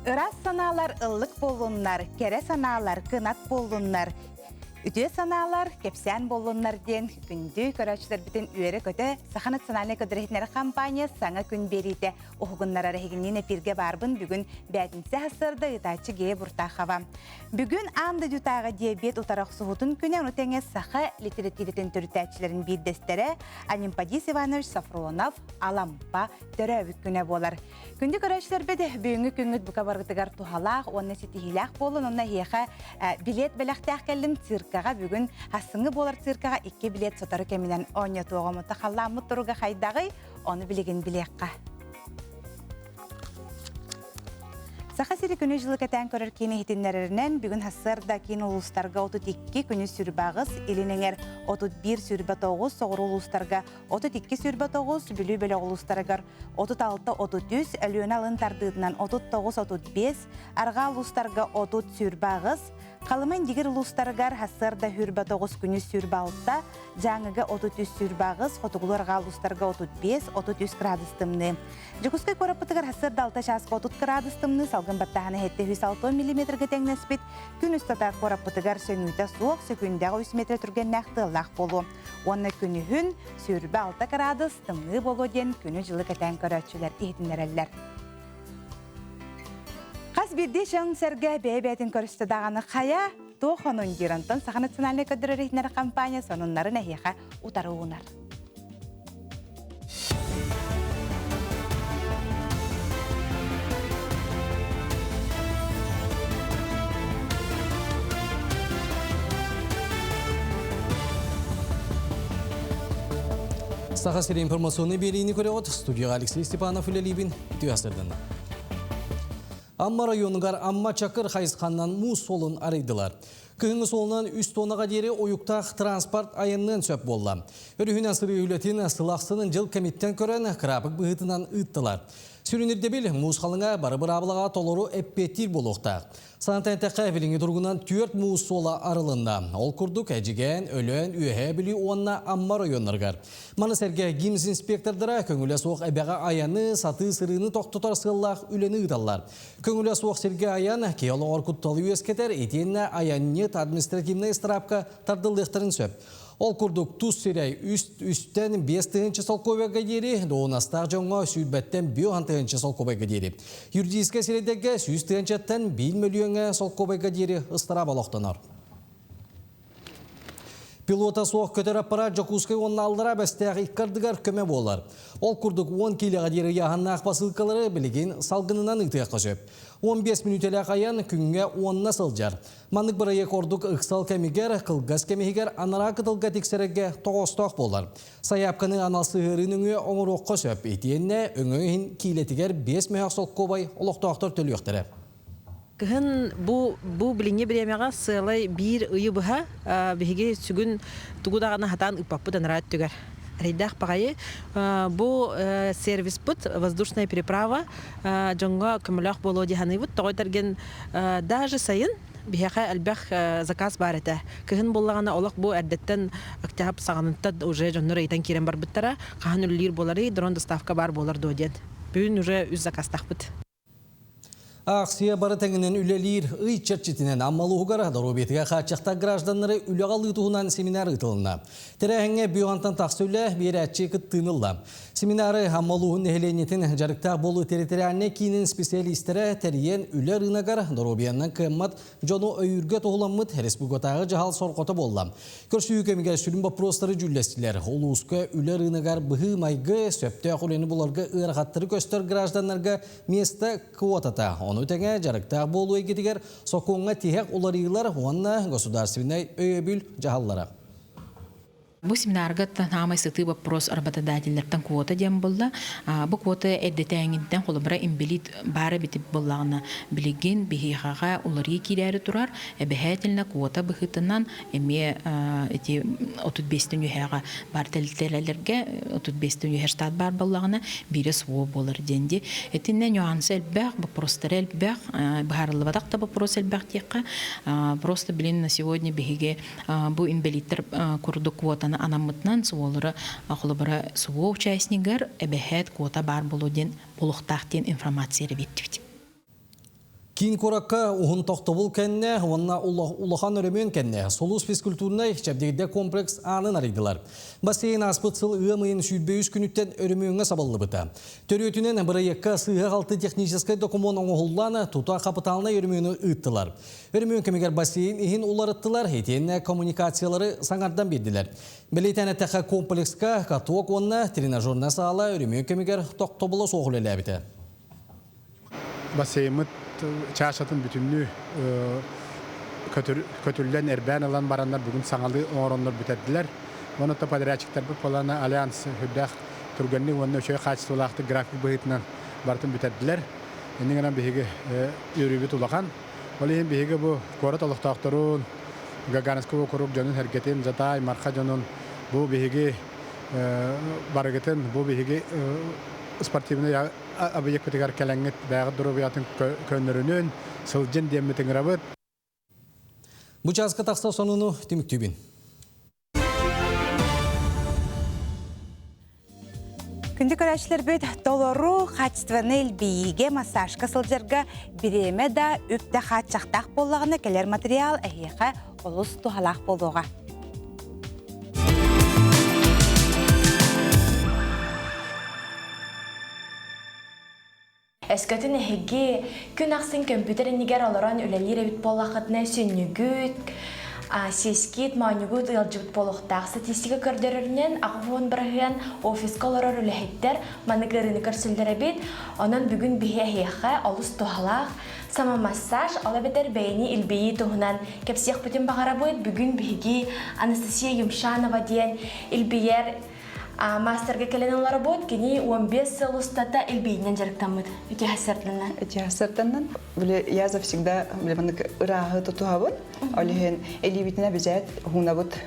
Ыраас санаалар ыллык буоллуннар, кэрэ санаалар кынат буоллуннар, үтүө санаалар кэпсээн буоллуннар диэн күндү көрөөччүлэрбитин үөрэ-көтө Саха национальнай көдөрүһүннэр компания саҥа күн биэриитэ уһугуннарар эһигинниин эфиргэ баарбын бүгүн бээтинсэ сарсыарда ыытааччы Гея Буртахова. Бүгүн аан дойдутааҕы диабет утары охсуһуутун күнэ, ону тэҥэ саха литературатын төрүтээччилэрин биирдэстэрэ Анемподист Иванович Сафронов Алампа төрөөбүт күнэ буолар. Күндү көрөөччүлэрбит, бүгүҥҥү күҥҥүт бука барытыгар туһалаах уонна ситиһиилээх буолун. Онно эһиэхэ билет бэлэхтээх кэллим циркаҕа. Бүгүн хассыҥҥы буолар циркаҕа икки билет сотору кэминэн оонньотуоҕум. Онто халлааммыт туруга хайдаҕый? Ону билигин билиэххэ. Саха сири күнү-дьылы кэтээн көрөр киин иһитиннэрэринэн, бүгүн сарсыарда киин улуустарга 32, күнүс 28, илин эҥэр 31, 29, соҕуруу улуустарга 32 29, Бүлүү бөлөх улуустарыгар 36 33, Өлүөнэ алын тардыытынан 39 35, арҕаа улуустарга 30 28, Халыма Индигир улуустарыгар сарсыарда 29 күнүс 26, Дьааҥыга 33 28, хотугулуу арҕаа улуустарга 35 33 градус тымныы. Дьокуускай куораппытыгар сарсыарда 6 чааска 30 градус тымныы, салгын баттааһына 706 миллиметргэ тэҥнэспит. Күн устата куораппытыгар сөҥүүтэ суох, сөкүүндэҕэ 3 метр түргэннээх тыаллаах буолуо. Уонна күнүһүн 26 кыраадыс тымныы буолуо диэн күнү-дьылы кэтээн көрөөччүлэр иһитиннэрэллэр. Хас биирдии дьон-сэргэ бэйэ-бэйэтин көрүстэ даҕаны хайа, туох онун диир онтон Саха национальнай көрдөрөр иһитиннэрэр компания сонуннарын эһиэхэ утары уунар. Саха сири информационный биэриини көрөҕүт. Студияға Алексей Степанов үлэлиибин. Үтүө сырдынна. Амма районугар Амма Чакыр хайысханнан муус суолун арыйдылар. Кыһыҥҥы суолунан үс тоннаға диэри уйуктаах транспорт айанныан сөп буолла. Өрүһүнэн сырыы үлэтин сыл ахсынын дьыл кэмиттэн көрөн кыраапык быһыытынан ыыттылар. Сүрүн ирдэбил муус халыҥа бары быраабылаҕа толору эппиэттиир буолуохтаах. Санатан эттэххэ, билиҥҥи туругунан түөрт муус суола арылынна. Ол курдук Эдьигээн, Өлөөн, Үөһээ Бүлүү уонна Амма оройуоннарыгар. Маны сэргэ ГИМС инспектордара көҥүлэ суох эбэҕэ айаны, сатыы сырыыны тохтотор сыаллаах үлэни ыыталлар. Көҥүлэ суох сиргэ айан киһи олоҕор кутталы үөскэтэр, итиэннэ айанньыт административнай ыстараапка тардыллыахтарын сөп. Ол курдук тус сирэй үс үстэн 5 тыһыынча солкуобайга диэри, дуоһунастаах дьоҥҥо сүүрбэттэн биэс тыһыынча солкуобайга диэри. Юридическай сирэйдэргэ 100 тыһыынчаттан 1 мөлүйүөҥҥэ солкуобайга диэри ыстараап олохтонор. Пилота суох көтөр аппарат Дьокуускай уонна Аллараа Бэстээх икки ардыгар көмө буолар. Ол курдук 10 киилэҕэ диэри ыйааһыннаах посылкалары билигин салгынынан ыытыахха сөп. 15 мүнүүтэлээх айан күҥҥэ уонна сылдьар. Маннык бырайыак ордук ыксал кэмигэр, кылгас кэмигэр анараа кытылга тиксэрэргэ тоҕоостоох буолар. Сайаапканы анал сыһыарыы нөҥүө оҥоруохха сөп. Итиэннэ өҥө иһин киилэтигэр 5 мөһөх солкуобай олохтоохтор төлүөхтэрэ. Кыһын бу бу билиҥҥи бириэмэҕэ сыалай биир ыйы быһа биһиги сүгүн тугу даҕаны хатаан ыыппаппыт анараа өттүгэр. Эрэйдээх баҕайы бу сервиспыт воздушная переправа дьоҥҥо көмөлөөх буолуо дии саныыбыт. Тоҕо этэргин даже сайын биһиэхэ элбэх заказ баар этэ. Кыһын буоллаҕына олох бу эрдэттэн октябрь саҕаныттан уже дьоннор ыйытан киирэн барбыттара. Хаһан үлэлиир буоларый, дрон доставка баар буолар дуо диэн. Бүгүн уже үс заказтаахпыт. Аахсыйа бары тэҥинэн үлэлиир ый чэрчитинэн Амма улууһугар доруобуйатыгар хааччахтаах гражданнары үлэҕэ ылыы туһунан семинар ыытылынна. Тэрээһиҥҥэ Бүөҕантан тахса үлэ биэрээччи кыттыыны ылла. Семинары Амма улууһун нэһилиэнньэтин дьарыктаах буолуу территориальнай киинин специалистэрэ тэрийэн үлэ рыногар доруобуйанан кыаммат дьону өйүүргэ туһуламмыт республикатааҕы дьаһал сорҕото буолла. Көрсүһүү кэмигэр сүрүн боппуруостары дьүүллэстилэр. Улууска үлэ рыногар быһыы-майгы, сөптөөх үлэни буларга ыарахаттары көстөр гражданнарга место квотата. Ону тэҥэ дьарыктаах буолуу эйгэтигэр сокуоҥҥа тиһэх уларыйыылар уонна государственнай өйөбүл дьаһаллара. Бу семинарга саамай сытыы вопрос работодателлэртэн квота диэн буолла. Бу квота эрдэтээҥиттэн холобура инбэлиит баар эбит буоллаҕына билигин биһиэхэҕэ уларыйыы киирээри турар. Эбэһээтилинэ квота быһыытынан эмиэ ити 35-тэн үөһээҕэ баар тэрилтэлэргэ 35-тэн үөһэ штат баар буоллаҕына биирэ СВО буолар диэн дии. Итиннэ нюансы элбэх, вопростара элбэх, быһаарыллыбатах да вопрос элбэх диэххэ. Просто блин на сегодня биһиги бу инбэлииттэр курдук квотаны анаммытынан СВОлары холобура СВО участнигар эбэһээт квота баар буолуо диэн буолуохтаах диэн информация эрэ биэрдибит. Киин куоракка уһун тохтобул кэннэ уонна улахан өрөмүөн кэннэ Сулус физкультурнай чэбдигирдэр комплекс аанын арыйдылар. Бассейн ааспыт сыл ыам ыйын 23 күнүттэн өрөмүөҥҥэ сабыллыбыта. Төрүөтүнэн бырайыакка сыыһа-халты техническэй докумуон оҥоһуллан, тута хапытаалынай өрөмүөнү ыыттылар. Өрөмүөн кэмигэр бассейн иһин уларыттылар, итиэннэ коммуникациялары саҥардан биэрдилэр. Бэлиэтээн эттэххэ, комплекска каток уонна тренажернай саала өрөмүөн кэмигэр тохтобула суох үлэлээбитэ. Бассейммыт чаашатын бүтүннүү көтүллэн, эрбээн ылан бараннар бүгүн саҥалыы оҥороннор бүтэрдилэр. Уонна подрядчиктарбыт буолана Альянс үрдээх түргэнник уонна үчүгэй хаачыстыбалаахтык график быһыытынан барытын бүтэрдилэр. Иннин гынан биһиги үөрүүбүт улахан. Ол иһин биһиги бу куорат олохтоохторун, Гагаринскай уокурук дьонун-сэргэтин, Жатай, Марха дьонун бу биһиги барыгытын, бу биһиги спортивнай объекпытыгар кэлэҥҥит бэйэҕит доруобуйатын көннөрүнүн, сылдьын диэммит ыҥырабыт. Бу чааска тахса сонуну түмүктүүбүн. Күндү көрөөччүлэрбит толору качественный илбийиигэ массажка сылдьарга бириэмэ да үп да хааччахтаах буоллаҕына кэлэр материал эһиэхэ олус туһалаах буолуоҕа. Өскөтүн эһиги күн ахсын көмпүүтэр иннигэр олорон үлэлиир эбит буоллаххытына сүнньүгүт, сискит, моонньугут ыалдьыбыт буолуохтаах. Статистика көрдөрөрүнэн, 80% офиска олорор үлэһиттэр маннык ыарыыны көрсөллөр эбит. Онон бүгүн биһи эһиэхэ олус туһалаах самомассаж, ол эбэтэр бэйэни илбийии туһунан кэпсиэхпитин баҕарабыт. Бүгүн биһиги Анастасия Юмшанова диэн илбийэр мастерга кэлэн олоробут. Кини 15 сыл устата илбийинэн дьарыктаммыт. Үтүө сарданан. Үтүө сарданан. Я завсегда ырааһы тутуһабын. Ол иһин элиибитинэ бизээт хуунабыт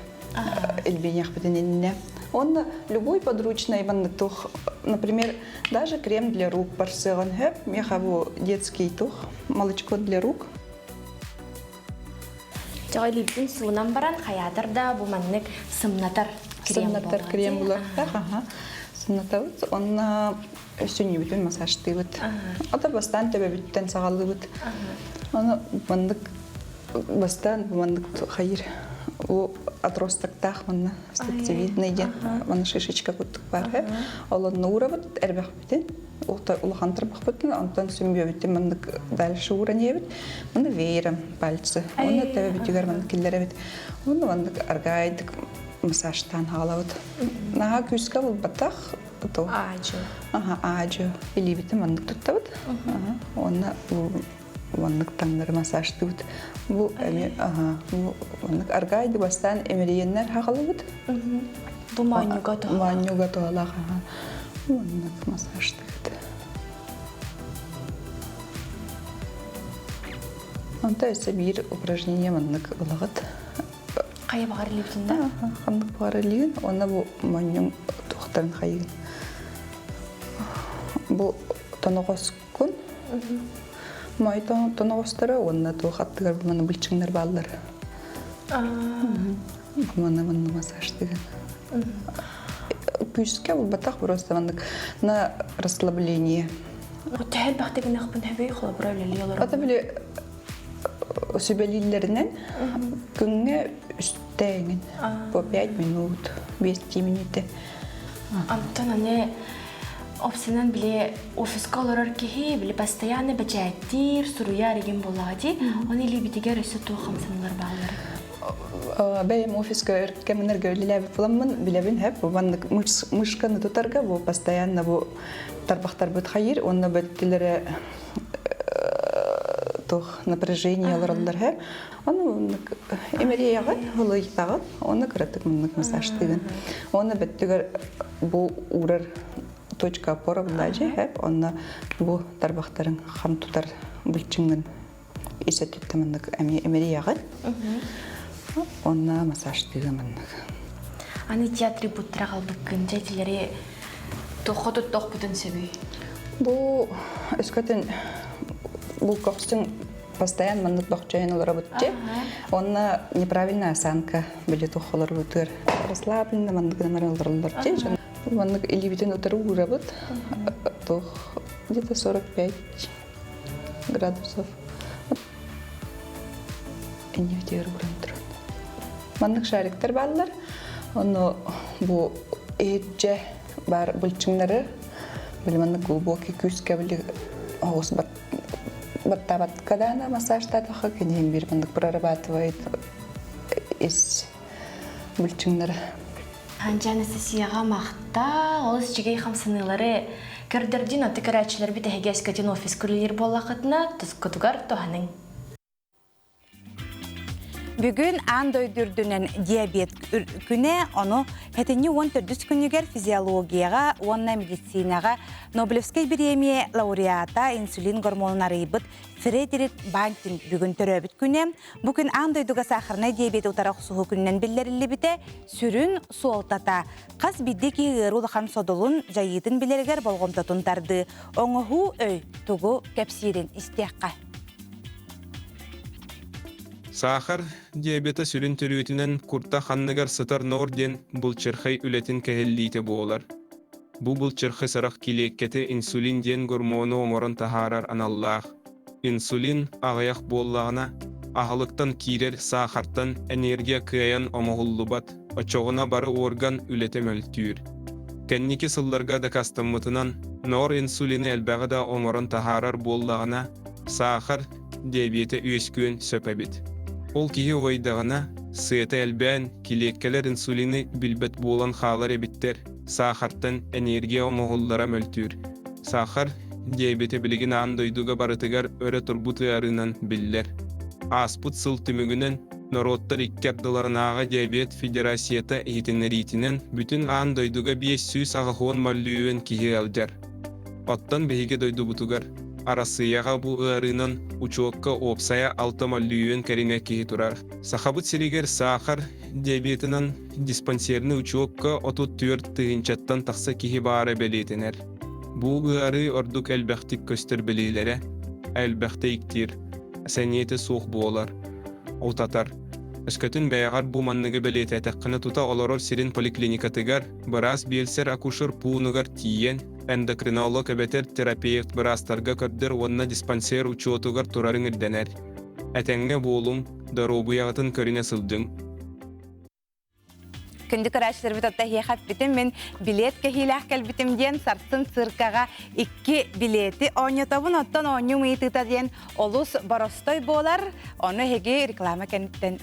илбиниэхпитин иннинэ. Онно любой подручный маннык тух, например, даже крем для рук барсыаҕын хөп, меха бу детский тух, молочко для рук. Чоҕой илиибитин суунан баран хайаатар да бу маннык сымнатар крем Сымнатар крем булуохтаах, аха. Сымнатабыт, онно сүнньүбүтүн массажтыыбыт. Ото бастаан төбөбүттэн саҕалыыбыт. Ону маннык бастаан бу маннык хайыр у отростактаах манна стептивидный диэн манна шишечка курдук баар. Ол онно уурабыт эрбэхпитин улахан тарбахпытын онтон сүмбүөбүтүн маннык дальше ууран иһэбит. Манна веером пальцы. Онно төбөбүтүгэр маннык киллэрэбит. Онно маннык аргаайдык массажтаан хаалабыт. Наһаа күүскэ булбатах то Аажы. Аха, аажы. Илиибитин маннык туттабыт. Уонна маннык таҥнары массажтыыбыт. Бу эми аха, бу маннык аргаайды бастаан эмириеннэр хаҕалыбыт. Бу моонньуга туһалаах. Моонньуга туһалаах, аха. Маннык массажтыыбыт. Онто өссө биир упражнение маннык ылаҕыт. Хайа баҕар илиибитин да? Ханнык баҕар илиигин уонна бу монньуҥ туохтарын хайыгын. Бу тоноҕоскун моой тоноҕосторо уонна туох аттыгар бу маны былчыҥнар бааллар. Бу маны манна массажтыгын. Күүскэ булбатах просто маннык на расслабление. Төһө элбэхтик гыныахпын сөбүй холобура үлэлии олорон? Ата били сүбэлииллэринэн күҥҥэ үстээҥин по 5 минут, 5 минутэ. Антон аны опсынан били офиска олорор киһи били постоянно бэчээттиир, суруйар игин буоллаҕа дии. Оны илиибитигэр өссө туох хамсаныылар бааллар? Бэйэм офиска өр кэмнэргэ үлэлээбит буламмын билэбин хөп бу маннык мышканы тутарга бу постоянно бу тарбахтарбыт хайыр уонна бөттүлэрэ туох напряжение олороллор һэ ону имэрийэҕин ылыйтаҕын уонна кыратык маннык массажтыгын уонна бөттүгэр бу уурар точка опора булаажы хэп онно бу тарбахтарын хам тутар былчыҥҥын ис өттүттэн маннык имэрийэҕин онно массажтыыга маннык Аны ити атрибуттара қалбыккын дьэ итилэри туохха туттуохпутун сөбүй? Бу өскөтүн бу көхсүн постоянно маннык бохчойон олоробут дьэ. Онно неправильная осанка били туох олорбутугар расслабленно маннык гынан олороллор дьэ. Маннык илиибитин утары уурабыт. Туох где-то 45 градусов. Иннибитигэр ууран туран. Маннык шариктар бааллар. Ону бу иһирдьэ баар былчыҥнары били маннык глубокий күүскэ били оҕус баттаабатка даана массажтаатахха киниһин биир маннык прорабатывает ис былчыҥнары. Анча Анастасияҕа махтал, олус үчүгэй хамсаныылары көрдөрдүн, отту көрөөччүлэрбит эһиги өскөтүн офис күлүлүүр буоллаххытына, тускутугар туһаныҥ. Бүгүн аан дойду үрдүнэн диабет күнэ, ону хэтинньи 14 күнүгэр физиологияҕа уонна медицинаҕа Нобелевскай бириэмийэ лауреата инсулин гормонун арыйбыт Фредерик Бантин бүгүн төрөөбүт күнэ. Бу күн аан дойдуга сахарнай диабеты утары охсуһуу күнүнэн биллэриллибитэ сүрүн суолтата хас биирдии киһи ыарыы улахан содулун, дьайыытын билэригэр болҕомтотун тардыы, оҥоһуу өй тугу кэпсиирин истиэххэ. Саахар диабета сүрүн төрүөтүнэн куртах анныгар сытар ноор диэн былчырхай үлэтин кэһиллиитэ буолар. Бу былчырхай сорох килиэккэтэ инсулин диэн гормону оҥорон таһаарар аналлаах. Инсулин аҕыйах буоллаҕына, аһылыктан киирэр саахартан энергия кыайан оҥоһуллубат, оччоҕуна бары орган үлэтэ мөлтүүр. Кэнники сылларга дакаастаммытынан, ноор инсулины элбэҕи да оҥорон таһаарар буоллаҕына, саахар диабета үөскүөн сөп эбит. Ол киһи уҕайдаҕына, сыата элбээн, килиэккэлэр инсулины билбэт буолан хаалар эбиттэр, саахартан энергия оҥоһуллара мөлтүүр. Саахар диабета билигин аан дойдуга барытыгар өрө турбут ыарыынан биллэр. Ааспыт сыл түмүгүнэн норуоттар икки ардыларынааҕы диабет федерацията иһитиннэриитинэн бүтүн аан дойдуга 580 мөлүйүөн киһи ыалдьар. Оттон биһиги дойдубутугар Арассыыйаҕа бу ыарыынан учуокка уопсайа 6 мөлүйүөн кэриҥэ киһи турар. Сахабыт сиригэр саахар диабетынан диспансернай учуокка 34 тыһыынчаттан тахса киһи баара бэлиэтэнэр. Бу ыарыы ордук элбэхтик көстөр бэлиэлэрэ элбэхтэ иктиир, сэниэтэ суох буолар, утатар. Өскөтүн бэйэҕэр бу манныгы бэлиэтээтэххинэ тута олорор сирин поликлиникатыгар быраас биэлсэр-акушер пуунугар тиийэн эндокринолог эбэтэр терапевт быраастарга көрдөр уонна диспансер учуотугар турарыҥ ирдэнэр. Этэҥҥэ буолуҥ, доруобуйаҕытын көрүнэ сылдьыҥ. Күндү көрөөччүлэрбит отто эһиэхэ эппитим мин билет кэһиилээх кэлбитим диэн сарсын циркаҕа икки билети оонньотобун оттон оонньуу ыйытыыта диэн олус боростой буолар ону эһиги реклама кэнниттэн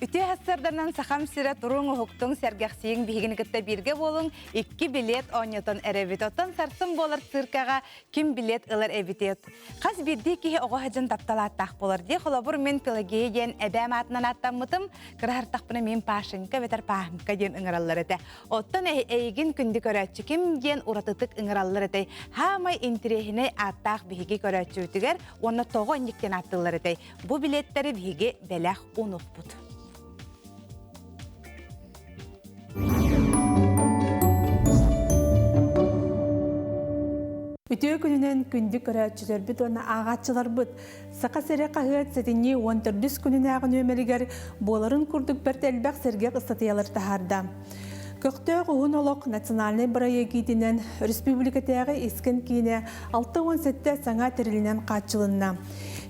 Үтүө сарсыарданан Сахам сирэ туруҥ уһуктуҥ сэргэхсийиҥ биһигини кытта бииргэ буолуҥ икки билет оонньотон эрэбит. Оттон сарсын буолар циркаҕа ким билет ылар эбитий? Хас биирдии киһи оҕо сылдьан таптал ааттаах буолар дии. Холобур, мин Пелагея диэн эбээм аатынан ааттаммытым. Кыраһартахпына мин Пашенька эбэтэр Пааһынка диэн ыҥыраллар этэ. Оттон эйигин күндү көрөөччү ким диэн уратытык ыҥыраллар этэй? Хаамай интириэһинэй ааттаах биһиги көрөөччүбүтүгэр уонна тоҕо инник диэн ааттыыллар этэй? Бу билеттэри биһиги бэлэх уунуппут. Үтүө күнүнэн күндү көрөөччүлэрбит уонна ааҕааччыларбыт Саха сирэ хаһыат сэтинньи 14 күнүнээҕи нүөмэригэр буоларын курдук бэрт элбэх сэргэх ыстатыйалар таһаарда. Көхтөөх уһун олох национальнай бырайыак иитинэн республикатааҕы искэн киинэ 67 саҥа тэрилинэн хааччылынна.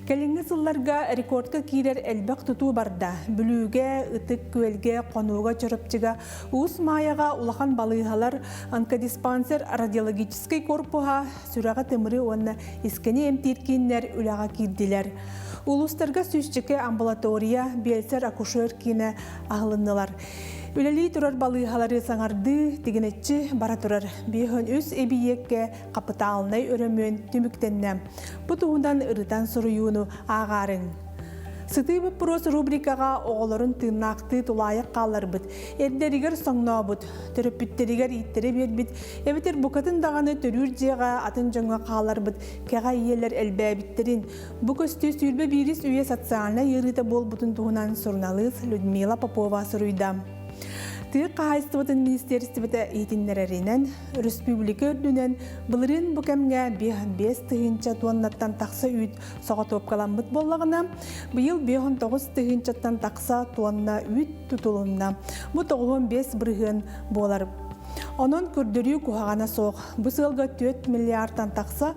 Кэлиҥҥи сылларга рекордка киирэр элбэх тутуу барда. Бүлүүгэ, Ытык Күөлгэ, Хонууга, Чурапчыга, Уус Маайаҕа улахан балыыһалар, онкодиспансер радиологическай корпуһа, сүрэҕи тымыры уонна искэни эмтиир кииннэр үлэҕэ киирдилэр. Улуустарга сүүсчэкэ амбулатория, биэлсэр-акушер киинэ аһылыннылар. Үлэлии турар балыыһалары саҥардыы тигинэччи бара турар. 53 эбийиэккэ хапытаалынай өрөмүөн түмүктэннэ. Бу туһунан ырытан суруйууну ааҕаарыҥ. Сытыы боппуруос рубрикаҕа оҕолорун тыыннаахтыы тулаайах хаалларбыт, эрдэригэр соҥнообут, төрөппүттэригэр ииттэрэ биэрбит, эбэтэр букатын даҕаны төрүүр дьиэҕэ атын дьоҥҥо хаалларбыт кэҕэ ийэлэр элбээбиттэрин, бу көстүү 21 үйэ социальнай ыарыыта буолбутун туһунан суруналыыс Людмила Попова суруйда. Тыа хаһаайыстыбатын министиэристибэтэ иһитиннэрэринэн, өрөспүүбүлүкэ үрдүнэн былырыын бу кэмҥэ 5 тыһыынча туоннаттан тахса үүт соҕотуопкаламмыт буоллаҕына, быйыл 59 тыһыынчаттан тахса туонна үүт тутулунна. Бу 95 бырыһыан буолар. Онон көрдөрүү куһаҕана суох. Бу сыалга 4 миллиардтан тахса.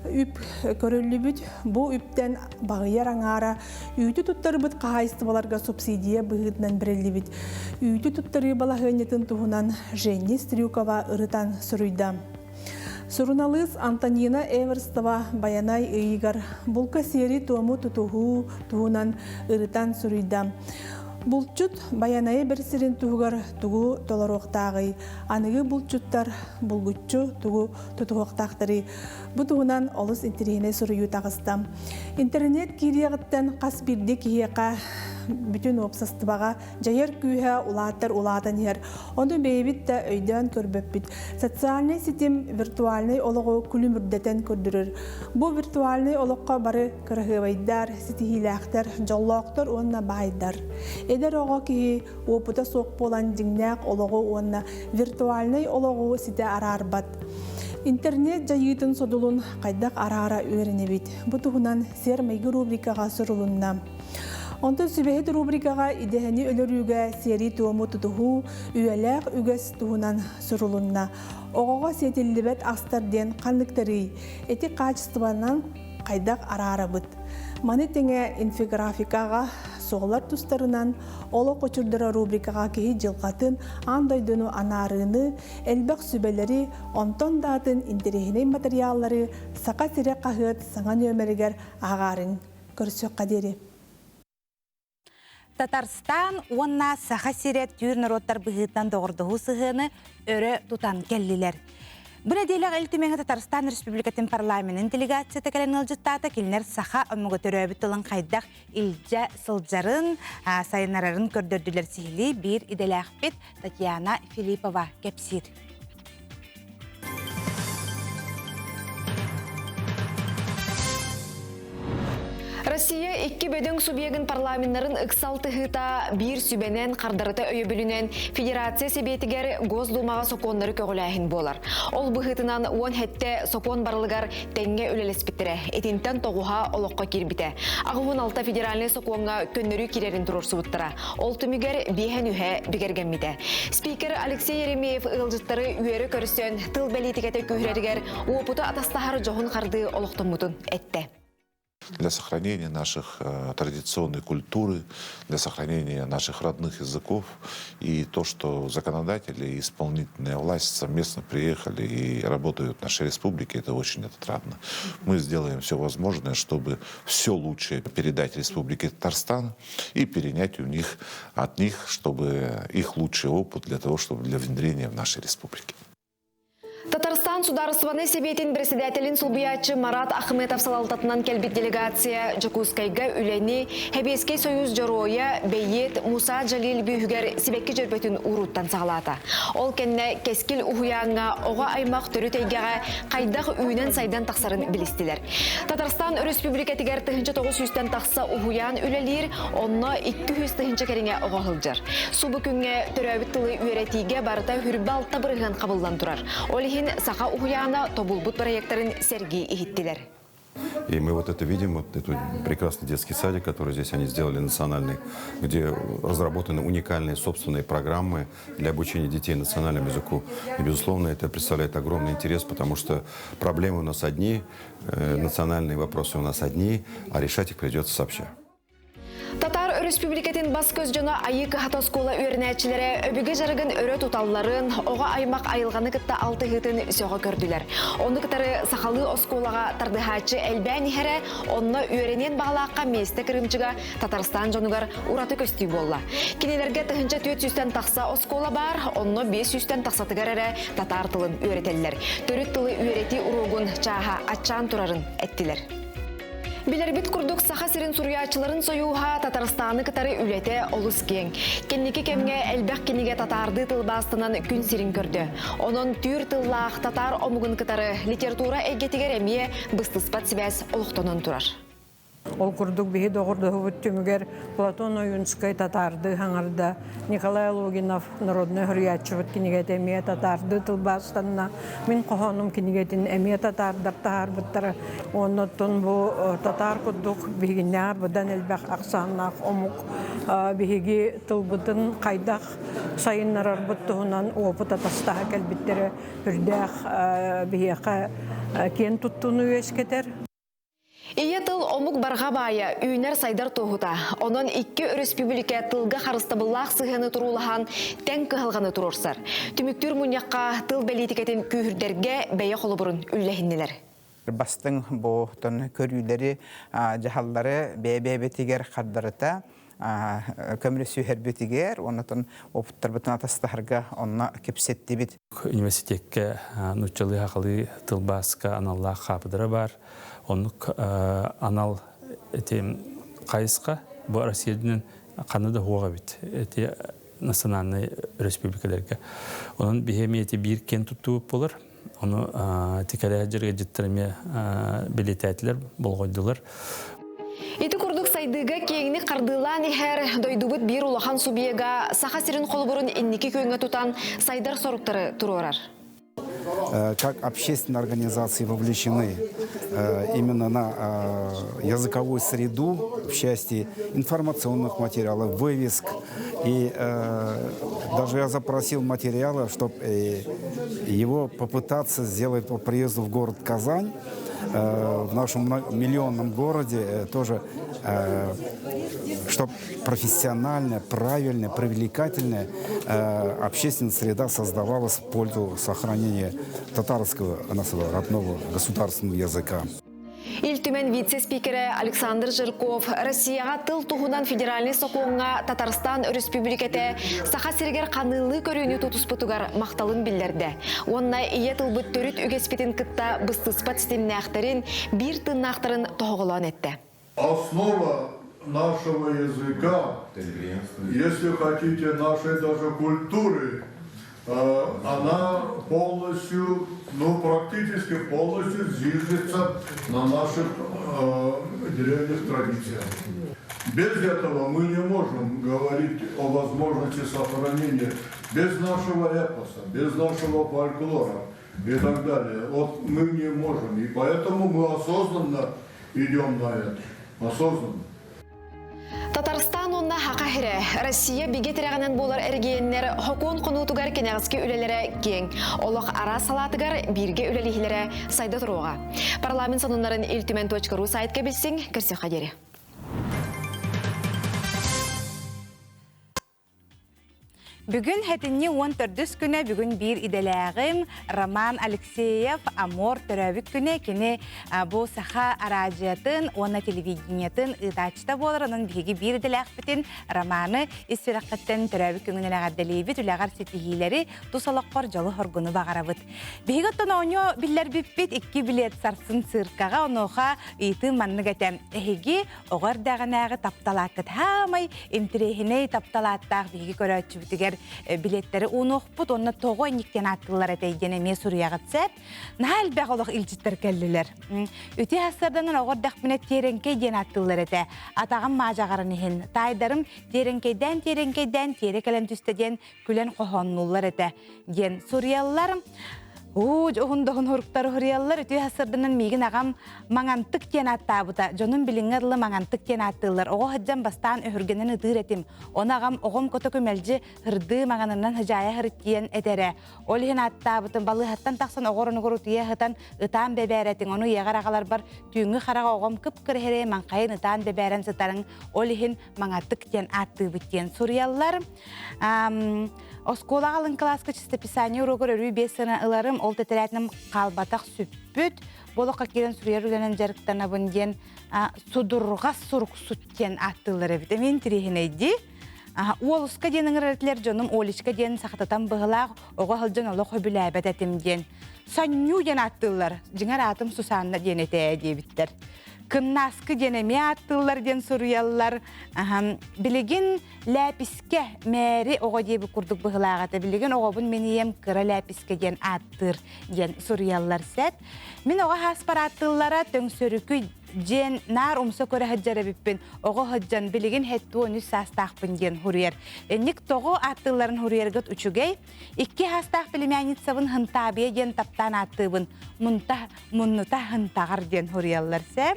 үп көрүллүбүт. Бу үптэн баһыйар аҥаара үүтү туттарбыт хаһаайыстыбаларга субсидия быһыытынан бэриллибит. Үүтү туттарыы балаһыанньатын туһунан Женни Стрюкова ырытан суруйда. Суруналыыс Антонина Эверстова Байанай ыйыгар булка сиэри-туому тутуһуу туһунан ырытан суруйда. Булчут Байанайы бэрсирин туһугар тугу толоруохтааҕый? Аныгы булчуттар булгуччу тугу тутуһуохтаахтарый? Бу туһунан олус интэриэһинэй суруйуу таҕыста. Интернет киириэҕиттэн хас биирдии киһиэхэ бүтүн уопсастыбаҕа дьайар күүһэ улаатар улаатан иһэр. Ону бэйэбит да өйдөөн көрбөппүт. Социальнай ситим виртуальнай олоҕу күлүмүрдэтэн көрдөрөр. Бу виртуальнай олоххо бары кыраһыабайдар, ситиһиилээхтэр, дьоллоохтор уонна баайдар. Эдэр оҕо киһи уопута суох буолан дьиҥнээх олоҕу уонна виртуальнай олоҕу ситэ араарбат. Интернет дьайыытын содулун хайдах араара үөрэнэбит? Бу туһунан сиэр-майгы рубрикаҕа сурулунна. Онтон сүбэһит рубрикаҕа идэһэни өлөрүүгэ сиэри-туому тутуһуу, үйэлээх үгэс туһунан сурулунна. Оҕоҕо сиэтиллибэт астар диэн ханныктарый? Ити хаачыстыбанан хайдах араарабыт? Маны тэҥэ инфографикаҕа суоллар тустарынан Олох очурдара рубрикаҕа киһи дьылҕатын, аан дойдуну анаарыыны, элбэх сүбэлэри, онтон да атын интэриэһинэй матырыйааллары Саха сирэ хаһыат саҥа нүөмэригэр ааҕаарыҥ. Көрсүөххэ диэри. Татарстан уонна Саха сирэ түүр норуоттар быһыытынан доҕордоһуу сыһыаны өрө тутан кэллилэр. Бу нэдиэлэҕэ Ил Түмэҥҥэ Татарстан Республикатын парламенын делегацията кэлэн ыалдьыттаата. Кинилэр саха омуга төрөөбүт тылын хайдах илдьэ сылдьарын, сайыннарарын көрдөрдүлэр сиһилии биир идэлээхпит Татьяна Филиппова кэпсиир. Россия икки бөдөҥ субъегын парламеннарын ыксал тыһыыта биир сүбэнэн хардарыта өйөбүлүнэн Федерация Сэбиэтигэр Госдумаҕа сокуоннары көҕүлээһин буолар. Ол быһыытынан уон сэттэ сокуон барылыгар тэҥҥэ үлэлэспиттэрэ. Итинтэн тоҕуһа олоххо киирбитэ. 86 федеральнай сокуоҥҥа көннөрүү киирэрин туруорсубуттара. Ол түмүгэр биэһэн үһэ бигэргэммитэ. Спикер Алексей Еремеев ыалдьыттары үөрэ көрсөн, тыл бэлиитикэтэ күүһүрэригэр уопуту атастаһар дьоһун хардыы олохтоммутун эттэ. Для сохранения наших э, традиционной культуры, для сохранения наших родных языков и то, что законодатели и исполнительная власть совместно приехали и работают в нашей республике, это очень отрадно. Мы сделаем все возможное, чтобы все лучшее передать Республике Татарстан и перенять у них, от них, чтобы их лучший опыт для того, чтобы для внедрения в нашей республике. Татарстан Судаарыстыбаннай Сэбиэтин председателин солбуйааччы Марат Ахметов салалтатынан кэлбит делегация Дьокуускайга үлэни Сэбиэскэй Союз дьоруойа бэйиэт Муса Джалиль бүүһүгэр сибэкки дьөрбөтүн ууруттан саҕалаата. Ол кэннэ Кэскил уһуйааҥҥа оҕо аймах төрүт эйгэҕэ хайдах үүнэн-сайдан тахсарын билистилэр. Татарстан Өрөспүүбүлүкэтигэр 1900-тэн тахса уһуйаан үлэлиир, онно 200 тыһыынча кэриҥэ оҕо сылдьар. Субу күҥҥэ төрөөбүт тылы үөрэтиигэ барыта 26% хабыллан турар. Ол иһин саха уһуйаана тобулбут проектарын сэргии иһиттилэр. И мы вот это видим, вот этот прекрасный детский садик, который здесь они сделали национальный, где разработаны уникальные собственные программы для обучения детей национальному языку. И, безусловно, это представляет огромный интерес, потому что проблемы у нас одни, э, национальные вопросы у нас одни, а решать их придется сообща. Татар Өрөспүүбүлүкэтин бас-көс дьоно Айыы кыһата оскуола үөрэнээччилэрэ өбүгэ дьарыгын өрө туталларын, оҕо аймах айылҕаны кытта алтыһыытын сөҕө көрдүлэр. Ону кытары сахалыы оскуолаҕа тардыһааччы элбээн иһэрэ, онно үөрэниэн баҕалаахха миэстэ кырыымчыга Татарстан дьонугар ураты көстүү буолла. Кинилэргэ 1400-тэн тахса оскуола баар, онно 500-тэн тахсатыгар эрэ татаар тылын үөрэтэллэр. Төрүт тылы үөрэтии уруогун чааһа аччаан турарын эттилэр. Билэрбит курдук Саха сирин суруйааччыларын сойууһа Татарстаны кытары үлэтэ олус киэҥ. Кэнники кэмҥэ элбэх кинигэ татаардыы тылбаастанан күн сирин көрдө. Онон түүр тыллаах татаар омугун кытары литература эйгэтигэр эмиэ быстыспат сибээс олохтонон турар. Ол курдук биһи доҕордоһубут түмүгэр Платон Ойунскай татаардыы хаҥарда, Николай Логинов народнай суруйааччыбыт кинигэтэ эмиэ татаардыы тылбаастанна, мин хоһоонум кинигэтин эмиэ татаардар таһаарбыттара. Уонна оттон бу татаар курдук биһигиннээҕэр быдан элбэх ахсааннаах омук биһиги тылбытын хайдах сайыннарарбыт туһунан опыт атастаһа кэлбиттэрэ үрдээх биһиэхэ киэн туттууну үөскэтэр. Ийэ тыл омук барҕа баайа, үүнэр-сайдар туоһута. Онон икки өрөспүүбүлүкэ тылга харыстабыллаах сыһыаны туруулаһан, тэҥ кыһалҕаны туруорсар. Түмүктүүр мунньахха тыл бэлиитикэтин күүһүрдэргэ бэйэ холобурун үллэһиннилэр. Бастыҥ бу көрүүлэри, дьаһаллары бэйэ-бэйэбитигэр хардарыта көмөлөсүһэрбитигэр, оннотон опыттарбытын атастаһарга онно кэпсэттибит. Университекка нууччалыы сахалыы тылбааска аналлаах хаапыдыра баар. Оннук анал эти хайысха бу Россия үрдүнэн ханна да суох эбит. Эти национальнай республикаларга. Онон биһи эмиэ эти биир киэн туттубут буолар. Ону тикэлээх дьарыгдьыттар эмиэ бэлиэтээтилэр, болҕойдулар. Ити курдук сайдыыга киэҥник хардыылаан иһэр дойдубут биир улахан субъега Саха сирин холобурун инники күөҥҥэ тутан сайдар соруктары туруорар. Как общественные организации вовлечены именно на языковую среду в части информационных материалов, вывеск. И даже я запросил материалы, чтобы его попытаться сделать по приезду в город Казань, в нашем миллионном городе тоже, чтобы профессиональная, правильная, привлекательная общественная среда создавалась в пользу сохранения татарского нашего родного государственного языка. Ил Түмэн вице-спикерэ Александр Жирков Россияҕа тыл туһунан федеральнай сокуоҥҥа Татарстан Өрөспүүбүлүкэтэ Саха сиригэр ханыылыы көрүүнү тутуспутугар махталын биллэрдэ. Уонна ийэ тылбыт төрүт үгэспитин кытта быстыспат ситимнээхтэрин, биир тыыннаахтарын тоһоҕолоон эттэ. Основа нашего языка, если хотите, нашей даже культуры, она полностью, ну, практически полностью зиждется на наших э, древних традициях. Без этого мы не можем говорить о возможности сохранения без нашего эпоса, без нашего фольклора и так далее. Вот мы не можем, и поэтому мы осознанно идем на это, осознанно. Татарстан уонна Хака сирэ Россия бигэ тирэҕинэн буолар эрэгийиэннэр хокуон хонуутугар кэнэҕэски үлэлэрэ киэҥ. Олох араас салаатыгар бииргэ үлэлиһилэрэ сайда туруоҕа. Парламент сонуннарын Ил Түмэн .ру сайтка билсиҥ, көрсүөххэ диэри. Бүгүн хэтинни 14 күнэ бүгүн биир идэлээҕим Роман Алексеев Амор төрөөбүт күнэ кини бу саха араадьыйатын уонна телевидениетын ыытааччыта буолар онон биһиги биир идэлээхпитин Романы ис сүрэххиттэн төрөөбүт күҥүнэн эҕэрдэлиибит үлэҕэр ситиһиилэри тус олоххор дьолу-соргуну баҕарабыт Биһиги оттон оонньуу биллэрбиппит икки билет сарсын циркаҕа онуоха ыйытыы маннык этэ эһиги оҕо эрдэҕинээҕи тапталааккыт хаамай интириэһинэй тапталааттаах биһиги көрөөччүбүтүгэр билеттэри уунуохпут уонна тоҕо инниктэн ааттыыллар этэй диэн эмиэ суруйаҕыт сөп наһаа элбэх олох илдьиттэр кэллилэр үтүө сарсыарданан оҕо эрдэхпинэ тиэрэҥкэй диэн ааттыыллар этэ атаҕым маадьаҕарын иһин таайдарым тиэрэҥкэйдээн тиэрэҥкэйдээн тиэрэ кэлэн түстэ диэн күлэн хоһооннуллар этэ диэн суруйаллар Уу, уһун доһун хуруктары хуруйаллар үтүө сарсыарданан миигин аҕам Маҥантык диэн ааттаабыта. Дьонум билиҥҥи дылы Маҥантык диэн ааттыыллар. Оҕо сылдьан бастаан өһүргэнэн ытыыр этим. Ону аҕам оҕом котоку мэлдьи һырдыы маҥанынан сыдьаайа һырыт диэн этэрэ. Ол иһин ааттаабытым балыыһаттан тахсан оҕо оронугар утуйа сытан ытаан бэбээрэтиҥ. Ону ийэҕэр аҕаларбар түүҥҥү хараҕа оҕом кып-кыра иһэрэ маҥхайын ытаан бэбээрэн сытарыҥ. Ол иһин Маҥатык диэн ааттыыбыт диэн суруйаллар. Оскуолаҕа алын кылааска чистописание уруогар өрүү биэс сына ыларым, ол тэтэрээтинэн хаалбатах сүппүт. Бу олоххо киирэн суруйар үлэнэн дьарыктанабын диэн судурҕас суруксут диэн ааттыыллар эбит. Эмиэ интириэһинэйдии. Уолуска диэн ыҥырар этилэр дьонум Олечка диэн сахататан быһылаах оҕо сылдьан олох сөбүлээбэт этим диэн. Санньуу диэн ааттыыллар. Дьиҥэр аатым Сусанна диэн этээ диэбиттэр. Кыннааскы диэн эмиэ ааттыыллар диэн суруйаллар. Билигин Лээпискэ мээри оҕо диэбит курдук быһылаах этэ. Билигин оҕобун мин ийэм кыра лээпискэ диэн ааттыыр диэн суруйаллар сэт. Мин оҕо хааспар ааттыыллара төҥсөрүкүй Дьиэн наар умса көрө сылдьар эбиппин, оҕо сылдьан билигин 73 саастаахпын диэн хуруйар. Инник тоҕо ааттыылларын хуруйаргыт үчүгэй. Икки саастаах племянницабын Хынтаабыйа диэн таптаан ааттыыбын. Мунта, муннута хынтаҕар диэн хуруйаллар сэ.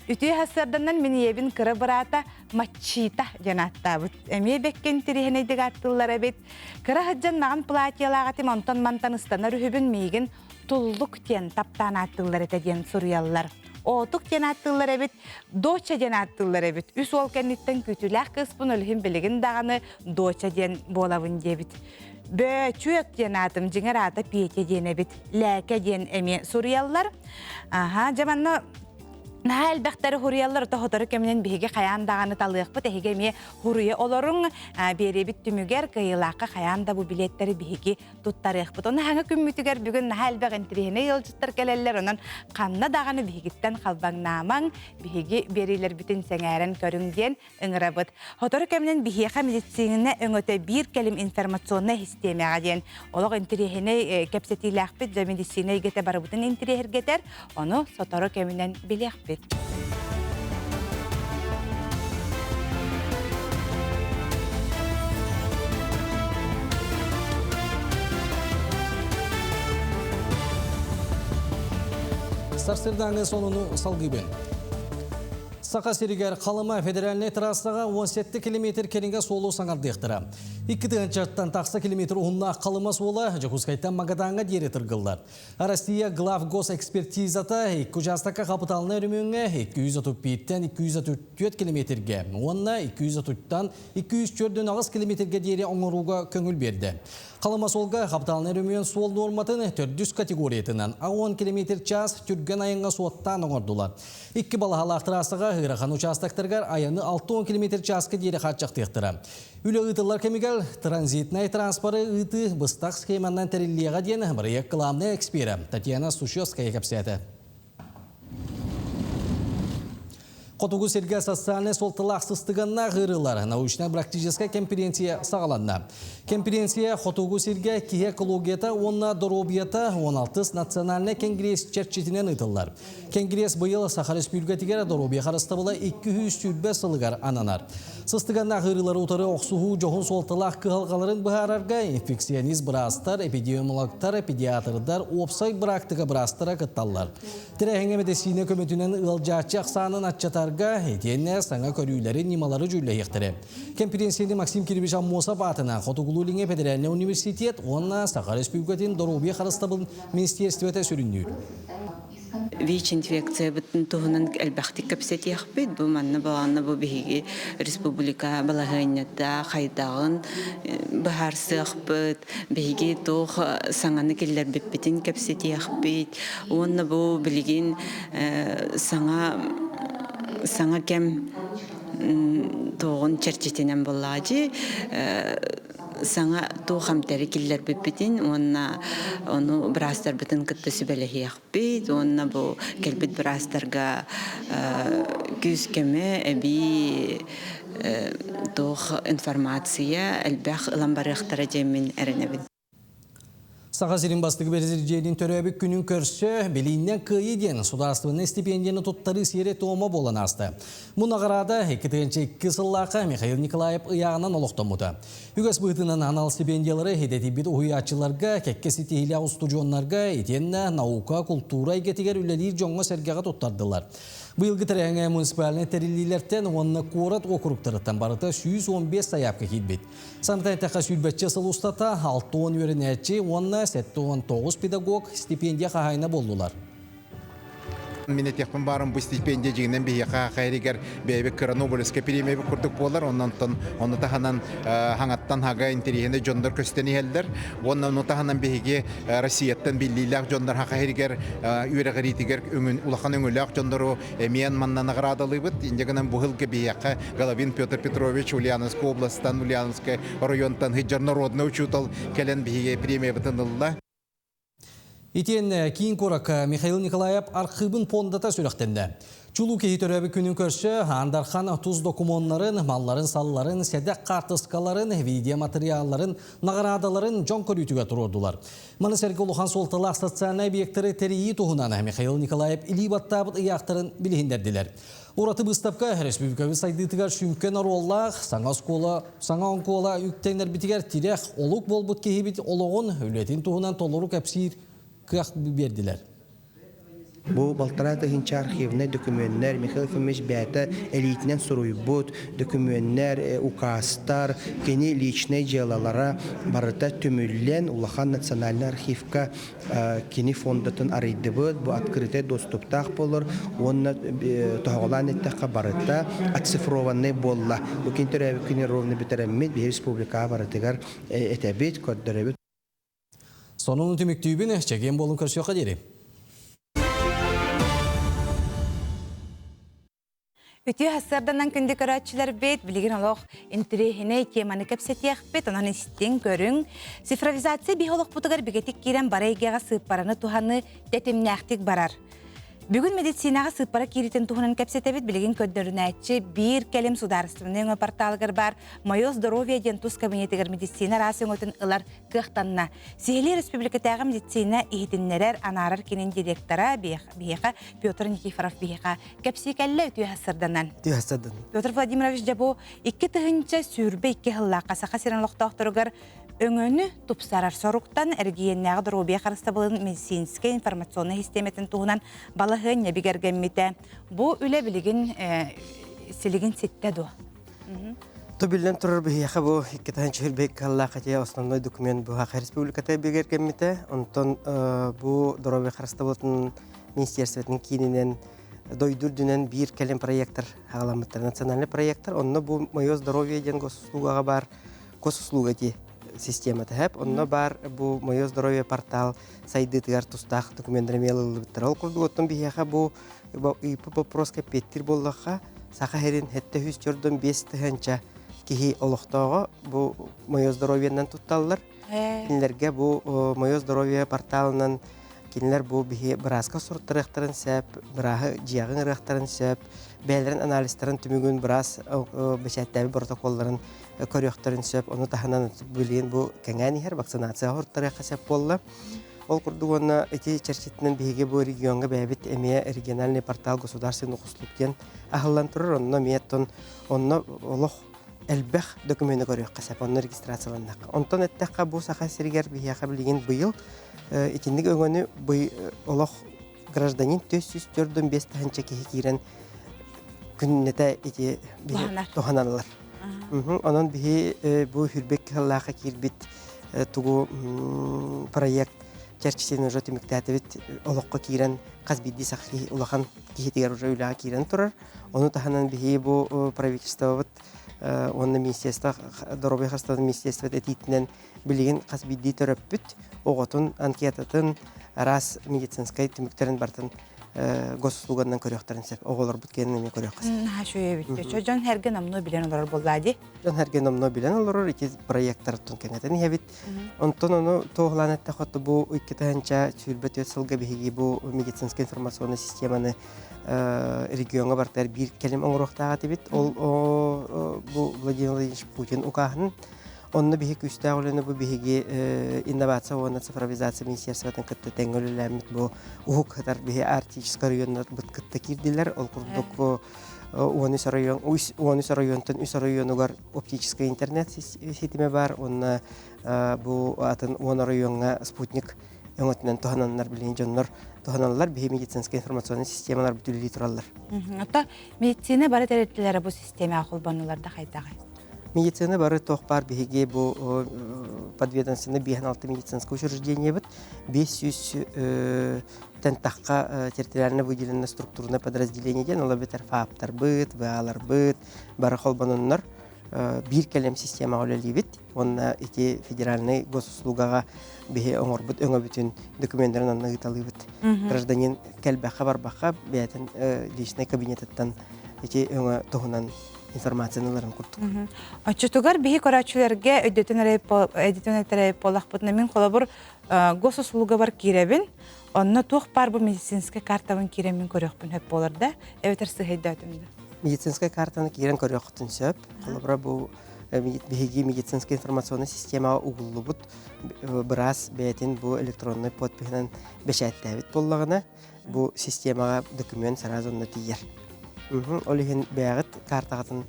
Үтүө сарсыарданан мин ийэбин кыра быраата Маччита диэн ааттаабыт. Эмиэ бэккин тириһинэйдик ааттыыллар эбит. Кыра сылдьан маҕан платьелаах этим, онтон мантан ыстанар үһүбүн миигин Туллук диэн таптаан ааттыыллар этэ диэн суруйаллар. Оотук диэн ааттыыллар эбит, Доча диэн ааттыыллар эбит. Үс уол кэнниттэн күүтүүлээх кыыспын өлүһүн билигин даҕаны Доча диэн буолабын диэбит. Бөөчүөк диэн аатым дьиҥэр аата Петя диэн эбит. Лээкэ диэн эмиэ суруйаллар. Аха, дьэ манна наһаа элбэхтэри хуруйаллар, ото сотору кэминэн биһиги хайаан даҕаны талыахпыт, эһиги эмиэ хуруйа олоруҥ. Биэриэбит түмүгэр кыайыылаахха хайаан да бу билиэттэри биһиги туттарыахпыт. Ону хаҥа күммүтүгэр бүгүн наһаа элбэх интириэһинэй ыалдьыттар кэлэллэр, онон ханна даҕаны биһигиттэн халбаҥнаамаҥ, биһиги биэриилэрбитин сэҥээрэн көрүҥ диэн ыҥырабыт. Сотору кэминэн биһиэхэ медицина өҥөтө биир кэлим информационнай систиэмэҕэ диэн олох интириэһинэй кэпсэтиилээхпит, дьэ медицина эйгэтэ барыбытын интириэһиргэтэр, ону сотору кэминэн билиэхпит. Сарсырдааҥы сонуну салгыыбын. Саха сиригэр Халыма федеральнай трассаҕа 17 километр кэриҥэ суолу саҥардыахтара. Икки тыһыынчаттан тахса километр уһуннаах Халыма суола Дьокуускайтан Магадаҥҥа диэри тыргыллар. Россия главгосэкспертизата икки учаастакка хапытаалынай өрөмүөҥҥэ 235-тэн 234 километргэ уонна 230-тан 248 километргэ диэри оҥорууга көҥүл биэрдэ. Халыма суолга хапытаалынай өрөмүөн суол нуорматын төрдүс категориятынан 10 километр час түргэн айаҥҥа суоттаан оҥордулар. Икки балаһалаах трассаҕа ыарахан учаастактарыгар айаны 60 километр чааска диэри хааччахтыахтара. Үлэ ыытыллар кэмигэр транзитнай транспоры ыытыы быстах схеманан тэриллиэҕэ диэн бырайыак главнай эксперэ Татьяна Сущевская кэпсээтэ. Хотугу сиргэ социальнай суолталаах сыстыганнаах ыарыылар научнай-практическай конференция саҕаланна. Конференция Хотугу сиргэ киһи экологията уонна доруобуйата 16 национальнай кэнгириэс чэрчитинэн ыытыллар. Кэнгириэс быйыл Саха Республикатыгар доруобуйа харыстабыла 220 сылыгар ананар. Сыстыганнаах ыарыылары утары охсуһуу дьоһун суолталаах кыһалҕаларын быһаарарга инфекционист быраастар, эпидемиологтар, педиатрдар, уопсай быраактыка быраастара кытталлар. Тэрээһиҥҥэ мэдиссиинэ көмөтүнэн ыалдьааччы ахсаанын аччатарга итиэннэ саҥа көрүүлэри, ньымалары дьүүллэһиэхтэрэ. Кэмпириэнсийэни Максим Кириллович Аммосов аатынан Хотугулуу-Илиҥҥи федеральнай университет уонна Саха Республикатын доруобуйа харыстабылын министиэристибэтэ сүрүннүүр. ВИЧ-инфекциябытын туһунан элбэхтик кэпсэтиэхпит. Бу манна балаҕанна бу биһиги республика балаһыанньата хайдаҕын быһаарсыахпыт, биһиги туох саҥаны киллэрбиппитин кэпсэтиэхпит. Уонна бу билигин саҥа саҥа кэм туоҕун чэрчитинэн буоллаҕа саҥа туох эмтэри киллэрбиппитин уонна ону быраастарбытын кытта сүбэлэһиэхпит уонна бу кэлбит быраастарга күүс-көмө эбии туох информация элбэх ылан барыахтара диэммин эрэнэбин. Саха сирин бастакы бэрэсидьиэнин төрөөбүт күнүн көрсө Билииннэн кыайыы диэн судаарыстыбаннай стипендияны туттарыы сиэрэ-туома буолан ааста. Бу наҕараада 2002 сыллаахха Михаил Николаев ыйааҕынан олохтоммута. Үгэс быһыытынан анал стипендиялары идэтийбит уһуйааччыларга, кэккэ ситиһиилээх устудьуоннарга итиэннэ наука, култуура эйгэтигэр үлэлиир дьоҥҥо-сэргэҕэ туттардылар. Быйылгы тэрээһиҥҥэ муниципальнай тэриллиилэртэн уонна куорат уокуруктарыттан барыта 115 сайаапка киирбит. Санатан эттэххэ, сүүрбэччэ сыл устата 60 үөрэнээччи уонна 79 педагог стипендия хаһаайына буоллулар. Мин этиэхпин баарым бу стипендия дьиҥинэн биһиэхэ хайырыгар бэйэбит кыра Нобелевскай премиябыт курдук буолар. Оннонтон ону таһынан хаҥаттан хага интэриэһинэй дьоннор көстөн иһэллэр. Уонна ону таһынан биһиги Россияттан биллиилээх дьоннор хаха иһигэр үөрэҕириитигэр улахан өҥөлөөх дьоннору Эмиэн манна наградалыыбыт. Инде гынан бу сылга биһиэхэ Головин Петр Петрович Ульяновскай областан, Ульяновскай районтан сылдьар народный учуутал кэлэн биһиги премиябытын ылла. Итиэннэ киин куоракка Михаил Николаев архыыбын пуондата сүрэхтэннэ. Чулуу киһи төрөөбүт күнүн көрсө Аан Дархан тус докумуоннарын, малларын-салларын, сэдэх хаартыскаларын, видеоматериалларын, наҕараадаларын дьон көрүүтүгэр туруордулар. Маны сэргэ улахан суолталаах социальнай объектары тэрийии туһунан Михаил Николаев илии баттаабыт ыйаахтарын билиһиннэрдилэр. Ураты быыстапка республикабыт сайдыытыгар сүҥкэн оруоллаах, саҥа оскуола, саҥа оҥкуола үктэнэрбитигэр тирэх, олук буолбут киһибит олоҕун, үлэтин туһунан толору кэпсиир кыах биэрдилэр. Бу балтараа тыһыынча архивнай дөкүмүөннэр Михаил Ефимович бэйэтэ элиитинэн суруйбут дөкүмүөннэр, указтар, кини личнэй дьыалалара барыта түмүллэн улахан национальнай архивка кини фондатын арыйдыбыт. Бу открытый доступтаах буолар уонна тоһоҕолоон эттэххэ барыта оцифрованный буолла. Бу кини төрөөбүт күнү ровно бүтэрэммит биһи республикаҕа барытыгар этэбит, көрдөрөбүт. Сонун түмүктүүбүн, чэгиэн буолун көрсүөххэ диэри. Үтүө сарсыарданан күндү көрөөччүлэрбит, билигин олох интириэһинэй теманы кэпсэтиэхпит, онон истиҥ, көрүҥ. Цифровизация биһи олохпутугар бигэтик киирэн бары эйгэҕэ сыыппараны туһаныы тэтимнээхтик барар. Бүгүн медицинаҕа сыыппара кииритин туһунан кэпсэтэбит. Билигин көрдөрүнээччи биир кэлим судаарыстыбаннай өҥө порталыгар баар «Мое здоровье» диэн тус кабинетыгар медицина араас өҥөтүн ылар кыахтанна. Сиһилии республикатааҕы медицина иһитиннэрэр, анаарар киинин директора биһиэхэ Петр Никифоров биһиэхэ кэпсии кэллэ үтүө сырданан. Үтүө сырданан. Петр Владимирович дьэ бу 2022 сыллаахха Саха сирин олохтоохторугар Өҥөнү тупсарар соруктан эрэгийиэннээҕи доруобуйа харыстабылын медицинскэй информационнай систиэмэтин туһунан балаһыанньа бигэргэммитэ. Бу үлэ билигин силигин ситтэ дуо? То биллэн турар биһиэхэ бу 2021 кыллаах этиэ основной документ бу Саха Республиката бигэргэммитэ. Онтон бу доруобуйа харыстабылын министерствотын киининэн дойду үрдүнэн биир кэлим проектор хаҕаламмыттар. Национальный проектор. Онно бу «Мое здоровье» диэн госуслугаҕа бар госуслуга дии системата хэп. Онно бар бу «Мое здоровье» портал сайдыытыгар тустаах документтар эмиэ ылыллыбыттар. Ол курдук оттон биһиэхэ бу ыйыппыт боппуруоска эппиэттиир буоллахха, Саха сирин 745 тыһыынча киһи олохтооҕо бу «Мое здоровье»нан тутталлар. Кинилэргэ бу «Мое здоровье» порталынан кинилэр бу биһи бырааска суруттарыахтарын сөп, бырааһы дьиэҕин ырыахтарын сөп, бэйэлэрин анализтарын түмүгүн быраас бэчээттээбит протоколларын көрүөхтэрин сөп. Ону таһынан билигин бу кэҥээн иһэр вакцинация оһортарыахха сөп буолла. Ол курдук уонна ити чэрчитинэн биһиги бу региоҥҥа бэйэбит эмиэ региональный портал государственных услуг диэн аһыллан турар. Онно эмиэ оттон онно олох элбэх документы көрүөххэ сөп, онно регистрацияланнахха. Онтон эттэххэ бу Саха сиригэр биһиэхэ билигин быйыл итинник өҥөнү олох гражданин 445 тыһыынча киһи киирэн күннэтэ ити туһаналлар. Онон биһи бу хүрбек кыһаллаахха киирбит тугу проект чэрчитин уже түмүктээтибит олоххо киирэн хас биирдии саха улахан киһитигэр уже үлэҕэ киирэн турар. Ону таһынан биһи бу правительствобыт уонна министерство доруобуйа харыстабылын министерствот этиитинэн билигин хас биирдии төрөппүт оҕотун анкетатын араас медицинскай түмүктэрин барытын госуслуганан көрүөхтэрин сөп. Оҕолорбут киэнин эмиэ көрүөххэ сөп. Наһаа үчүгэй Дьон эргэ номнуо билэн олорор буоллаа дии. Дьон эргэ номнуо билэн олорор ити проекттартан кэҥэтэн иһэбит. Онтон ону туоһулаан эттэххэ бу 2024 сылга биһиги бу медицинскай информационнай системаны региоҥҥа бартар биир кэлим оҥоруохтаах этибит. Ол бу Владимир Владимирович Путин укааһын Онно биһи күүстээх үлэни бу биһиги инновация уонна цифровизация министерствотын кытта тэҥҥэ үлэлээммит бу уһук сытар биһи арктическай районнарбыт кытта киирдилэр. Ол курдук 13 район 13 районтан үс районугар оптическай интернет ситимэ бар уонна бу атын 10 райоҥҥа спутник өҥөтүнэн туһананнар билигин дьоннор туһаналлар биһи медицинскэй информационнай системалар бүтүлүү тураллар. Ото медицина бары тэрилтэлэрэ бу системаҕа холбонулар да хайдаҕый? Медицина бары туох баар биһиги бу подведомственный 56 медицинское учреждениебит 500 тэн тахха территориально выделенное структурное подразделение диэн ол эбэтэр ФАПтарбыт, ВАларбыт бары холбононнор биир кэлим системаҕа үлэлиибит уонна ити федеральнай госуслугаҕа биһи оҥорбут өҥөбүтүн докуменнарын онно ыыталыыбыт. Гражданин кэлбэххэ барбахха бэйэтин личный кабинетыттан ити өҥө туһунан информацияны ыларын курдук. Оччотугар биһи көрөөччүлэргэ өйдөтөн эрэ буоллахпытына мин холобур госуслугабар киирэбин, онно туох баар бу медицинскэй картабын киирэммин көрүөхпүн сөп буолар да, эбэтэр сыһыйдаатым да? Медицинскэй картаны киирэн көрүөххүтүн сөп. Холобура бу биһиги медицинскэй информационнай системаҕа угуллубут быраас бэйэтин бу электроннай подпиһынан бэчээттээбит буоллаҕына, бу системаҕа документ сразу онно тиийэр. Ол иһин бэйэҕит картаҕытын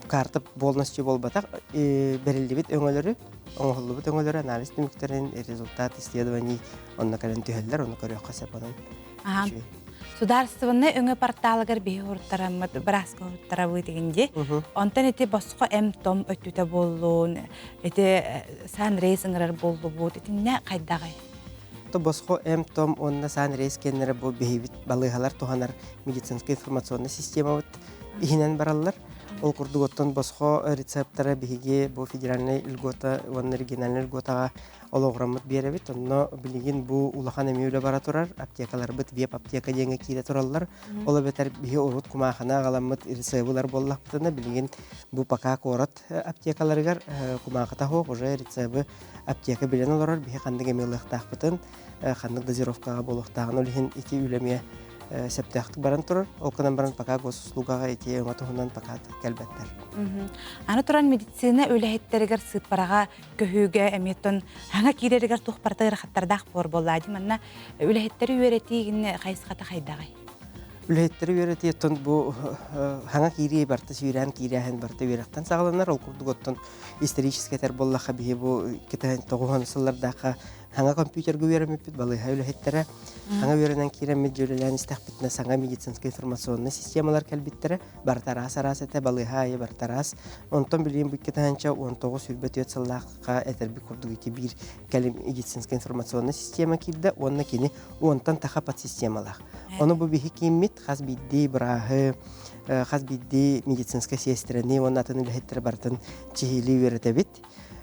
карта полностью буолбатах бэриллибит өҥөлөрү, оҥоһуллубут өҥөлөрү анализ түмүктэрин, результат исследований онно кэлэн түһэллэр, ону көрүөххэ сөп онон. Судаарыстыбаннай өҥө порталыгар биһи уруттараммыт, бырааска уруттарабыт дигин Онтон ити босхо эм-том өттүтэ буоллун, ити сан рейс ыҥырар буоллубут, итиннэ хайдаҕый? То босхо эм-том уонна сан рейс кэннэрэ бу биһибит балыыһалар туһанар медицинскэй информационнай системабыт иһинэн бараллар. Ол курдук оттон босхо рецептара биһиги бу федеральнай льгота уонна региональнай льготаҕа олоҕураммыт биэрэбит. Онно билигин бу улахан эмиэ үлэ бара турар. Аптекаларбыт веб-аптека диэҥҥэ киирэ тураллар. Ол эбэтэр биһи урут кумааханы аҕаламмыт рецебылар буоллахпытына, билигин бу пока куорат аптекаларыгар кумаахыта суох уже рецебы аптека билэн олорор. Биһи ханнык эми ылыахтаахпытын, ханнык дозировкаҕа буолуохтааҕын ол иһин ити үлэ эмиэ сөптөөхтүк баран турар. Ол гынан баран пока госуслугаҕа ити өҥө туһунан пока кэлбэттэр. Аны туран медицина үлэһиттэригэр сыыппараҕа көһүүгэ эмиэ хаҥа киирэригэр туох барыта ыарахаттардаах буор буоллаа дии манна үлэһиттэри үөрэтии хайысхата хайдаҕый? Үлэһиттэри үөрэтии оттон бу хаҥа киирии барыта сүүрээн киирээһин барыта үөрэхтэн саҕаланар. Ол курдук оттон исторически этэр буоллахха биһи бу 90 сыллардаахха хаҥа компьютерга үөрэммиппит балыыһа үлэһиттэрэ хаҥа үөрэнэн киирэммит дьүөрэлээн истэхпитинэ саҥа медицинскэй информационнай системалар кэлбиттэрэ барыта араас-араас этэ, балыыһа аайы барыта араас. Онтон билигин бу 2019-24 сыллаахха этэрбит курдук ити биир кэлим медицинскэй информационнай система киирдэ уонна кини уонтан таха подсистемалаах. Ону бу биһи кииммит хас биирдии бырааһы, хас биирдии медицинскэй сиэстэрэни уонна атын үлэһиттэри барытын чиһилии үөрэтэбит.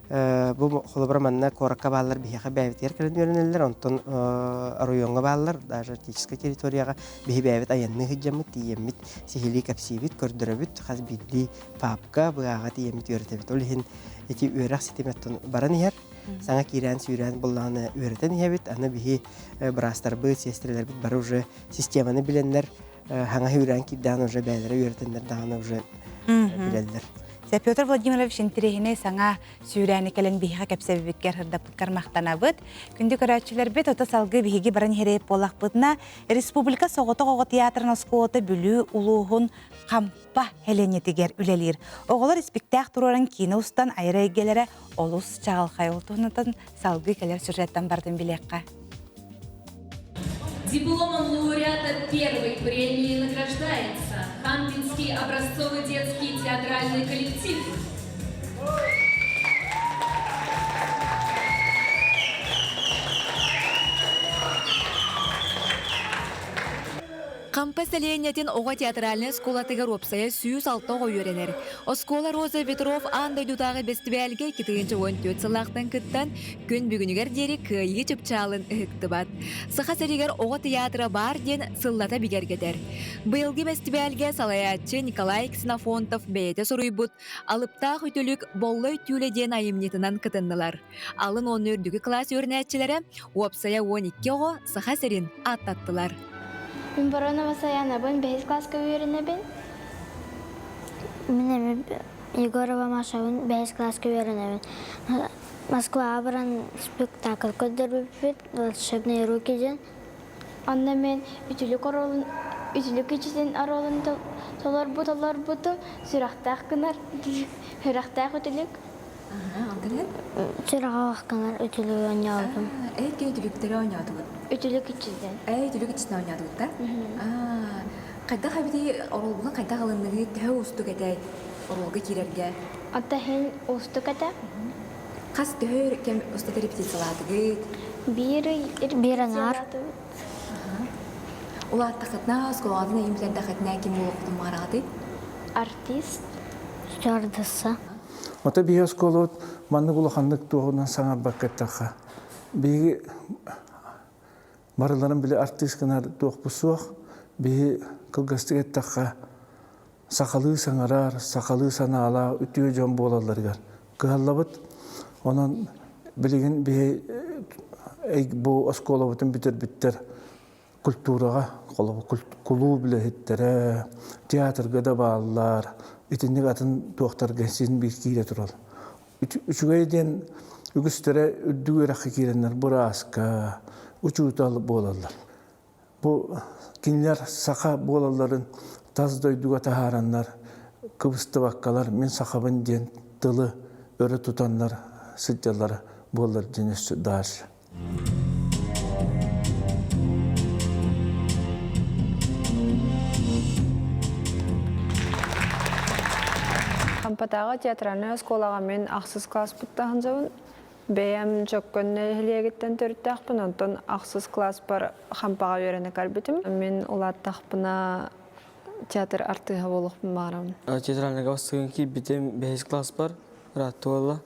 Бу холобура манна куоракка бааллар биһиэхэ бэйэбитигэр кэлэн үөрэнэллэр, онтон оройуоҥҥа бааллар, даже арктическай территорияҕа биһи бэйэбит айанныы сылдьаммыт, тиийэммит, сиһилии кэпсиибит, көрдөрөбүт, хас биирдии паапка, быһааҕа тиийэммит үөрэтэбит. Ол иһин ити үөрэх ситимэ баран иһэр, саҥа киирээн-сүүрээн буллаҕына үөрэтэн иһэбит. Аны биһи быраастарбыт, сиэстэрэлэрбит бары уже системаны билэннэр, хаҥа үүрэн киирдэҕинэ уже бэйэлэрэ үөрэтэннэр даҕаны уже билэллэр. Петр Владимирович интэриэһинэй саҥа сүүрээни кэлэн биһиэхэ кэпсэбибиккэр сырдаппыккар махтанабыт. Күндү көрөөччүлэрбит, ото салгыы биһиги баран иһэрээп буоллахпытына, Республика соҕотох оҕо театрын оскуолата Бүлүү улууһун Хампа Хеленитигэр үлэлиир. Оҕолор испиктээх туруоран киинэ устан айар эйгэлэрэ олус чаҕылхай. Ол туһунан салгыы кэлэр сюжеттан бардын билиэххэ. Дипломом лауреата первой премии награждается Хампинский образцовый детский театральный коллектив. Хампа сэлиэнньэтин оҕо театральнай оскуолатыгар уопсайа 106 оҕо үөрэнэр. Оскуола Роза Ветров аан дойдутааҕы бэстибээлгэ 2014 сыллаахтан кыттан, күн бүгүнүгэр диэри кыайыы чыпчаалын ыһыктыбат. Саха сиригэр оҕо театра баар диэн сыллата бигэргэтэр. Быйылгы бэстибээлгэ салайааччы Николай Ксенофонтов бэйэтэ суруйбут «Алыптаах үтүлүк Боллой түүлэ» диэн айымньытынан кытыннылар. Алын уонна үрдүкү кылаас үөрэнээччилэрэ уопсайа 12 оҕо Саха сирин ааттаттылар. Мин Воронова Саянабын, бэһис класска үөрэнэбин. Мин эми Егорова Машабын, бэһис класска үөрэнэбин. Москваҕа баран спектакль көрдөрбүппүт, «Волшебные руки» диэн. Онно мен үтүлүк оруолун үтүлүк ичитин оруолун толорбут толорбутум сүрэхтээх гынар сүрэхтээх үтүлүк. Сүрэҕэ гынар үтүлүгү оонньообутум. Эйки үтүлүктэри оонньоотугут? Үтүлүк иччитин. Ээ, үтүлүк иччитин оонньоотугут да? Хайдах эбитий оруолгун хайдах ылынныгыт? Төһө уустук этэй оруолга киирэргэ? Ата иһин уустук этэ. Хас төһө кэм устата репетициялаатыгыт? Биир ый Биир аҥаар. Улааттахытына, оскуолаҕытын эйим бүтэрдэххитинэ ким буолуоххутун баҕараҕытый? Артист. Стюардесса. Ото биһи оскуолабыт маннык улаханнык туоһунан саҥарбакка эттэххэ, биһиги барыларын били артыыс гынар туохпут суох, биһи кылгастык эттэххэ. сахалыы саҥарар, сахалыы санаалаах үтүө дьон буолалларыгар кыһаллабыт. Онон билигин биһи бу оскуолабытын бүтэрбиттэр культураҕа, кулууп үлэһиттэрэ, театрга да бааллар, итинник атын туохтарга син биир киирэ турал. Үчүгэй диэн үгүстэрэ үрдүк үөрэххэ киирэннэр бырааска, учуутал буолаллар. Бу кинилэр саха буолалларын тас дойдуга таһаараннар, кыбыстыбаккалар мин сахабын диэн тылы өрө тутаннар сылдьаллара буоллар диэн өссө дальше. Хампатааҕы театральнай оскуолаҕа мин ахсыс класспыттан сылдьабын. Бэйэм Чөккөн нэһилиэгиттэн төрүттээхпин, онтон ахсыс класспар Хампаҕа үөрэнэ кэлбитим. Мин улааттахпына театр артыыһа буолуохпун баҕарабын. Театральныйга бастакын киирбитим бэһис класспар ыраатта буолла.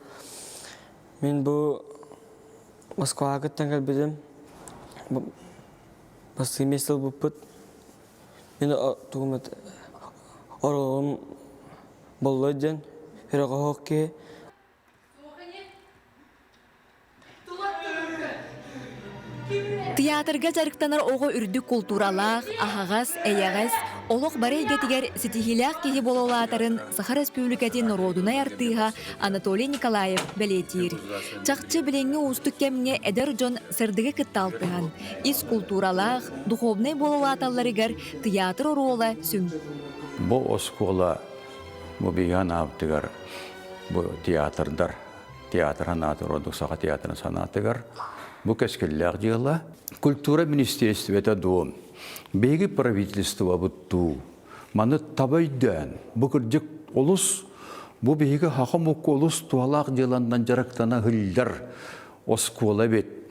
Мин бу Москваҕа кыттан кэлбитим. Бастакы миэстэ ылбыппыт. Мин тугум оруолум боллой диэн өрөҕөһөх киһи. Театрга дьарыктанар оҕо үрдүк култууралаах, аһаҕас, эйэҕэс, олох бары эйгэтигэр ситиһиилээх киһи буола улаатарын Саха Республикатын норуодунай артыыһа Анатолий Николаев бэлиэтиир. Чахчы билиҥҥи уустук кэмҥэ эдэр дьон сырдыгы кытта алтыһан, ис култууралаах, духовнай буола улааталларыгар театр оруола сүҥ. Бу оскуола бу биһиги анаабытыгар бу театрдар театр санаатыгар ордук саха театрын санаатыгар бу кэскиллээх дьыала культура министиэристибэтэ дуу биһиги правительствобыт дуу маны таба өйдөөн бу кырдьык олус бу биһиги саха омукка олус туһалаах дьыаланнан дьарыктана сылдьар оскуола эбит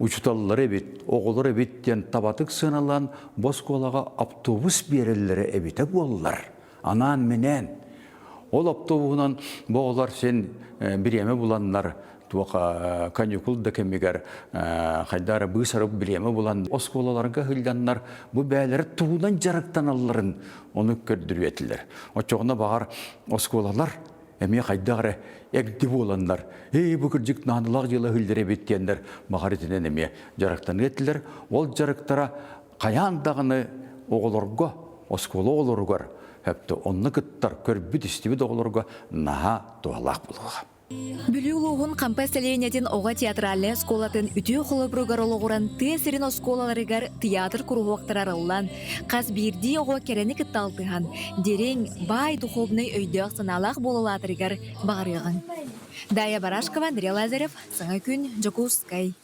учуталлар эбит оҕолор эбит диэн табатык сыаналаан бу оскуолаҕа автобус биэрэллэрэ эбитэ буоллар анаан-минээн. Ол автобуһунан бу оҕолор син бириэмэ буланнар туох каникул да кэмигэр хайда эрэ быыс-арык бириэмэ булан оскуолаларга сылдьаннар бу бээлэрэ тугунан дьарыктаналларын ону көрдөрүө этилэр. Оччоҕуна баҕар оскуолалар эмиэ хайдах эрэ эгди буоланнар, «Эй, бу кырдьык наадалаах дьыала сылдьар эбит» диэннэр баҕар итинэн эмиэ дьарыктаныа этилэр. Ол дьарыктара хайаан даҕаны оҕолорго, оскуола оҕолоругар, өптө онно кыттар, көрбүт-истибит оҕолорго наһаа туһалаах буолуоҕа. Бүлүү улууһун Хампа сэлиэнньэтин оҕо театральнай оскуолатын үтүө холобуругар олоҕуран тыа сирин оскуолаларыгар театр куруһуоктара арыллан, хас биирдии оҕо кэрэни кытта алтыһан, дириҥ, баай духовнай өйдөөх-санаалаах буолалаатарыгар баҕарыаҕыҥ. Дая Барашкова, Андрей Лазарев, Саҥа күн, Дьокуускай.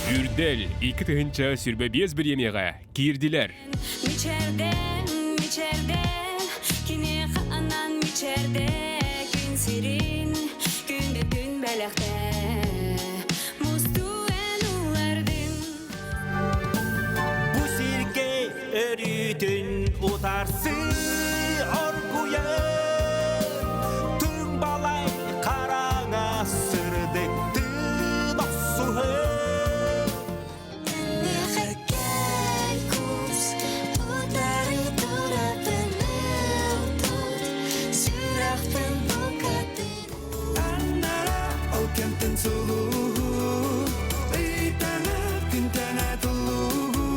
Үрдэл 2025 бириэмийэҕэ киирдилэр. Мичэрдэн, мичэрдэн, киниэхэ анан мичэрдэ күн сирин, күндү күн бэлэхтэ. Мустуу эн улардын. Бу сиргэ өрүүтүн утарсыы оргуйар Түҥ балай хараҥа сырдыктыын охсуһар Миэхэ кэл кус, утары турабын ылтут, сүрэхпин букатын Аннара ол кэмтэн сулуһу, ыйтана күнтэнэ тулуһу.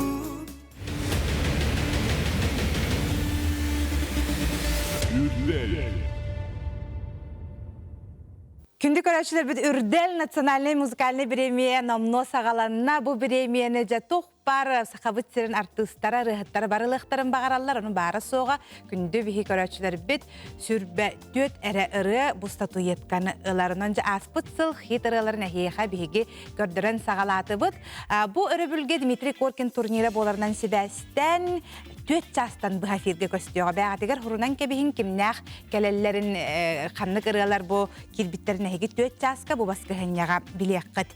Үрдэл. Күндү көрөөччүлэрбит Үрдэл национальнай музыкальнай бириэмийэ номнуо саҕаланна. Бу бириэмийэни дьэ туох бар Сахабыт сирин артыыстара, ырыаһыттара барылыахтарын баҕараллар. Ону баара-суоҕа күндү биһи көрөөччүлэрбит сүрбэ түөт эрэ ырыа бу статуэтканы ылар. Онон дьэ ааспыт сыл хит ырыаларын эһиэхэ биһиги көрдөрөн саҕалаатыбыт. Бу өрөбүлгэ Дмитрий Коркин турнира буоларынан сибээстэн түөт чаастан быһа эфиргэ көстүөҕэ. Бэҕэтигэр хурунан кэбиһин кимнээх кэлэллэрин ханнык ырыалар бу киирбиттэрин эһиги түөт чааска бу баскыһынньаҕа билиэххит.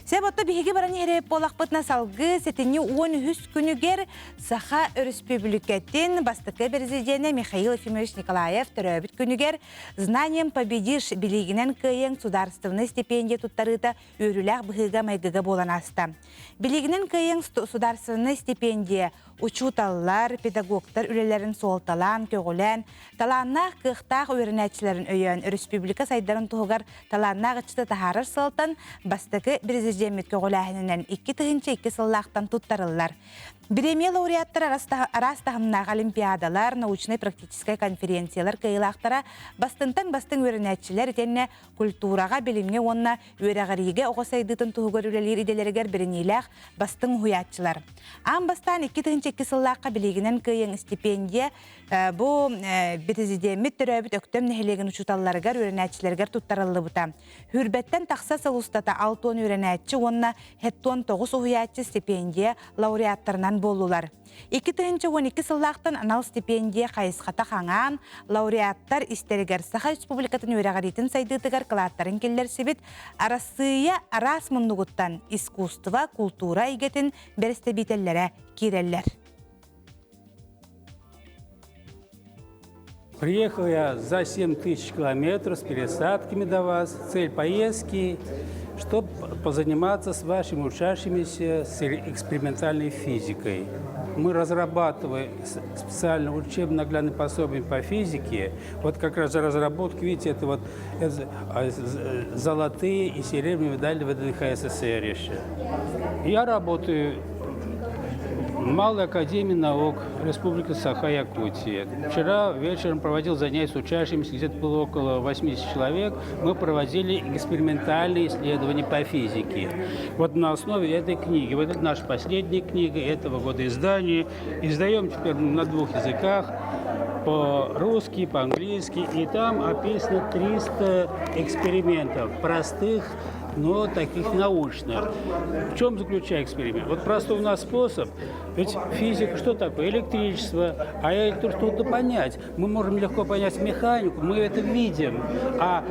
Сөп отто биһиги баран иһэрэ буолахпытына салгыы сэтинньи Сэтинньи 13 күнүгэр Саха Өрөспүүбүлүкэтин бастакы президенэ Михаил Ефимович Николаев төрөөбүт күнүгэр «Знанием победишь» билиигинэн кыайыаҥ судаарыстыбаннай стипендия туттарыыта үөрүүлээх быһыыга-майгыга буолан ааста. Билигинэн кыайыаҥ судаарыстыбаннай стипендия учууталлар, педагогтар үлэлэрин суолталаан, көҕүлээн, талааннаах, кыахтаах үөрэнээччилэрин өйөөн, өрөспүүбүлүкэ сайдарын туһугар талааннаах ыччаты таһаарар сыалтан бастакы президеммит көҕүлээһининэн 2002 сыллаахтан туттарыллар. Бириэмийэ лауреаттара араас таһымнаах олимпиадалар, научнай-практическай конференциялар кыайыылаахтара, бастыҥтан бастыҥ үөрэнээччилэр итиэннэ культураҕа, билимҥэ уонна үөрэҕириигэ оҕо сайдыытын туһугар үлэлиир идэлэригэр бэриниилээх бастыҥ уһуйааччылар. Аан бастаан 2002 сыллаахха билигинэн кыайыҥ стипендия бу президеммит төрөөбүт Өктөм нэһилиэгин учууталларыгар, үөрэнээччилэригэр туттарыллыбыта. Хүрбэттэн тахса сыл устата 60 үөрэнээччи уонна 79 уһуйааччы стипендия лауреаттарынан буоллулар. 2012 сыллаахтан анал стипендия хайысхата хаҥаан, лауреаттар истэригэр Саха Республикатын үөрэҕириитин сайдыытыгар кылааттарын киллэрсибит Арассыыйа араас муннугуттан искусство, култуура эйгэтин бэрэстэбиитэллэрэ киирэллэр. Приехал я за 7 тысяч километров с пересадками до вас. Цель поездки, чтобы позаниматься с вашими учащимися с экспериментальной физикой. Мы разрабатываем специально учебно-наглядные пособия по физике. Вот как раз за разработку, видите, это вот это золотые и серебряные медали ВДНХ СССР еще. Я работаю Малой Академии наук Республики Саха-Якутия. Вчера вечером проводил занятия с учащимися, где-то было около 80 человек. Мы проводили экспериментальные исследования по физике. Вот на основе этой книги. Вот это наша последняя книга этого года издания. Издаем теперь на двух языках по-русски, по-английски, и там описано 300 экспериментов, простых, но таких научных. В чем заключается эксперимент? Вот просто у нас способ, ведь физика что такое? Электричество, а электричество трудно понять. Мы можем легко понять механику, мы это видим, а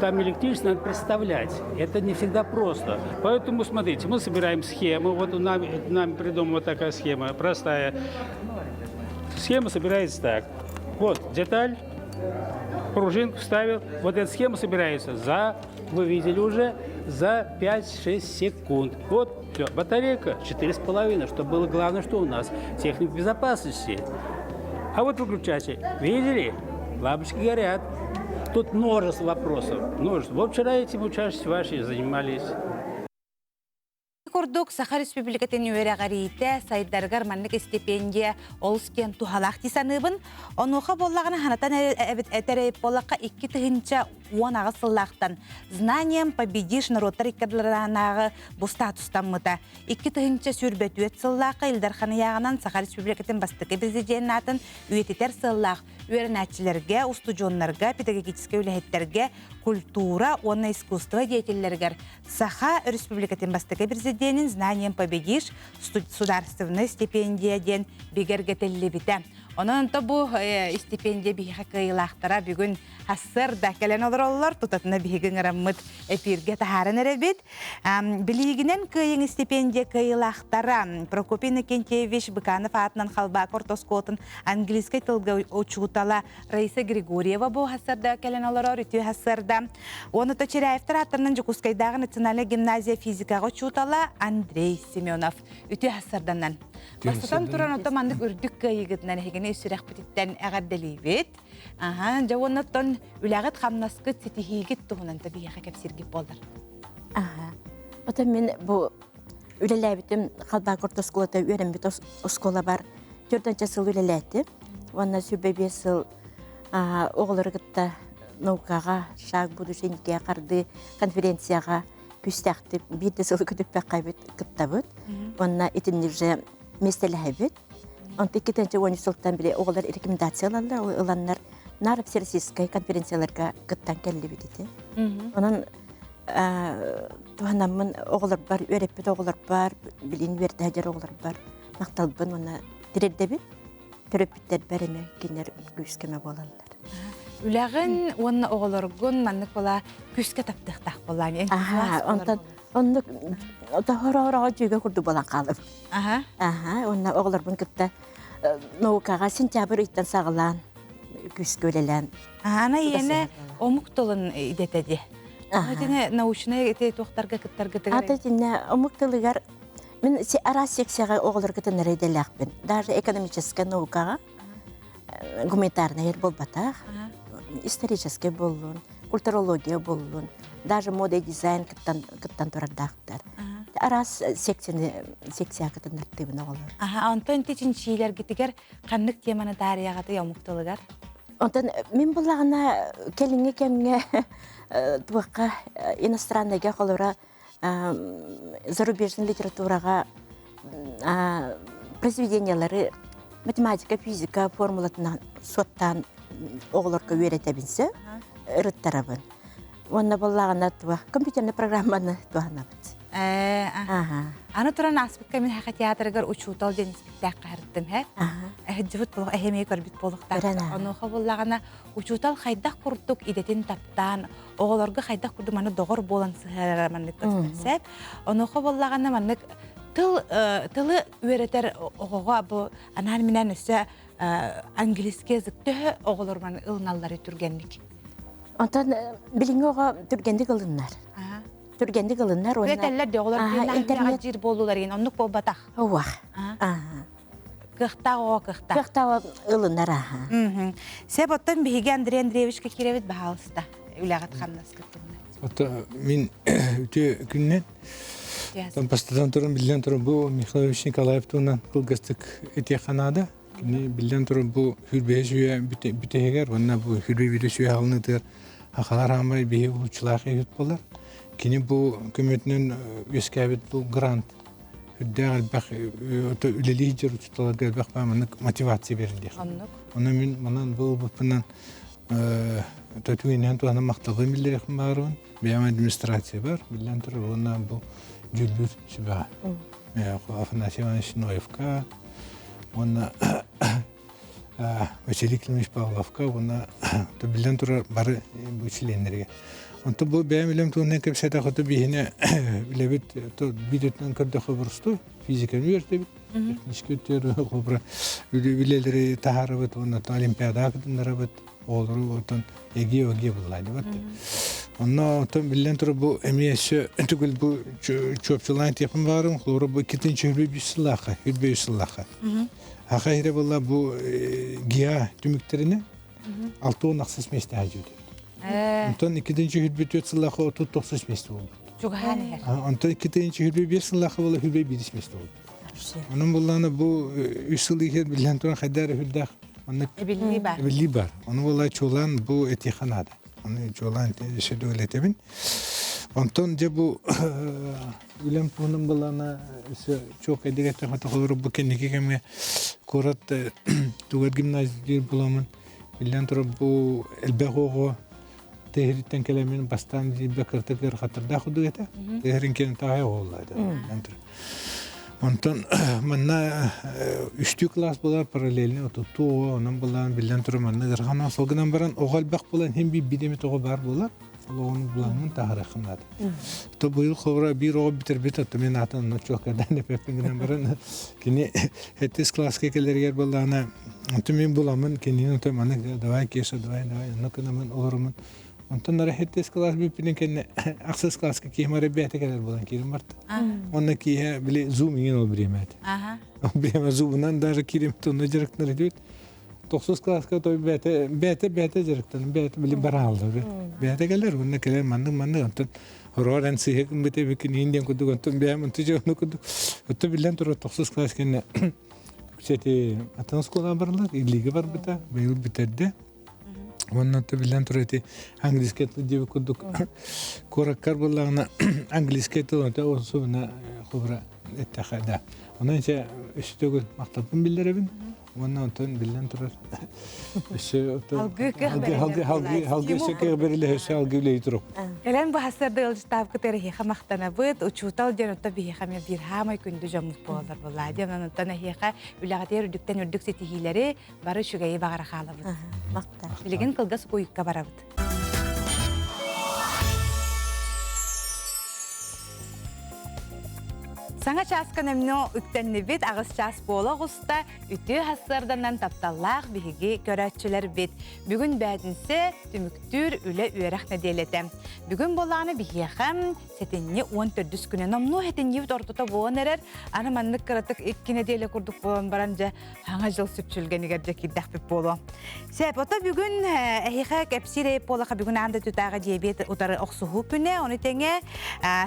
там электричество надо представлять. Это не всегда просто. Поэтому, смотрите, мы собираем схему. Вот нам, нам придумана такая схема, простая. Схема собирается так. Вот деталь, пружинку вставил. Вот эта схема собирается за, вы видели уже, за 5-6 секунд. Вот все. Батарейка 4,5, что было главное, что у нас техника безопасности. А вот выключатель. Видели? Лампочки горят. Тут множество вопросов. Множество. Вот вчера этим учащиеся ваши занимались. Курдук Саха Республикатын үөрэҕэриитэ сайдарыгар маннык стипендия олус киэн туһалаах дии саныыбын. Онуоха буоллаҕына ханатан этэр буоллахха 2018 сыллаахтан «Знанием победишь» норуоттар иккардыларынааҕы бу статустаммыта. 2024 сыллаахха Ил Дархан ыйааҕынан Саха Республикатын бастакы президенин аатын үйэтитэр сыаллаах үөрэнээччилэргэ, устудьуоннарга, педагогическай үлэһиттэргэ, культура уонна искусство деятеллэригэр Саха Республикатын бастакы президенин «Знанием победишь» судаарыстыбаннай стипендия диэн бигэргэтиллибитэ. Онон онто бу стипендия биһиэхэ кыайыылаахтара бүгүн сарсыарда кэлэн олороллор, тутатына биһиги ыҥыраммыт эпииргэ таһааран эрэбит. Билиигинэн кыайыҥ стипендия кыайыылаахтара Прокопий Иннокентьевич Быканов аатынан Халбаакы орто оскуолатын английскай тылга учуутала Раиса Григорьева бу сарсыарда кэлэн олорор, үтүө сарсыарда. Уонна то Чиряевтар ааттарынан Дьокуускайдааҕы национальнай гимназия физикаҕа учуутала Андрей Семенов үтүө сарсыарданан. Бастатан туран ото маннык үрдүк кыайыгытынан эһигини сүрэхпититтэн эҕэрдэлиибит. Аха, дьэ уонна оттон үлэҕит хамнаскыт ситиһиигит туһунан та биһиэхэ кэпсииргит буоллар. Аха. Оттон мин бу үлэлээбитим Халбаак орто оскуолата үөрэммит оскуолабар төрдөнчө сыл үлэлээтим. Уонна 25 сыл оҕолору кытта наукаҕа шаг будущего хардыы конференцияҕа күүстээхтик биир да сылы көтүппэххэ кыттабыт. Уонна итинник же миэстэлэһэбит. Онто иккитинчи уон сылтан били оҕолор рекомендация ылаллар, ыланнар наар всероссийскай конференцияларга кыттан кэллибит ити. Онон туһанаммын оҕолорбор, үөрэппит оҕолорбор, билин үөрдэ сылдьар оҕолорбор махталбын уонна тириэрдэбин. Төрөппүттэрбэр эмэ кинилэр күүскэ буолаллар. Үлэҕин уонна оҕолоргун маннык була күүскэ таптыахтаах буоллаан. Аха, онтон Оннук тоһороороҕо дьүөгэ курдук буолан хаалым. Аха. Аха, уонна оҕолорбун кытта наукаҕа сентябрь ыйтан саҕалаан күүскэ үлэлээн. Ана иэнэ омук тылын идэтэ дии. Итини научнай ити туохтарга кыттаргытыгар. Ата итиннэ омук тылыгар мин араас секцияҕа оҕолорго кытыннара идэлээхпин. Даже экономическай наукаҕа гуманитарнай буолбатах, историческай буоллун, культурология буоллун, даже мода и дизайн кыттан кыттан турардаахтар. Араас секцияны секция кытыннартыыбын оҕолор. Аха, онтон ити чинчиилэргитигэр ханнык теманы таарыйаҕытый омук тылыгар? Онтон мин буллаҕына кэлиҥҥи кэмҥэ туохха иностранныйга холоро зарубежный литератураҕа произведениялары математика, физика формулатынан суоттаан оҕолорго үөрэтэбин сөп, ырыттарабын. Уонна буоллаҕына туох компьютерный программаны туһанабыт. Аны туран ааспыкка мин Саха театрыгар учуутал диэн испиктээк хаһырттым һэ. Эһэддьибит буолуох эһэмиэ көрбүт буолуохтаах. Онуоха буоллаҕына учуутал хайдах курдук идэтин таптаан оҕолорго хайдах курдук маны доҕор буолан сыһыарара маннык көстөр сөп. Онуоха буоллаҕына маннык тыл тылы үөрэтэр оҕоҕо бу анаан-минээн өссө английский язык төһө оҕолор маны ылыналлары түргэнник? Онтон билиҥҥи оҕо түргэнник ылыннар. Түргэнник ылыннар уонна Үөрэтэллэр де оҕолор интернет диир буоллулар иин оннук буолбатах. Уах. Кыахтаах оҕо кыахтаах. Кыахтаах ылынар аха. Сеп оттон биһиги Андрей Андреевичка киирэбит баһаалыста. Үлэҕит хамнаскыт туһунан. Ото мин үтүө күннэн бастатан туран биллэн туран бу Михаил Ильич Николаев туһунан кылгастык этиэххэ наада. Кини биллэн туран бу хүрбэһис үйэ бүтэһигэр уонна бу хүрбэ биирис үйэ аһылынытыгар хахалар хаамай биһи улуччулаах эбит буолар. Кини бу көмөтүнэн үөскээбит бу грант үрдээх элбэх үлэлии сылдьар учууталларга элбэх маннык мотивация берилиэх. Онно мин манан бу ылбыппынан төтүгүнэн туһанан махталбын биллэриэхпин баарыбын. Бэйэм администрация бар, биллэн турар, уонна бу дьүүллүүр сүбэҕэ. Афанасий Иванович Ноевка, уонна Василий Климович Павловка уонна биллэн турар бары бу чилиэннэргэ. Онтон бу бэйэм үлэм туһунан кэпсэтэх оту биһине үлэбит биир өттүнэн көрдөххө боростуой физиканы үөртэбит технический өттүгэр холобура үлэлэри таһаарабыт уонна олимпиадаҕа кытыннарабыт оҕолору оттон эгиэ огиэ буллаадыбат. Онно оттон биллэн турар бу эмиэ өссө түгэл бу чуопчулаан тиэпин баарым холобура бу иккитинчи хүрбэ үс сыллаахха хүрбэ үс сыллаахха Аха иһирэ буолла бу ГИА түмүктэринэ 66 миэстэ хаһдьыбыт. Онтон иккитинчи хүрбэ түөрт сыллаахха 39 миэстэ буолбут. Чугаһаан иһэр. Онтон иккитинчи хүрбэ биэс сыллаахха буолла хүрбэ биирис миэстэ буолбут. Онон буллаана бу үс сыл иһэр биллэн туран хайдаар үрдээх маннык эбиллии бар. Эбиллии бар. Ону буолла чуолаан бу этиэхэ наада. Ону чуолаан сөдүөлэтэбин. Онтон дьэ бу үлэм туһунан былаана өссө чуолкайдык эттэххэ холобур бу кэнники кэмҥэ куорат тугар гимназия диир буламмын биллэн турар бу элбэх оҕо тыаһыриттэн кэлэммин бастаан диирбэ кыртык ыарахаттардаах курдук этэ тыаһырин киэн тааһай оҕоллоо этэ онтон манна үстүү класс буолар параллельный отуттуу оҕо онон былаан биллэн турар манна ыарахан сол гынан баран оҕо элбэх буолан иһин биир биир оҕо баар буолар олоҕун былаанын таһаарыаххын наада. То быйыл холобура биир оҕо бүтэрбит, оттон мин аатын онно чуолкайдаан эппэппин гынан баран кини сэттис кылааска кэлэригэр буоллаҕына, онтон мин буламмын кинини онтон маннык давай Кеша, давай, давай, онно гынаммын олороммун. Онтон ара сэттис кылаас бүппүтүн кэннэ ахсыс кылааска киһим ара бэйэтэ кэлэр буолан киирэн барта. Онно киһи били зум иҥин ол бириэмэ этэ. Бириэмэ зумунан даже киирим онно дьарыктанар этибит. Тохсус кылааска той бэйэтэ бэйэтэ бэйэтэ дьарыктанан бэйэтэ били бараалла бэйэтэ кэлэр уонна кэлэр маннык маннык онтон хороҕор эн сыыһа гыммыт эбиккин иһин диэн курдук онтон бэйэм онту дьону курдук оттон биллэн турар тохсус кылаас кэннэ кстати атын оскуолаҕа бараллар илиигэ барбыта быйыл бүтэрдэ уонна онто биллэн турар ити английский тыл диэбит курдук куораккар буоллаҕына английский тыл онто особенно холобура эттэхэ да онон дьэ өссө махталбын биллэрэбин Уонна онтон биллэн турар өссө алгыы өссө кыах бэриллэ өссө алгыы үлэһи турук. Кэлэн баһасырды ыалдьыттаабыкыт эһиэхэ махтанабыт. Учуутал диэн оттон биһиэхэ эмиэ биир хаамай күндү дьоммут буолар буолла. Диэн онтон эһиэхэ үлэҕитигэр үрдүктэн үрдүк ситиһиилэри бары үчүгэйи баҕара хаалабыт. Билигин кылгас уйукка барабыт. Саҥа чааска нөмнө үктэннибит, аҕыс чаас буола оҕуста, үтүө сарсыарданан тапталлаах биһиги көрөөччүлэрбит. Бүгүн бээтинсэ түмүктүүр үлэ-үөрэх нэдиэлэтэ. Бүгүн буолааны биһиэхэ сэтинньи 14 күнэ. Номнуо сэтинньибит ортото буолан эрэр. Аны маннык кыратык икки нэдиэлэ курдук буолан баран дьэ саҥа дьыл сүпсүлгэнигэр дьэ киирдэхпит буолуо. Сөп, ото бүгүн эһиэхэ кэпсиир эйп буолаха бүгүн аан дойдутааҕы диабет утары охсуһуу күнэ, ону тэҥэ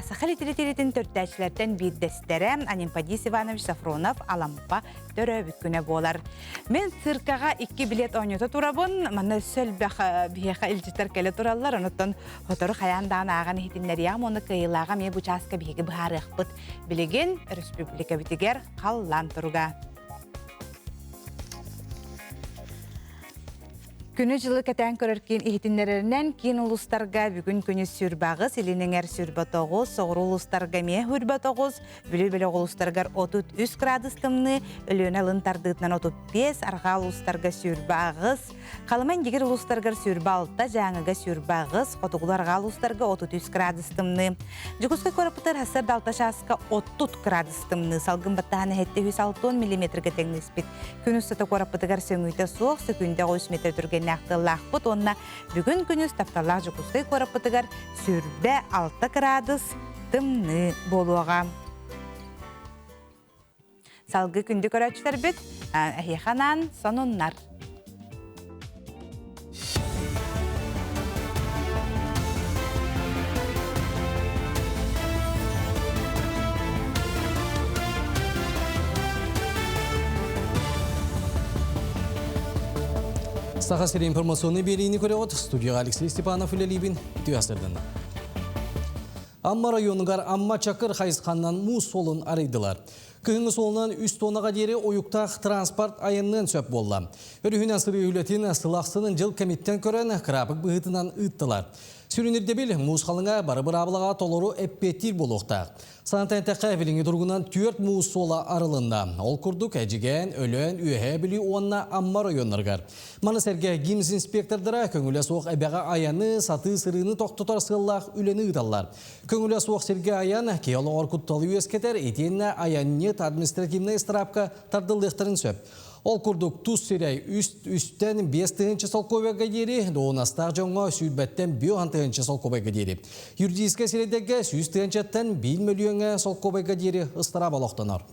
саха литературатын төрүттээччилэртэн биирдэстэрэ Анимпадис Иванович Сафронов Алампа төрөөбүт күнэ буолар. Мин циркаҕа икки билет оонньото турабын, манна өссө элбэх биһиэхэ илдьиттэр кэлэ тураллар, онуттан сотору хайаан даҕаны ааҕан иһитиннэриэҕим уонна кыайыылааҕа эмиэ бу чааска биһиги быһаарыахпыт. Билигин республикабитигэр халлаан туруга. Күнү-дьылы кэтээн көрөр киин иһитиннэрэринэн киин улуустарга бүгүн күнүс 28, илин эҥэр 29, соҕуруу улуустарга эмиэ 29, Бүлүү бөлөх улуустарыгар 33 градус тымныы, Өлүөнэ алын тардыытынан 35, арҕаа улуустарга 28, Халыма Индигир улуустарыгар 26, Дьааҥыга 28, хотугулуу арҕаа улуустарга 33 градус тымныы. Дьокуускай куораппытыгар сарсыарда 6 чааска 30 градус тымныы, салгын баттаһан 760 миллиметргэ тэҥнэспит. Күн устата куораппытыгар сөҥүүтэ суох, сөкүүндэ 3 метр түргэннээх тыаллаахпыт уонна бүгүн күнүс тапталлаах Дьокуускай куораппытыгар 26 градус тымныы буолуоҕа. Салгыы күндү көрөөччүлэрбит, эһиэхэ анаан сонуннар. Саха сири информационный биэриини көрөҕүт. Студияға Алексей Степанов үлэлиибин. Үтүө сарсыарданнан. Амма районугар Амма Чакыр хайысханнан муус суолун арыйдылар. Кыһыҥҥы суолунан үс тоннаға диэри уйуктаах транспорт айанныан сөп буолла. Өрүһүнэн сырыы үлэтин сыл ахсынын дьыл кэмиттэн көрөн кыраапык быһыытынан ыыттылар. Сүрүн ирдэбил муус халыҥа бары быраабылаҕа толору эппиэттиир буолуохтаах. Санатан эттэххэ, билиҥҥи туругунан түөрт муус суола арылынна. Ол курдук Эдьигээн, Өлөөн, Үөһээ Бүлүү уонна Амма районнарыгар. Маны сэргэ ГИМС инспектордара көҥүлэ суох эбэҕэ айаны, сатыы сырыыны тохтотор сыаллаах үлэни ыыталлар. Көҥүлэ суох сиргэ айан киһи олоҕор кутталы үөскэтэр, итиэннэ айанньыт административнай ыстараапка тардыллыахтарын сөп. Ол курдук тус сирэй үс үстэн 5 тыһыынча солкуобайга диэри, дуонастаах дьоҥҥо сүүрбэттэн биэс тыһыынча солкуобайга диэри. Юридическай сирэйдэргэ 100 тыһыынчаттан 1 мөлүйүөҥҥэ солкуобайга диэри ыстараап олохтонор.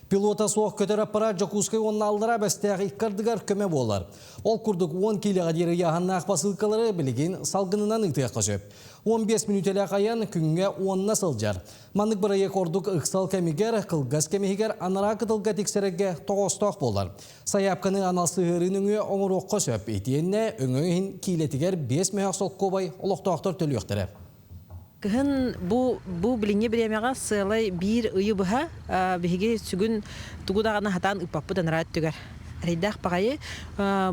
Пилота суох көтөр аппарат Дьокуускай уонна Аллараа Бэстээх икки ардыгар көмө буолар. Ол курдук 10 киилэҕэ диэри ыйааһыннаах посылкалары билигин салгынынан ыытыахха сөп. 15 мүнүүтэлээх айан күҥҥэ уонна сылдьар. Маннык бырайыак ордук ыксал кэмигэр, кылгас кэм иһигэр анараа кытылга тиксэрэргэ тоҕоостоох буолар. Сайаапканы анал сыһыарыы нөҥүө оҥоруохха сөп. Итиэннэ өҥө иһин киилэтигэр 5 мөһөх солкуобай олохтоохтор төлүөхтэрэ. Кыһын бу бу билиҥҥи бириэмэҕэ сыалай биир ыйы быһа биһиги сүгүн тугу даҕаны хатаан ыыппаппыт анараа өттүгэр. Эрэйдээх баҕайы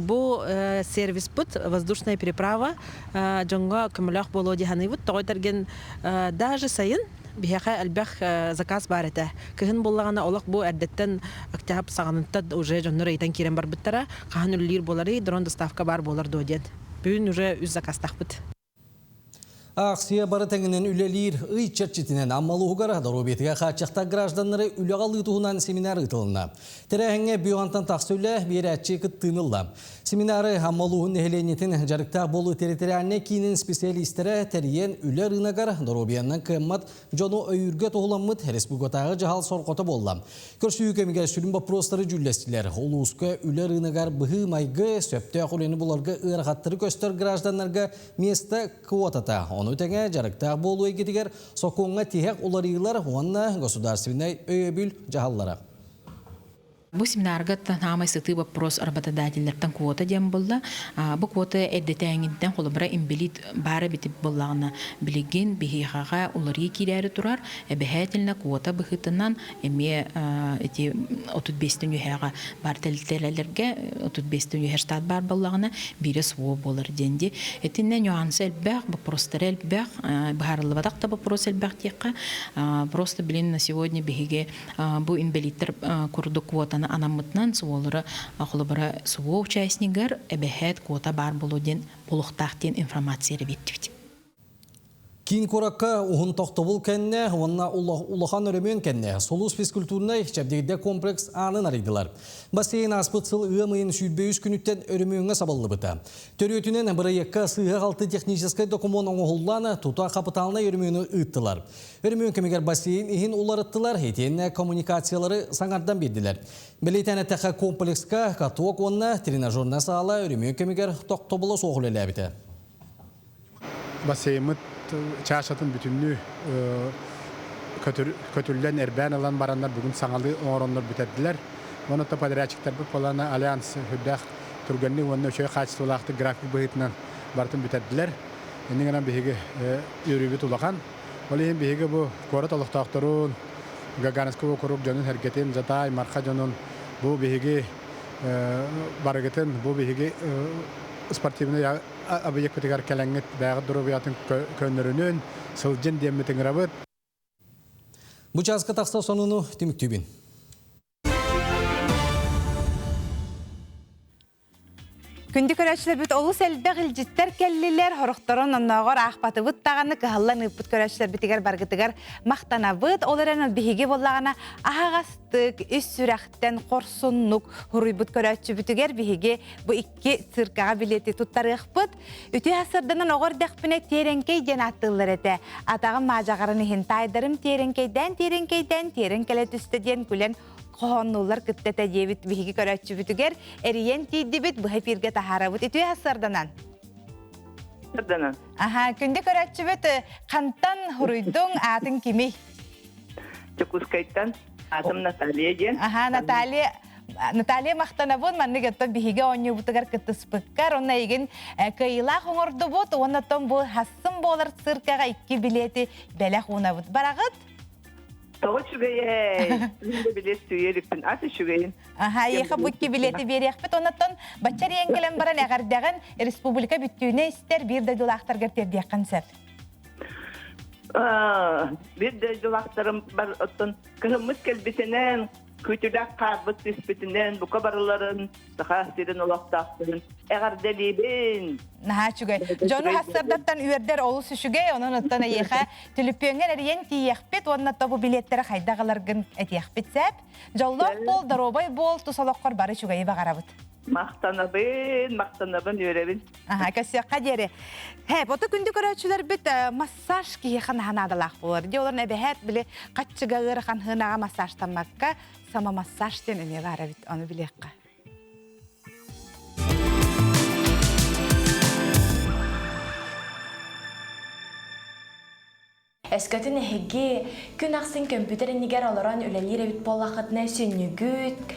бу сервиспыт воздушная переправа дьоҥҥо көмөлөөх буолуо дии саныыбыт. Тоҕо этэргин даже сайын биһиэхэ элбэх заказ баар этэ. Кыһын буоллаҕына олох бу эрдэттэн октябрь саҕаныттан уже дьоннор ыйытан киирэн барбыттара. Хаһан үлэлиир буоларый, дрон доставка баар буолар дуо диэн. Бүгүн уже үс заказтаахпыт. Аахсыйа бары тэҥинэн үлэлиир ый чэрчитинэн Амма улууһугар доруобуйатыгар хааччахтаах гражданнары үлэҕэ ылыы туһунан семинар ыытылынна. Тэрээһиҥҥэ Бүөҕантан тахса үлэ биэрээччи кыттыыны ылла. Семинары Амма улууһун нэһилиэнньэтин дьарыктаах буолуу территориальнай киинин специалистэрэ тэрийэн үлэ рыногар доруобуйанан кыаммат дьону өйүүргэ туһуламмыт республикатааҕы дьаһал сорҕото буолла. Көрсүһүү кэмигэр сүрүн боппуруостары дьүүллэстилэр. Улууска үлэ рыногар быһыы-майгы, сөптөөх үлэни буларга ыарахаттары көстөр гражданнарга место квотата. Ону тэҥэ дьарыктаах буолуу эйгэтигэр сокуоҥҥа тиһэх уларыйыылар уонна государственнай өйөбүл дьаһаллара. Бу семинарга самай сытыы вопрос работодателлэртэн квота диэн буолла. Бу квота эрдэтээҥиттэн холобура инбэлиит баара эбит буоллаҕына билигин биһиэхэҕэ уларыйыы киирээри турар. Эбэһээтилинэ квота быһыытынан эмиэ ити 35-тэн үөһээҕэ баар тэрилтэлэргэ 35-тэн үөһэ штат баар буоллаҕына биирэ СВО буолар диэн дии. Итиннэ нюансы элбэх, вопростара элбэх, быһаарыллыбатах да вопрос элбэх диэххэ. Просто блин на сегодня биһиги Бу инбэлииттэр курдук квотаны анаммытынан суоллара холобура СВО участнигар эбэһээт квота баар буолуо диэн буолуохтаах диэн информация эрэ биэрдибит. Киин куоракка уһун тохтобул кэннэ уонна улахан өрөмүөн кэннэ Сулус физкультурнай чэбдигирдэ комплекс аанын арыйдылар. Бассейн ааспыт сыл ыам ыйын 23 күнүттэн өрөмүөҥҥэ сабыллыбыта. Төрүөтүнэн бырайыакка сыыһа-халты техническэй докумуон оҥоһуллан, тута хапытаалынай өрөмүөнү ыыттылар. Өрөмүөн кэмигэр бассейн иһин уларыттылар, итиэннэ коммуникациялары саҥардан биэрдилэр. Бэлиэтээн эттэххэ, комплекска каток уонна тренажерная саала өрөмүөн кэмигэр тохтобула суох үлэлээбитэ. Бассейммыт чашатын бүтүннүү көтүллэн эрбээн ылан бараннар бүгүн саҥалыы оҥороннор бүтэрдилэр. Уонна подрядчиктарбыт буолана Альянс үрдээх түргэнник уонна үчүгэй хаачыстыбалаахтык график быһыытынан барытын бүтэрдилэр. Иннин гынан биһиги үөрүүбүт улахан. Ол иһин биһиги бу куорат олохтоохторун, Гагаринскай уокурук дьонун-сэргэтин, Жатай, Марха дьонун бу биһиги барыгытын, бу биһиги спортивнай объекпытыгар кэлэҥҥит бэйэҕит доруобуйатын көннөрүнүн, сылдьын диэммит ыҥырабыт. Бу чааска тахса сонуну түмүктүүбүн. Күндү көрөөччүлэрбит олус элбэх илдьиттэр кэллилэр, хорохторон оннооҕор аахпатыбыт даҕаны кыһаллан ыыппыт көрөөччүлэрбитигэр баргытыгар махтанабыт. Ол эрэн биһиги буоллаҕына аһаҕастык, ис сүрэхтэн хорсуннук хуруйбут көрөөччүбүтүгэр биһиги бу икки циркаҕа билиэти туттарыахпыт. Үтүө сарсыарданан оҕо эрдэхпинэ Тиэрэҥкэй диэн ааттыыллар этэ. Атаҕым маадьаҕарын иһин таайдарым тиэрэҥкэйдээн тиэрэҥкэйдээн тиэрэн кэлэ түстэ диэн күлэн хоһооннуллар кытта этэ диэбит биһиги көрөөччүбүтүгэр эрийэн тиийдибит, быһа эфиргэ таһаарабыт. Үтүө сарсыарданан. Сарданан. Аха, күндү көрөөччүбүт хантан хуруйдуҥ, аатын кимий? Дьокуускайтан аатым Наталья диэн. Аха, Наталья Наталья махтанабын, маннык оттон биһиги оонньуубутугар кыттыспыккар, онно эйигин кыайыылаах оҥордубут, уонна оттон бу хассым буолар циркаҕа икки билиэти бэлэх уунабыт. Бараҕыт? Тоҕо үчүгэйэй? Мин да билиэт сүүйэ иликпин. Ас үчүгэйин. Аха, эйиэхэ бу икки билиэти биэриэхпит. Оннуттан бачча эрийэн кэлэн баран эҕэрдэҕин республика бүттүүнэ истэр биир дойдулаахтаргар тиэрдиэххин сөп. Биир дойдулаахтарым бар оттон кыһыммыт кэлбитинэн, күтүлэх хаарбыт түспүтүнэн бука барыларын Саха сирин олохтоохторун эҕэрдэлиибин. Наһаа үчүгэй. Дьону хассардаттан үөрдэр олус үчүгэй. Онон оттон эйиэхэ түлүпүөҥҥэр эрийэн тиийиэхпит уонна тобу билиэттэрэ хайдах ыларгын этиэхпит сээп. Дьоллоох буол, доруобай буол, тус олоххор бары үчүгэйи баҕарабыт. Махтанабын, махтанабын, үөрэбин. Аха, көссүөххэ диэри. Һэ, бото күндү көрөөччүлэрбит массаж киһиэхэ наһаа наадалаах буолар. Дии олорон эбэһээт били хаччыга ыарахан хынаҕа массажтаммакка самомассаж диэн эмиэ баар эбит, ону билиэххэ. Өскөтүн эһиги күн ахсын көмпүүтэр иннигэр олорон үлэлиир эбит буоллаххытына сүнньүгүт,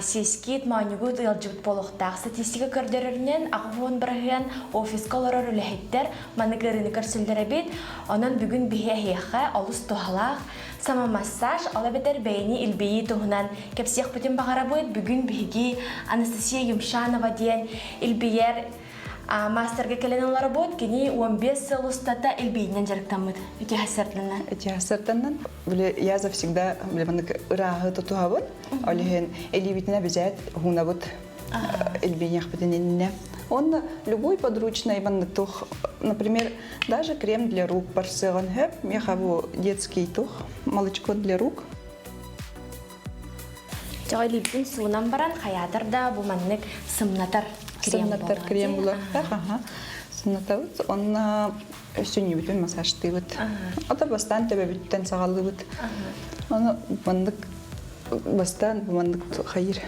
сискит, моонньугут ыалдьыбыт буолуохтаах. Статистика көрдөрөрүнэн, 80% офиска олорор үлэһиттэр маннык ыарыыны көрсөллөр эбит. Онон бүгүн биһи эһиэхэ олус туһалаах Самомассаж, ол эбэтэр бэйэни илбийии туһунан кэпсиэхпитин баҕарабыт. Бүгүн биһиги Анастасия Юмшанова диэн илбийэр маастарга кэлэн олоробут. Кини 15 сыл устата илбийинэн дьарыктаммыт. Үтүө сарданан. Үтүө сарданан. Я завсегда ырааһы тутуһабын. Ол иһин илиибитинэ бизээт хуунабыт илбиниэхпитин иннинэ. Он любой подручный маннык тух, например, даже крем для рук барсыгын хөп, меха бу детский тух, молочко для рук. Чоҕой илиибитин суунан баран хайаатар да бу маннык сымнатар крем Сымнатар крем булар. Аха. Сымнатабыт. Онна сүнньүбүтүн массажтыыбыт. Ото бастаан төбөбүттэн саҕалыыбыт. Аны маннык Бастаан бу маннык хайыр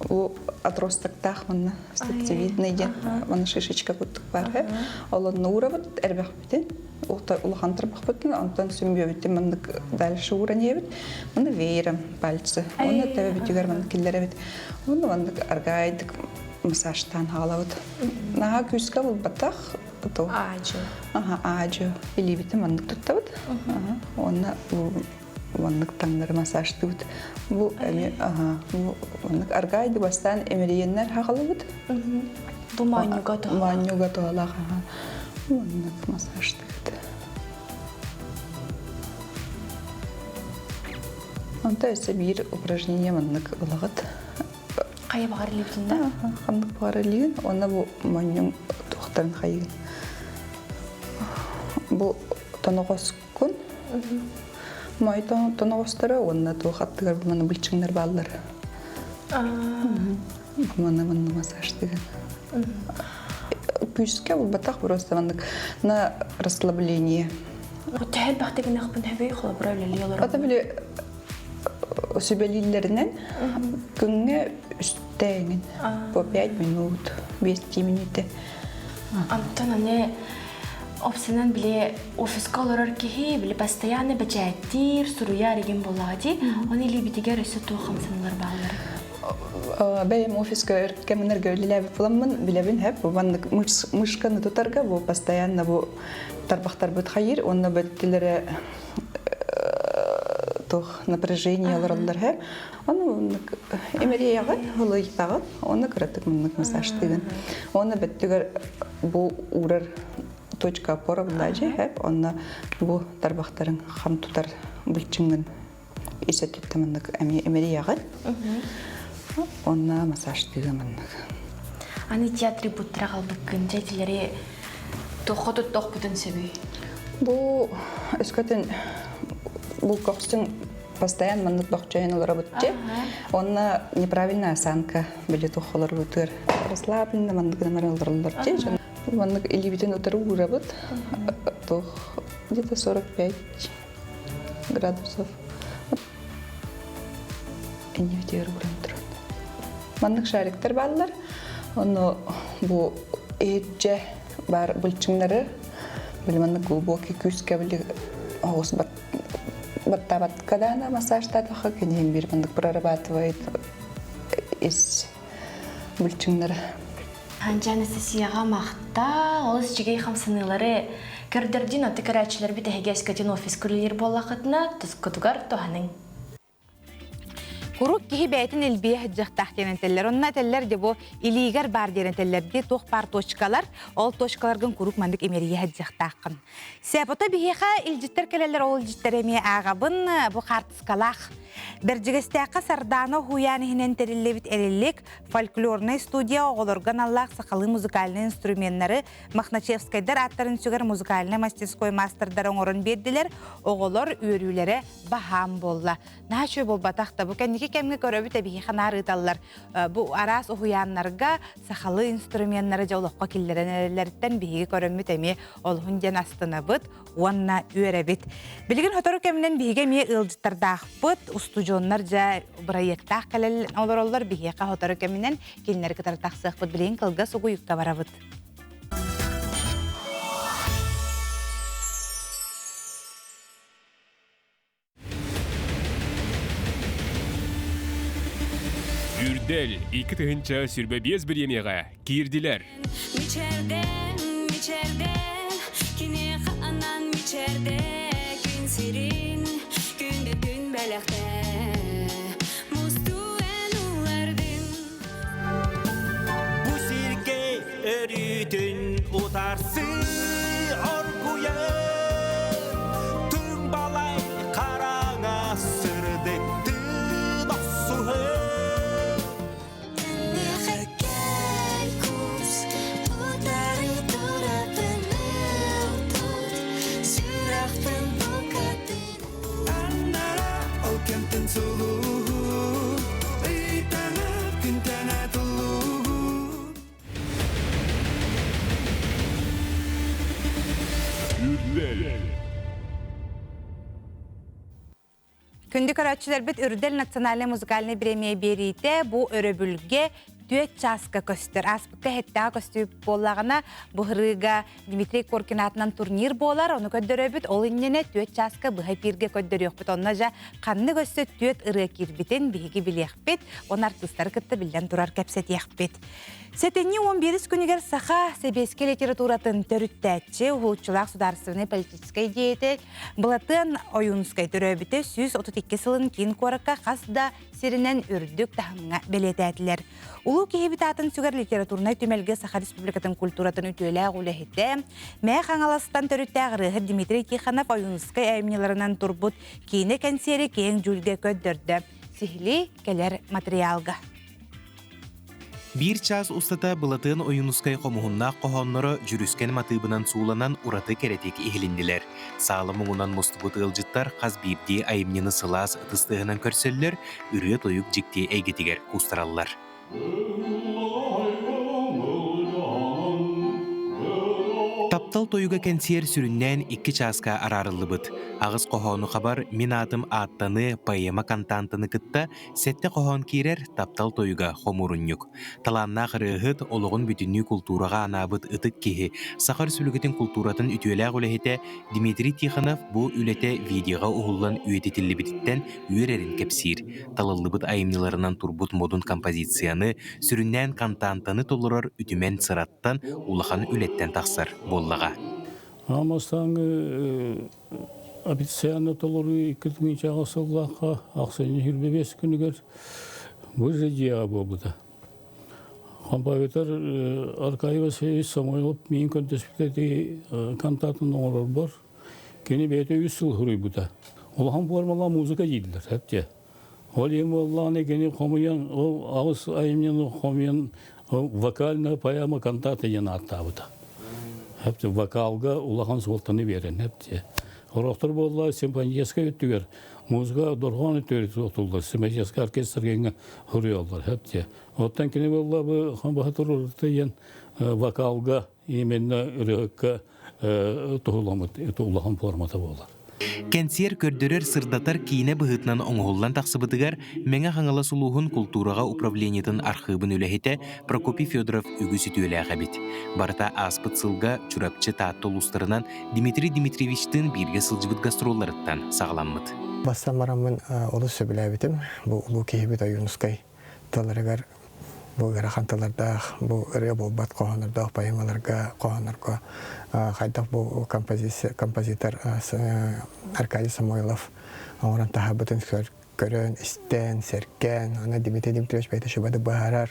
бу отростактаах манна стептовидный диэн манна шишечка курдук баар ол онно уурабыт эрбэхпитин улахан тарбахпытын онтон сүмбүөбүтүн маннык дальше ууран иһэбит манна веером пальцы уонна төбөбүтүгэр маннык киллэрэбит уонна маннык аргаайдык массажтаан хаалабыт наһаа күүскэ булбатах то аажы аха аажы илиибитин маннык туттабыт уонна маннык таҥнары массажтыыбыт. Бу эми бу маннык аргаайды бастаан эмириеннэр хаҕалыбыт. Бу моонньуга туһалаах. Моонньуга туһалаах аха. Маннык массажтыыбыт. Онто өссө биир упражнение маннык ылаҕыт. Хайа баҕар илиибитин да? Ханнык баҕар илиигин уонна бу монньуҥ туохтарын хайыгын. Бу Тоноҕоскун. Моой тоноҕосторо уонна туох аттыгар бу маны былчыҥнар бааллар. Бу маны манна массажтыгын. Күүскэ булбатах просто маннык на расслабление. Төһө элбэхтик гыныахпын сөбүй холобура үлэлии олорор. Ата били сүбэлииллэринэн күҥҥэ үстэ эҥин по 5 минут, 5 минуты. Антон аны опсанан били офиска олорор киһи били постоянно бэчээттиир, суруйар игин буоллаҕа дии. Оны илиибитигэр өссө туох хамсаныылар бааллар? Бэйэм офиска өр кэмнэргэ үлэлээбит буламмын билэбин хэп бу маннык мышканы тутарга бу постоянно бу тарбахтарбыт хайыр уонна бөттүлэрэ туох напряжение олороллор хэп Ону имэрийэҕин, ылыйтаҕын, уонна кыратык маннык массажтыыгын. Уонна бөттүгэр бу уурар точка опора булаажы хэп, онно бу тарбахтарын хам тутар былчыҥҥын ис өттүттэн маннык эмиэ имэрийэҕин. Онно массажтыыга маннык. Аны ити атрибуттара халбыккын дьэ итилэри туохха туттуохпутун сөбүй? Бу өскөтүн бу көхсүн постоянно маннык бохчойон олоробут дьэ. Онно неправильная осанка били туох олорбутугар расслабленно маннык гынан олороллор дьэ. Маннык илиибитин утары уурабыт. Туох где-то 45 градусов. Иннибитигэр ууран туран. Маннык шариктар бааллар. Онно бу иһирдьэ баар былчыҥнары били маннык глубокий күүскэ били оҕус баттаабатка даана массажтаатахха киниһин биир маннык прорабатывает ис былчыҥнары. Анжа Анастасияҕа махтал, олус үчүгэй хамсаныылары көрдөрдүн, отту көрөөччүлэрбит эһиги өскөтүн офис үлэлиир буоллаххытына, тускутугар туһаныҥ. Курук киһи бэйэтин илбиэ сылдьыахтаах диэн этэллэр. Онно этэллэр де бу илиигэр баар диэн этэллэр ди туох баар точкалар, ол точкаларгын куруук маннык имэрийэ сылдьыахтааххын. Сепото биһиэхэ илдьиттэр кэлэллэр, ол илдьиттэр эмиэ ааҕабын бу хаартыскалаах. Бэрдьигэстээххэ Сардаана уһуйаан иһинэн тэриллибит Эриллик фольклорнай студия оҕолорго аналлаах сахалыы музыкальнай инструменнары Мохначевскайдар ааттарын сүгэр музыкальнай мастерской маастардара оҥорон биэрдилэр. Оҕолор үөрүүлэрэ баһаам буолла. Наһаа үчүгэй буолбатах да, бу кэнники кэмҥэ көрөбүт эбиһиэхэ наар ыыталлар. Бу араас уһуйааннарга сахалыы инструменнары дьэ олоххо киллэрэн эрэллэриттэн биһиги көрөммүт эмиэ олуһун диэн астынабыт уонна үөрэбит. Билигин сотору кэминэн биһиги эмиэ ыалдьыттардаахпыт, устудьуоннар дьэ бырайыактаах кэлэн олороллор, биһиэхэ сотору кэминэн кинилэри кытары тахсыахпыт. Билигин кылгас угуйукка барабыт. Үрдэл 2025 бириэмийэҕэ киирдилэр. Мичэрдэн, мичэрдэн, киниэхэ анан мичэрдэ күн сирин, күндү күн бэлэхтэ. Мустуу эн улардын. Бу сиргэ өрүүтүн утарсыы оргуйар Түҥ балай хараҥа сырдыктыы охсуһар Миэхэ кэл кус, утары турабын ылтут, сүрэхпин букатын. Аннара ол кэмтэн сулуһу ыйтана күнтэнэ тулуһу Күндү көрөөччүлэрбит Үрдэл национальнай музыкальнай бириэмийэ биэриитэ бу өрөбүлгэ түөрт чааска көстөр. Ааспыкка хэттэҕэ көстүү буоллаҕына, бу ырыыга Дмитрий Коркин аатынан турнир буолар, ону көрдөрөбүт. Ол иннинэ түөрт чааска быһа эпииргэ көрдөрүөхпүт. Онно дьэ ханнык өссө түөрт ырыа киирбитин биһиги билиэхпит, уонна артыыстары кытта биллэн турар кэпсэтиэхпит. Сэтинньи 11 күнүгэр саха сэбиэскэй литературатын төрүттээччи, уһулуччулаах судаарыстыбаннай политическай деятель Былатыан Ойуунускай төрөөбүтэ 132 сылын киин куоракка хас да сиринэн үрдүк таһымҥа бэлиэтээтилэр. Улуу киһибит аатын сүгэр литературнай түмэлгэ Саха Республикатын культуратын үтүөлээх үлэһитэ, Мээ Хаҥаластан төрүттээх ырыаһыт Дмитрий Тихонов Ойуунускай айымньыларынан турбут киинэ кэнсиэри киэҥ дьүүлгэ көрдөрдө. Сиһилии кэлэр материалга. Биир чаас устата Былатыан Ойуунускай хомуһуннаах хоһоонноро дьүрүскэн матыыбынан сууланан ураты кэрэтик иһилиннилэр. Саала муҥунан мустубут ыалдьыттар хас биирдии айымньыны сылаас ытыс тыаһынан көрсөллөр, ырыа-тойук дьикти эйгэтигэр куустараллар. Таптал тойуга кэнсиэр сүрүннээн икки чааска араарыллыбыт. Аҕыс хоһоону хабар «Мин аатым ааттаныы» поэма контантаны кытта сэттэ хоһоон киирэр «Таптал тойуга» хомуурунньук. Талааннаах ырыаһыт, олоҕун бүтүннүү култуураҕа анаабыт ытык киһи, Саха Өрөспүүбүлүкэтин култууратын үтүөлээх үлэһитэ Дмитрий Тихонов бу үлэтэ видеоҕа уһуллан үйэтитиллибититтэн үөрэрин кэпсиир. Талыллыбыт айымньыларынан турбут модун композицияны, сүрүннээн кантаантаны толорор үтүмэн сыраттан, улахан үлэттэн тахсар буоллаҕа. Амастааҥы официально толоруу 2000 сыллаахха ахсынньы 25 күнүгэр бу дьиэҕэ буолбута. Композитор Аркадий Васильевич Самойлов миин көрдөспүтэ кантатын оҥорорбор кини бэйэтэ үс сыл суруйбута. Улахан формалаах музыка дииллэр, эптиэ. Ол иһин буоллаҕына кини хомуйан, ол аҕыс айымньыны хомуйан вокальная поэма кантата диэн ааттаабыта. Эптэ вокалга улахан суолтаны биэрэн эптэ. Орохтор буолла симфоническай өттүгэр музыка дорҕоон өттүгэр туохтуллар симфоническай оркестрга суруйаллар эптэ. Оттон кини буолла бу баһа турурта диэн вокалга именно ырыһыкка туһуламмыт улахан формата буолар. Кэнсиэр көрдөрөр-сырдатар киинэ быһыытынан оҥоһуллан тахсыбытыгар Мэҥэ Хаҥалас улууһун култуураҕа управлениетын архыыбын үлэһитэ Прокопий Федоров үгүс үтүөлээх эбит. Барыта ааспыт сылга Чурапчы, Таатта улуустарынан Дмитрий Дмитриевичтыын бииргэ сылдьыбыт гастролларыттан саҕаламмыт. Бастаан бараммын олус сөбүлээбитим. Бу улуу киһибит Ойуунускай тылларыгар бу ыарахан тыллардаах, бу ырыа буолбат хоһооннордоох поэмаларга, хоһооннорго хайдах бу композиция, композитор Аркадий Самойлов оҥорон таһаарбытын көрөн, истэн, сэргээн, аны Дмитрий Дмитриевич бэйэтэ шубады быһаарар,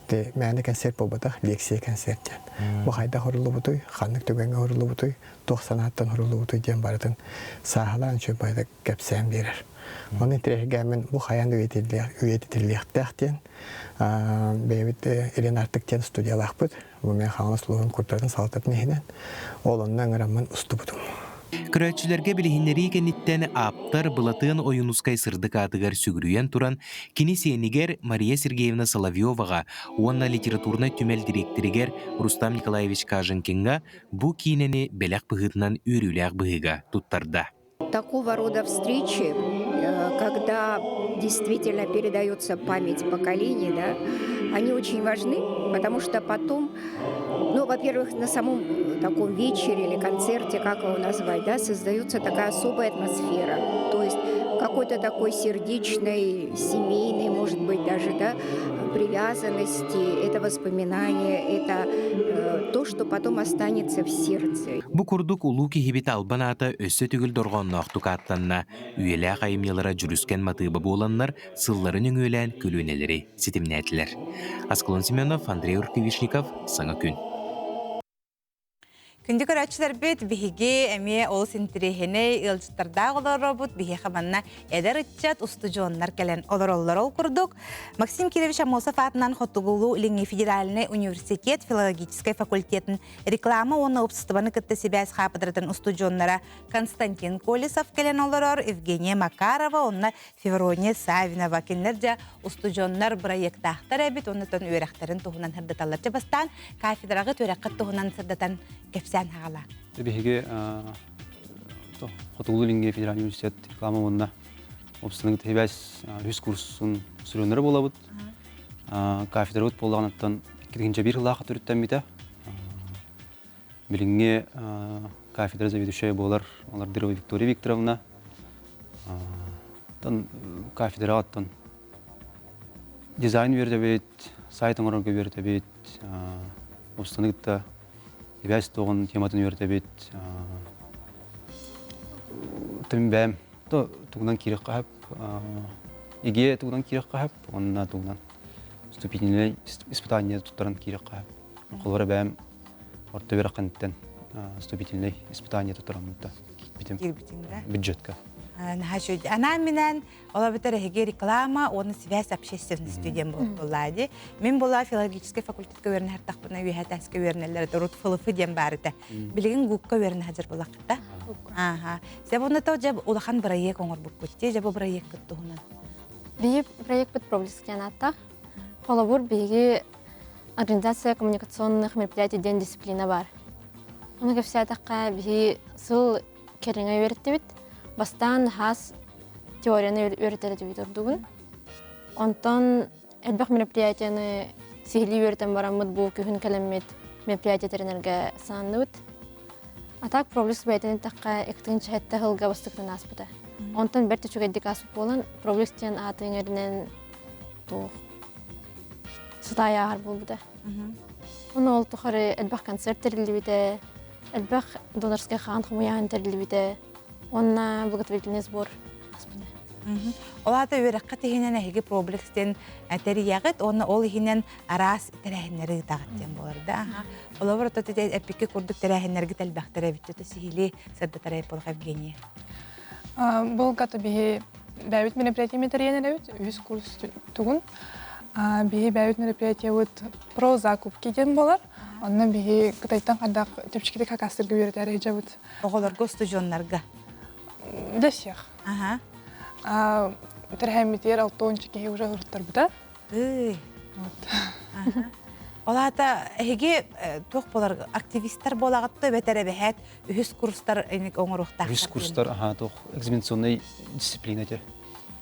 мээнэ концерт буолбатах, лекция концерт диэн. Бу хайдах оруллубутуй, ханнык түгэҥҥэ оруллубутуй, туох санааттан оруллубутуй диэн барытын сааһылаан үчүгэй кэпсээн биэрэр. Оны интэриэһиргээммин бу хайаан да үйэтитиллиэхтээх диэн бэйэбит Елена Артык диэн студиялаахпыт. Бу мен Хаҥалас улууһун культуратын салалтатын иһинэн ол онно ыҥыраммын устубутум. Көрөөччүлэргэ билиһиннэрии кэнниттэн ааптар Былатыан Ойуунускай сырдык аатыгар сүгүрүйэн туран, кини сиэнигэр Мария Сергеевна Соловьеваҕа уонна литературнай түмэл дириэктэригэр Рустам Николаевич Каженкиҥҥа бу киинэни бэлэх быһыытынан үөрүүлээх быһыыга туттарда. Такого рода встречи, когда действительно передается память поколений, да, они очень важны, потому что потом, ну, во-первых, на самом таком вечере или концерте, как его назвать, да, создается такая особая атмосфера. То есть какой-то такой сердечной, семейной, может быть, даже, да, привязанности, это воспоминание, это то, что потом останется в сердце. Бу курдук улуу киһибит албан аата өссө төгүл дорҕоонноохтук ааттанна, үйэлээх айымньылара дьүрүскэн матыыба буоланнар сылларын өҥүөлээн көлүөнэлэри ситимнээтилэр. Аскалон Семенов, Андрей Рукавишников, Саҥа күн. Күндү көрөөччүлэрбит, биһиги эмиэ олус интириэһинэй ыалдьыттардаах олоробут. Биһиэхэ манна эдэр ыччат, устудьуоннар кэлэн олороллор. Ол курдук, Максим Кирович Аммосов аатынан Хотугулуу-Илиҥҥи федеральнай университет филологическай факультетын реклама уонна уопсастыбаны кытта сибээс хаапыдыратын устудьуоннара Константин Колесов кэлэн олорор, Евгения Макарова уонна Феврония Савинова. Кинилэр дьэ устудьуоннар бырайыактаахтар эбит, уонна үөрэхтэрин туһунан сырдаталлар. Дьэ бастаан кафедраҕыт үөрэххит туһунан сырдатан кэпсээн хаҕала. Биһиги Хотугулуу-Илиҥҥи федеральный университет реклама уонна уопсастыбаннай сибээс үһүс курсун устудьуоннара буолабыт. Кафедрабыт буоллаҕыттан 2001 сыллаахха төрүттэммитэ. Билиҥҥи кафедра заведующая буолар Алардырова Виктория Викторовна. Кафедраҕа оттон дизайн үөрэтэбит, сайт оҥорорго үөрэтэбит, уопсастыбаны кытта сибээс туоҕун тематын үөрэтэбит. Түмбэм тугунан киириэххэ сөп, ИГЭ тугунан киириэххэ сөп, уонна тугунан вступительнай испытание туттаран киириэххэ сөп. Холобура бэйэм орто үөрэххиттэн вступительнай испытание туттараммыта киирбитим. Киирбитиҥ да? Бюджетка. Наһаа үчүгэй. Анаан-минээн ол эбэтэр эһиги реклама уонна связь общественностью диэн буоллаа дии. Мин буолаа филологическай факультетка үөрэнэ сыртахпына үөһэ этээскэ үөрэнэллэр этэ. Урут ФЛФ диэн баар этэ. Билигин ГУКка үөрэнэ сылдьар буоллаххыта. Ааха. Сэ буна то дьэ улахан бырайыак оҥорбуккут дии. Дьэ бу бырайыаккыт туһунан. Биһиги проекпыт Проблеск диэн ааттаах. Холобур, биһиги организация коммуникационных мероприятий диэн дисциплина баар. Ону кэпсээтэххэ, биһиги сыл кэриҥэ үөрэттибит. Бастаан хаас теорияны үөрэтэр этибит ордугун. Онтон элбэх мероприятияны сиһилии үөрэтэн бараммыт бу күһүн кэлэммит мероприятие тэринэргэ сананныбыт. А так проблеск бэйэтин эттэххэ, иккитинчи сэттэ сылга бастакытын ааспыта. Онтон бэрт үчүгэйдик ааспыт буолан, проблеск диэн ааты иҥэринэн туох сытаайа ааһар буолбута. Ону ол тухары элбэх концерт тэриллибитэ, элбэх донорскай хаан хомуйааһын тэриллибитэ уонна благотворительный сбор ааспыта. Ол аата үөрэххэ тиһинэн эһиги проблекс диэн тэрийэҕит уонна ол иһинэн араас тэрээһиннэри ыытаҕыт диэн буолар да. Олобор ото эппикки курдук тэрээһиннэргит элбэхтэр эбит то сиһилии сырдатар буолах Евгения. Бұл гата биһи бэйбит мероприятие тэрийэн эрэбит үһүс курс тугун. Биһи бэйбит мероприятиебыт про закупки диэн буолар. Онно биһи Кытайтан хайдах чэпчэкитик хакастырга үөрэтэр сылдьабыт. Оҕолорго, устудьуоннарга? Для всех. Ага. Тэрээһиммитигэр алтонча киһи уже уруттарбыта. Вот. Ол аата эһиги туох болар активисттар буолаҕыт эбэтэр эбэһээт үһүс курстар оҥоруохтаахтар. Үһүс курстар аха туох экзаменационный дисциплина те.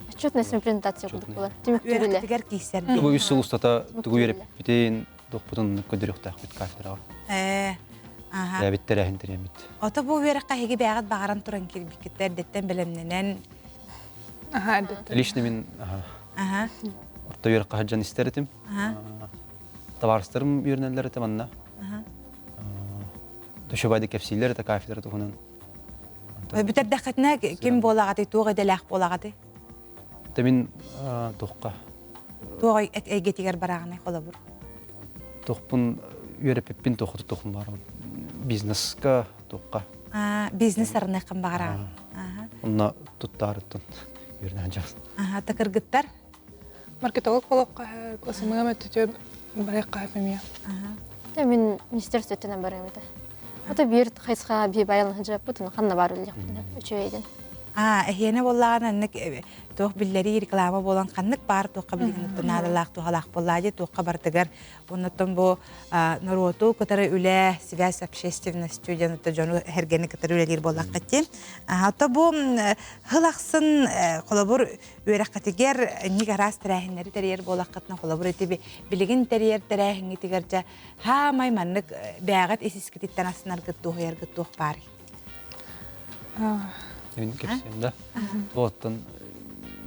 Отчетная презентация курдук болар. Түмүктүүрүлэ. Үөрэхтигэр киисэр. Бу үс сыл устата тугу үөрэппитин, туохпутун көрдөрүөхтээхпит кафедраҕа. Ээ, аха. Бэйэбит тэрээһин тэрийэммит. Ото бу үөрэххэ эһиги бэйэҕит баҕаран туран киирбиккиттэр эрдэттэн бэлэмнэнэн. Аха, эрдэттэн. Лично мин аха. Аха. Орто үөрэххэ сылдьан истэр этим. Аха. Табаарыстарым үөрэнэллэр этэ манна. Аха. Душевайды кэпсииллэр этэ кафедра туһунан. Бүтэрдэххитинэ ким буолаҕатый, туох идэлээх буолаҕатый? Тэ мин туохха? Туох эйгэтигэр барааҕынай холобур? Туохпун үөрэппиппин туохха туохпун баарабын. Бизнеска туохха. Бизнес арыныаххын баҕараҕын. Онно туттаарыттан үөрэнэн дьон. Аха, такыргыттар? Маркетолог буолуохха, СММ өттүтү барыахха эмиэ. Мин министерство өттүнэн барыам этэ. Ото биир хайысха бии байалын сылдьыбаппыт, ханна баар үлэлиэхпин үчүгэйдин. Аа, эһиэнэ буоллаҕына аннык туох биллэрии реклама буолан ханнык баар туохха билигин наадалаах туһалаах буоллаа дии туохха барытыгар оннуттан бу норуоту кытары үлэ связь общественностью диэн дьону эргэни кытары үлэлиир буоллахха дии. Ото бу хыл ахсын холобур үөрэххитигэр инник араас тэрээһиннэри тэрийэр буолаххытына холобур ити билигин тэрийэр тэрээһиҥҥитигэр дьэ хаамай маннык бээҕит ис искититтэн астынаргыт дуоһуйаргыт туох баарый? Мин кэпсиэм да. Туоттан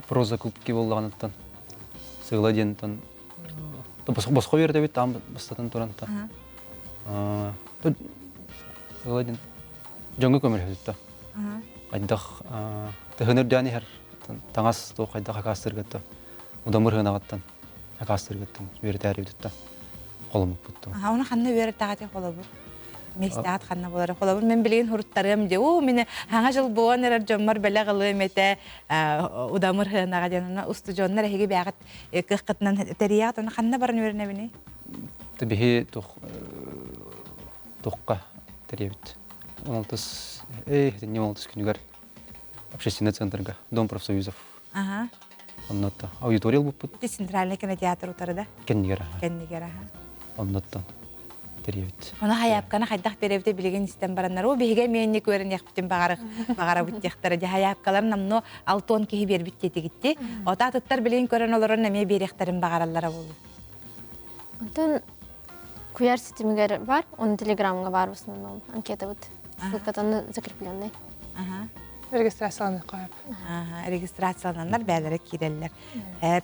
проза кубки буоллаҕыныттан сыла диэнтэн босхо үөрэтэбит таам бастатан туран та. Сыла диэн дьоҥҥо көмөлөһүтүттэ. Хайдах тыһын үрдээн иһэр таҥас туох хайдах акаастыргытта удамыр ыһынаҕыттан акаастыргыттан үөрэтээрибититтэн холоммуппуттан. Оны ханна үөрэттэҕити холобур? Миэстэҕит ханна буолар? Холобур, мен билигин хуруттарыам дии. Уу, мин хаҥа жыл буолан эрэр дьоммор бэлэх ылыам этэ удамыр ыһынаҕа диэн. Онно устудьуоннар эһиги бээҕит кыаххытынан тэрийэҕит. Оны ханна баран үөрэнэбиний? Биһи тух тухха тэрийэбит. 16 16 күнүгэр общественный центрга Дом профсоюзов. Ага. Оннотто аудитория ылбыппыт. Ити центральный кинотеатр утары да? Кэннигэр аха. Кэннигэр аха. Онноттон тэрийэбит. Оны хайаапканы хайдах биэрэбите билигин истэн бараннар, о биһигэ эмиэнник үөрэниэхпитин баҕарых баҕарабыт диэхтэрэ. Дьэ хайаапкалар намно алтон киһи биэрбит диэтигитти. Ота атыттар билигин көрөн олорон эмиэ биэриэхтэрин баҕараллара буолуо. Онтон Куйаар ситимигэр бар, оны телеграмҥа бар в основном анкетабыт. Ссылкатаны закрепленный. Регистрацияланыахха сөп. Регистрациялананнар бээлэрэ киирэллэр.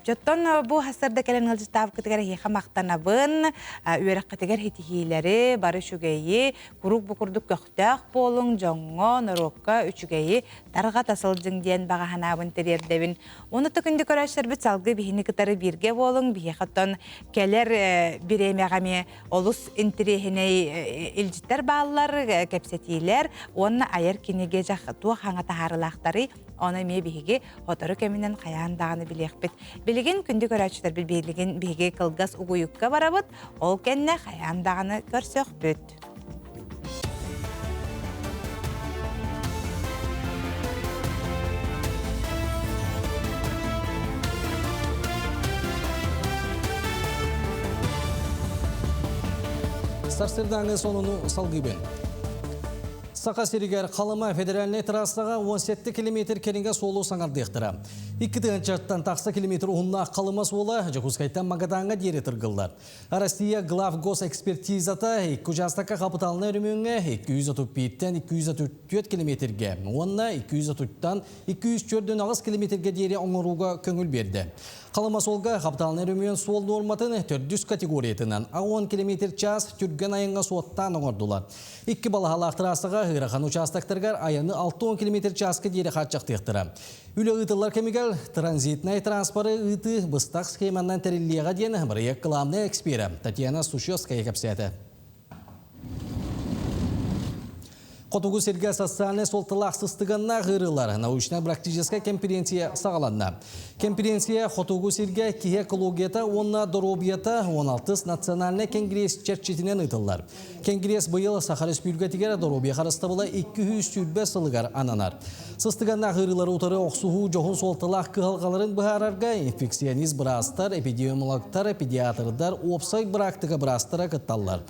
Чоттон бу хасарда кэлэн ыалдьыттаабыккытыгар эһиэхэ махтанабын, үөрэххитигэр ситиһиилэри, бары үчүгэйи, куруук бу курдук көхтөөх буолуҥ, дьоҥҥо, норуокка үчүгэйи тарҕата сылдьыҥ диэн баҕа санаабын тириэрдэбин. Уонна күндү көрөөччүлэрбит салгыы биһини кытары бииргэ буолуҥ. Биһиэхэ оттон кэлэр бириэмэҕэ эмиэ олус интириэһинэй илдьиттэр бааллар, кэпсэтиилэр уонна айар кинигэ туох хаҥа таһаар. таһаарылаахтарый, ону эмиэ биһиги сотору кэминэн хайаан даҕаны билиэхпит. Билигин күндү көрөөччүлэрбит билигин биһиги кылгас угуйукка барабыт, ол кэннэ хайаан даҕаны көрсөхпүт. Сарсырдааҥы сонуну салгыыбын. Саха сиригэр Халыма федеральнай трассаҕа 17 километр кэриҥэ суолу саҥардыахтара. Икки тыһыынчаттан тахса километр уһуннаах Халыма суола Дьокуускайтан Магадаҥҥа диэри тыргыллар. Россия главгосэкспертизата икки учаастакка хапытаалынай өрөмүөҥҥэ 235-тэн 234 километргэ уонна 230-тан 248 километргэ диэри оҥорууга көҥүл биэрдэ. Халыма суолга хапытаалынай өрөмүөн суол нуорматын төрдүс категориятынан 10 километр час түргэн айаҥҥа суоттаан оҥордулар. Икки балаһалаах трассаҕа ыарахан учаастактарыгар айаны 60 километр чааска диэри хааччахтыахтара. Үлэ ыытыллар кэмигэр транзитнай транспоры ыытыы быстах схеманан тэриллиэҕэ диэн бырайыак кылаабынай эксперэ Татьяна Сущевская кэпсээтэ. Хотугу сиргэ социальнай суолталаах сыстыганнаах ыарыылар научнай-практическай конференция саҕаланна. Конференция Хотугу сиргэ киһи экологията уонна доруобуйата 16 национальнай кэнгириэс чэрчитинэн ыытыллар. Кэнгириэс быйыл Саха Республикатыгар доруобуйа харыстабыла 220 сылыгар ананар. Сыстыганнаах ыарыылары утары охсуһуу дьоһун суолталаах кыһалҕаларын быһаарарга инфекционист быраастар, эпидемиологтар, педиатрдар, уопсай быраактыка быраастара кытталлар.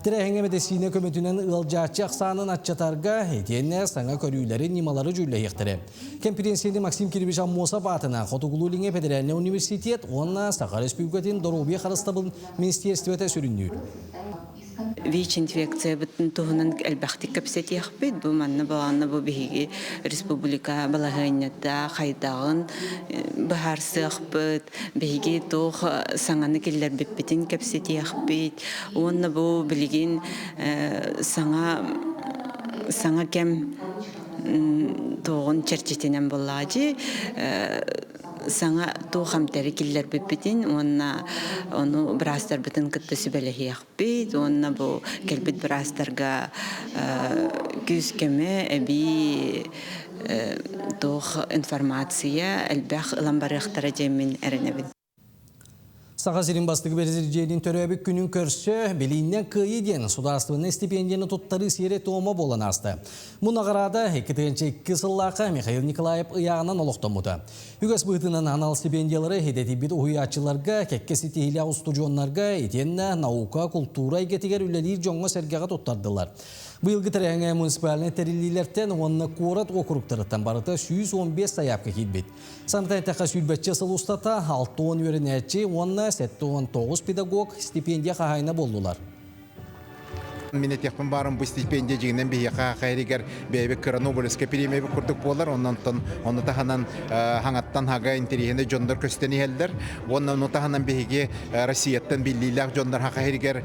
Тэрээһиҥҥэ мэдиссиинэ көмөтүнэн ыалдьааччы ахсаанын аччатарга итиэннэ саҥа көрүүлэри, ньымалары дьүүллэһиэхтэрэ. Кэмпириэнсийэни Максим Кириллович Аммосов аатынан Хотугулуу-Илиҥҥи федеральнай университет уонна Саха Республикатын доруобуйа харыстабылын министиэристибэтэ сүрүннүүр. ВИЧ-инфекциябытын туһунан элбэхтик кэпсэтиэхпит. Бу манна балаҕанна бу биһиги республика балаһыанньата хайдаҕын быһаарсыахпыт, биһиги туох саҥаны киллэрбиппитин кэпсэтиэхпит. Уонна бу билигин саҥа саҥа кэм туоҕун чэрчитинэн буоллаҕа саҥа туох эмтэри киллэрбиппитин уонна ону быраастарбытын кытта сүбэлэһиэхпит уонна бу кэлбит быраастарга күүс-көмө эбии туох информация элбэх ылан барыахтара диэммин эрэнэбин. Саха сирин бастакы бэрэсидьиэнин төрөөбүт күнүн көрсө Билииннэн кыайыы диэн судаарыстыбаннай стипендияны туттарыы сиэрэ-туома буолан ааста. Бу наҕараада 2002 сыллаахха Михаил Николаев ыйааҕынан олохтоммута. Үгэс быһыытынан анал стипендиялары идэтийбит уһуйааччыларга, кэккэ ситиһиилээх устудьуоннарга итиэннэ наука, култуура эйгэтигэр үлэлиир дьоҥҥо-сэргэҕэ туттардылар. Быйылгы тэрээһиҥҥэ муниципальнай тэриллиилэртэн уонна куорат уокуруктарыттан барыта 115 сайаапка киирбит. Санатан эттэххэ, сүүрбэччэ сыл устата 60 үөрэнээччи уонна 79 педагог стипендия хаһаайына буоллулар. Мин этиэхпин баарым бу стипендия дьиҥинэн биһиэхэ хайырыгар бэйэбит кыра Нобелевскай премия курдук буолар. Онон ону таһынан хаҥаттан хага интэриэһинэй дьоннор көстөн иһэллэр. Уонна ону таһынан биһиги Россияттан биллиилээх дьоннор хахайырыгар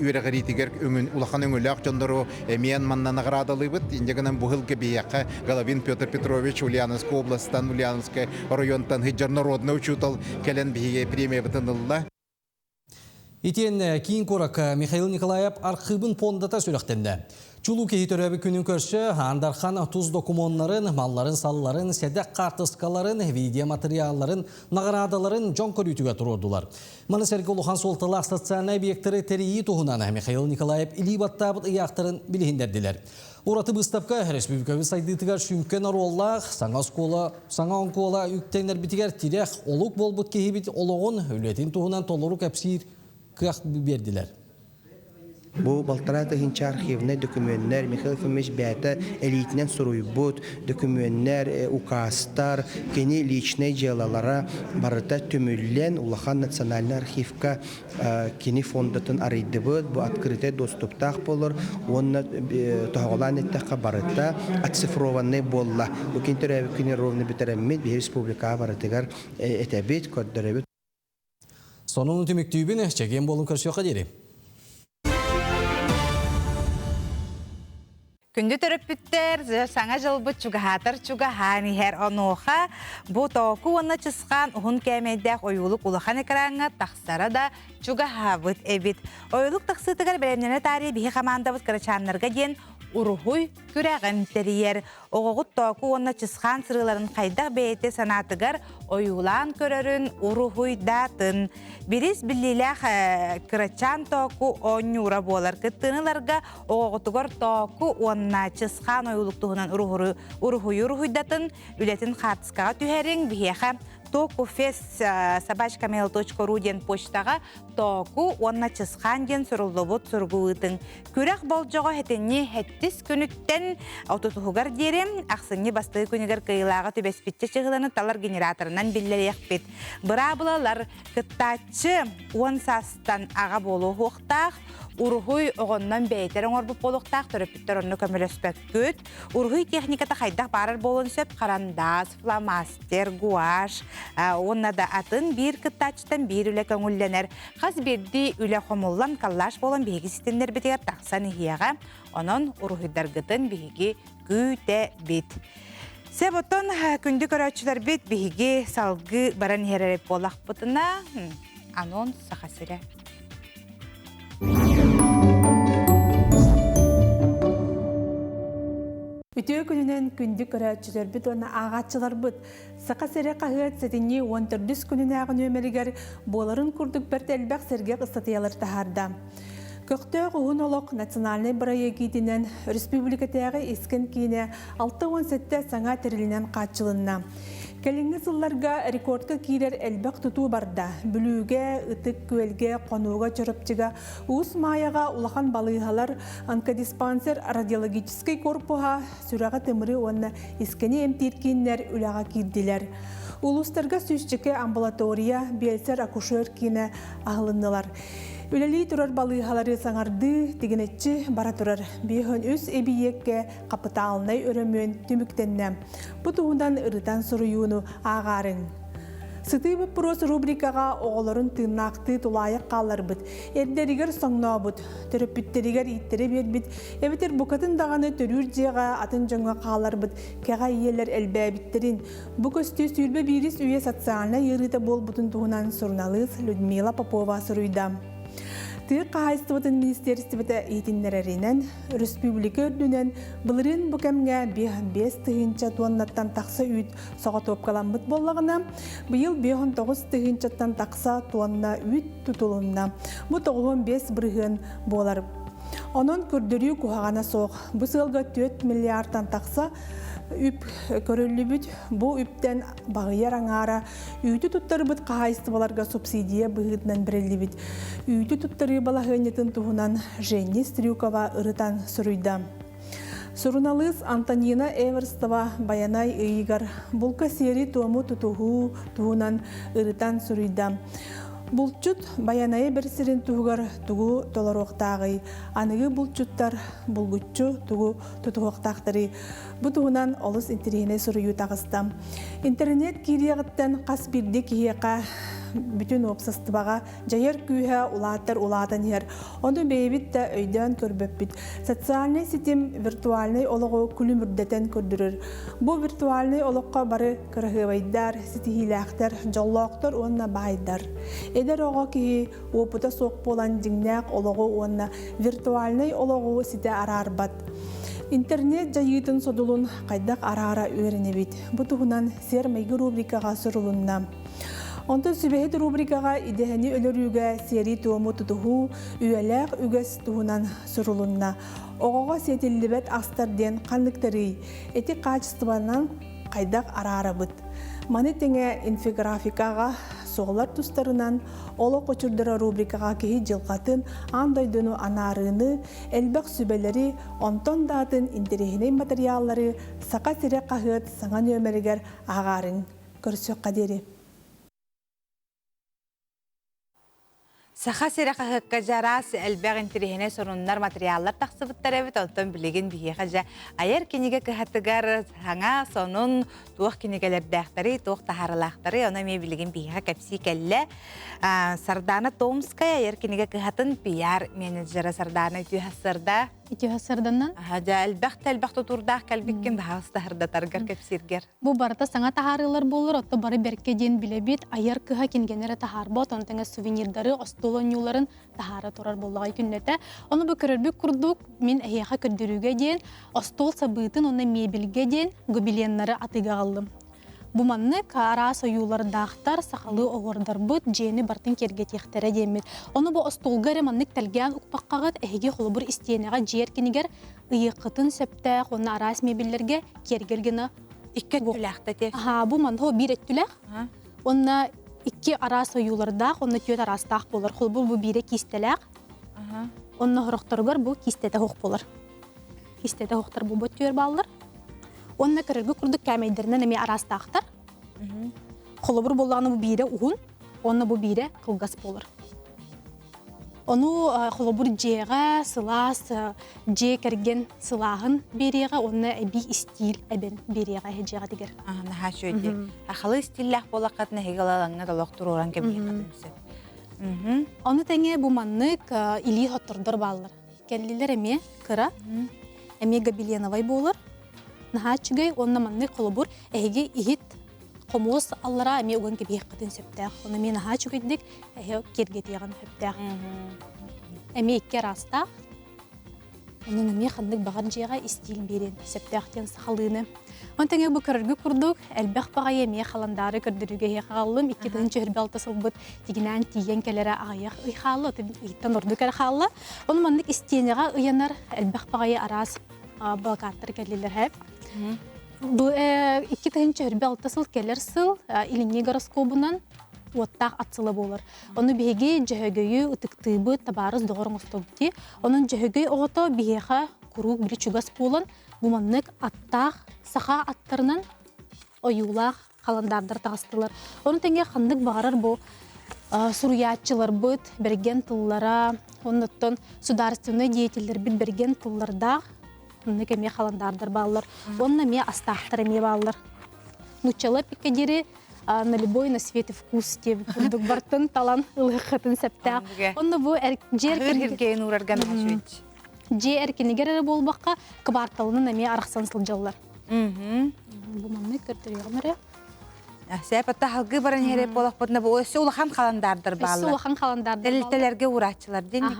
үөрэҕириитигэр улахан өҥөлөөх дьоннору Эмиэн манна наградалыыбыт. Инде гынан бу сылга биһиэхэ Головин Петр Петрович Ульяновскай областан, Ульяновскай районтан сылдьар народный учуутал кэлэн биһиги премиябытын ылла. Итиэннэ киин куоракка Михаил Николаев архыыбын пуондата сүрэхтэннэ. Чулуу киһи төрөөбүт күнүн көрсө Аан Дархан тус докумуоннарын, малларын-салларын, сэдэх хаартыскаларын, видеоматериалларын, наҕараадаларын дьон көрүүтүгэр туруордулар. Маны сэргэ улахан суолталаах социальнай объектары тэрийии туһунан Михаил Николаев илии баттаабыт ыйаахтарын билиһиннэрдилэр. Ураты быыстапка республикабыт сайдыытыгар сүҥкэн оруоллаах саҥа оскуола, саҥа оҥкуола үктэннэрбитигэр тирэх, олук буолбут киһибит олоҕун, үлэтин туһунан толору кэпсиир кыах биэрдилэр. Бу балтараа тыһыынча архивнай дөкүмүөннэр Михаил Ефимович бэйэтэ элиитинэн суруйбут дөкүмүөннэр, указтар, кини личнэй дьыалалара барыта түмүллэн улахан национальнай архивка кини фондатын арыйдыбыт. Бу открытый доступтаах буолар уонна тоһоҕолоон эттэххэ барыта оцифрованный буолла. Бу кини төрөөбүт күнү ровно бүтэрэммит биһи республикаҕа барытыгар этэбит, көрдөрөбүт. Сонуну түмүктүүбүн, чэгиэн буолун көрсүөххэ диэри. Күндү төрөппүттэр, саҥа дьылбыт чугаһаатар чугаһаан иһэр. Онуоха бу тооку уонна чысхаан уһун кээмэйдээх ойуулук улахан экраҥҥа тахсара да чугаһаабыт эбит. Ойуулук тахсыытыгар бэлэмнэнэ таарыйа биһи хамаандабыт кырачааннарга диэн уруһуй күрэҕин тэрийэр. Оҕоҕут тооку уонна чысхаан сырыыларын хайдах бэйэтэ санаатыгар ойуулаан көрөрүн уруһуйдаатын. Бирис биллиилээх кырачаан тооку оонньуура буолар. Кыттыыны ыларга оҕоҕутугар тооку уонна чысхаан ойуулук туһунан уруһуйу уруһуйдатын, үлэтин хаартыскаҕа түһэриҥ, биһиэхэ tokufest собачкamail.ru диэн почтаҕа Тооку уонна Чысхаан диэн суруллубут суругу ыытыҥ. Күрэх болдьоҕо сэтинньи сэттис күнүттэн отутуһугар диэри ахсынньы бастакы күнүгэр кыайыылааҕы түбэспиччэ чыһыланы талар генераторынан биллэриэхпит. Быраабылалар кыттааччы уон саастан аҕа буолуохтаах, уруһуй оҕоннон бэйэтэр оҥорбут буолуохтаах, төрөппүттэр онно көмөлөспөккүт. Уруһуй техниката хайдах баарар буолуон сөп, харандаас, фломастер, гуашь уонна да атын биир кыттааччыттан биир үлэ көҥүллэнэр. Хас биирдии үлэ хомуллан коллаж буолан биһиги ситимнэрбитигэр тахсан иһиэҕэ. Онон уруһуйдаргытын биһиги күүтэбит. Сөп оттон күндү көрөөччүлэрбит биһиги салгыы баран иһэр буоллахпытына анонс Саха сирэ. Үтүө күнүнэн күндү көрөөччүлэрбит уонна ааҕааччыларбыт! Саха сирэ хаһыат сэтинньи уон төрдүс күнүнээҕи нүөмэригэр буоларын курдук бэрт элбэх сэргэх ыстатыйалары таһаарда. Көхтөөх уһун олох национальнай бырайыак иитинэн республикатааҕы искэн киинэ 67 саҥа тэрилинэн хааччылынна. Кэлиҥҥи сылларга рекордка киирэр элбэх тутуу барда. Бүлүүгэ, Ытык Күөлгэ, Хонууга, Чурапчыга, Уус Маайаҕа улахан балыыһалар, онкодиспансер радиологическай корпуһа, сүрэҕи-тымыры уонна искэни эмтиир кииннэр үлэҕэ киирдилэр. Улуустарга сүүсчэкэ амбулатория, биэлсэр-акушер киинэ аһылыннылар. Үлэлии турар балыыһалары саҥардыы тигинэччи бара турар. 53 эбийиэккэ хапытаалынай өрөмүөн түмүктэннэ. Бу туһунан ырытан суруйууну ааҕаарыҥ. Сытыы боппуруос рубрикаҕа оҕолорун тыыннаахтыы тулаайах хаалларбыт, эрдэригэр соҥнообут, төрөппүттэригэр ииттэрэ биэрбит, эбэтэр букатын даҕаны төрүүр дьиэҕэ атын дьоҥҥо хаалларбыт кэҕэ ийэлэр элбээбиттэрин, бу көстүү 21-ис үйэ социальнай ыарыыта буолбутун туһунан суруналыыс Людмила Попова суруйда. Тыа хаһаайыстыбатын министиэристибэтэ иһитиннэрэринэн, өрөспүүбүлүкэ үрдүнэн былырыын бу кэмҥэ 5 тыһыынча туоннаттан тахса үүт соҕотуопкаламмыт буоллаҕына, быйыл 59 тыһыынчаттан тахса туонна үүт тутулунна. Бу 95 бырыһыан буолар. Онон көрдөрүү куһаҕана суох. Бу сыалга 4 миллиардтан тахса үп көрүллүбүт. Бу үптэн баҕыйар аҥаара үүтү туттарбыт хаһаайыстыбаларга субсидия быһыытынан бэриллибит. Үүтү туттарыы балаһыанньатын туһунан Женни Стрюкова ырытан суруйда. Суруналыыс Антонина Эверстова Байанай ыйыгар булка сиэри-туому тутуһуу туһунан ырытан суруйда. Булчут Байанайы бэрсирин туһугар тугу толоруохтааҕый? Аныгы булчуттар булгуччу тугу тутуһуохтаахтарый? Бу туһунан олус интэриэһинэй суруйуу таҕыста. Интернет киириэҕиттэн хас биирдии киһиэхэ бүтүн уопсастыбаҕа дьайар күүһэ улаатар улаатан иһэр. Ону бэйэбит да өйдөөн көрбөппүт. Социальнай ситим виртуальнай олоҕу күлүмүрдэтэн көрдөрөр. Бу виртуальнай олоххо бары кыраһыабайдар, ситиһиилээхтэр, дьоллоохтор уонна баайдар. Эдэр оҕо киһи уопута суох буолан дьиҥнээх олоҕу уонна виртуальнай олоҕу ситэ араарбат. Интернет дьайыытын содулун хайдах араара үөрэнэбит? Бу туһунан сиэр-майгы рубрикаҕа сурулунна. Онтон сүбэһит рубрикаҕа идэһэни өлөрүүгэ сиэри-туому тутуһуу, үйэлээх үгэс туһунан сурулунна. Оҕоҕо сиэтиллибэт астар диэн ханныктарый? Ити хаачыстыбанан хайдах араарабыт? Маны тэҥэ инфографикаҕа суоллар тустарынан Олох очурдара рубрикаҕа киһи дьылҕатын, аан дойдуну анаарыыны, элбэх сүбэлэри, онтон да атын интэриэһинэй матырыйааллары Саха сирэ хаһыат саҥа нүөмэригэр ааҕаарыҥ. Көрсүөххэ диэри. Саха сирэ хаһыакка дьэ араас элбэх интэриэһинэй сонуннар, материаллар тахсыбыттар эбит. Онтон билигин биһиэхэ дьэ айар кинигэ кыһатыгар саҥа сонун туох кинигэлэрдээхтэрий, туох таһаарылаахтарый, ону эмиэ билигин биһиэхэ кэпсии кэллэ. Сардаана Томская айар кинигэ кыһатын пиар менеджера Сардаана үтүө сарда. Ити сырданнан. Дьэ, элбэх да элбэх тутуурдаах кэлбиккин баһаалыста сырдатаргар кэпсииргэр. Бу барыта саҥа таһаарыылар буоллар, отто бары бэркэ диэн билэбит, айар кыһа кинигэни эрэ таһаарбат, онон тэҥэ сувенирдары, остуол оонньууларын таһаара турар буоллаҕай күннэтэ. Ону бу көрөрбүт курдук, мин эһиэхэ көрдөрүүгэ диэн остуол сабыытын уонна мебельгэ диэн гобеленнары атыыга аҕаллым. Бу маннык араас ойуулардаахтар, сахалыы оһуордарбыт дьиэни барытын киэргэтиэхтэрэ диэммит. Ону бу остуолга эрэ маннык тэлгээн укпаккаҕыт эһиги холобур истиэнэҕэ дьиэ эркинигэр ыйыаххытын сөптөөх уонна араас мебеллэргэ киэргэл гына икки өттүлээх да Аһаа, бу манна биир өттүлээх. Уонна икки араас ойуулардаах, уонна түөрт араастаах буолар. Холобур бу биирэ киистэлээх. Онно сорохторугар бу киистэтэ суох буолар. Киистэтэ суохтар бу түөр бааллар. Уонна көрөргө курдук кээмэйдэринэн эмиэ араастаахтар. Холобур буоллаҕына бу биирэ уһун, уонна бу биирэ кылгас буолар. Ону холобур дьиэҕэ сылаас дьиэ кэргэн сылааһын биэриэҕэ уонна эбии истиил эбэн биэриэҕэ дьиэҕитигэр. Наһаа үчүгэй. Ахалы истииллээх буоллаххытына эһиги ылалаҥҥа толох туруоран кэбиһиэххитин сөп. Ону тэҥэ бу маннык илии хоттордор бааллар. Кэллилэр эмиэ кыра, эмиэ гобеленовай буолар. Наһаа үчүгэй уонна маннык холобур эһиги иһит хомуос аллараа эмиэ уган кэбиһиэххитин сөптөөх. Ону эмиэ наһаа үчүгэйдик эһи киэргэтиэҕин сөптөөх. Эмиэ икки араастаах. Онон эмиэ ханнык баҕар дьиэҕэ истиил биэриэн сөптөөх диэн сахалыыны. Он тэҥэ бу көрөргө курдук элбэх баҕайы эмиэ халандаары көрдөрүүгэ эһиэхэ аҕаллым. 2026 сылбыт тигинээн тиийэн кэлэрэ аҕыйах ый хаалла, ыйтан ордук эрэ хаалла. Ону маннык истиэнэҕэ ыйанар элбэх баҕайы араас балакааттар кэллилэр һэ. Бу 2026 сыл кэлэр сыл илиҥҥи гороскобунан уоттаах ат сыла буолар. Ону биһиги Дьөһөгөйү ытыктыыбыт, табаарыс доҕор оҥостобут дии. Онон Дьөһөгөй оҕото биһиэхэ куруук били чугас буолан, бу маннык аттаах, саха аттарынан ойуулаах халандаардар таҕыстылар. Ону тэҥэ ханнык баҕарар бу суруйааччыларбыт бэргэн тыллара, оннуттан судаарственнай деятеллэрбит бэргэн тыллардаах оннук эмиэ халандаардар бааллар. Уонна эмиэ астаахтар эмиэ бааллар. Нуччалыы эппиккэ на любой на свете вкус диэбит курдук бартын талан ылыаххытын сөптөөх. Онно бу дьиэ дьиэ эркинигэр эрэ буолбакка кыбаарталынан эмиэ арахсан сылдьаллар. Бу маннык көрдөрүөҕүм эрэ. Сээп атта халгыы баран иһэр буолахпытына бу өссө улахан халандаардар бааллар. Өссө улахан халандаардар Тэрилтэлэргэ урааччылар диэн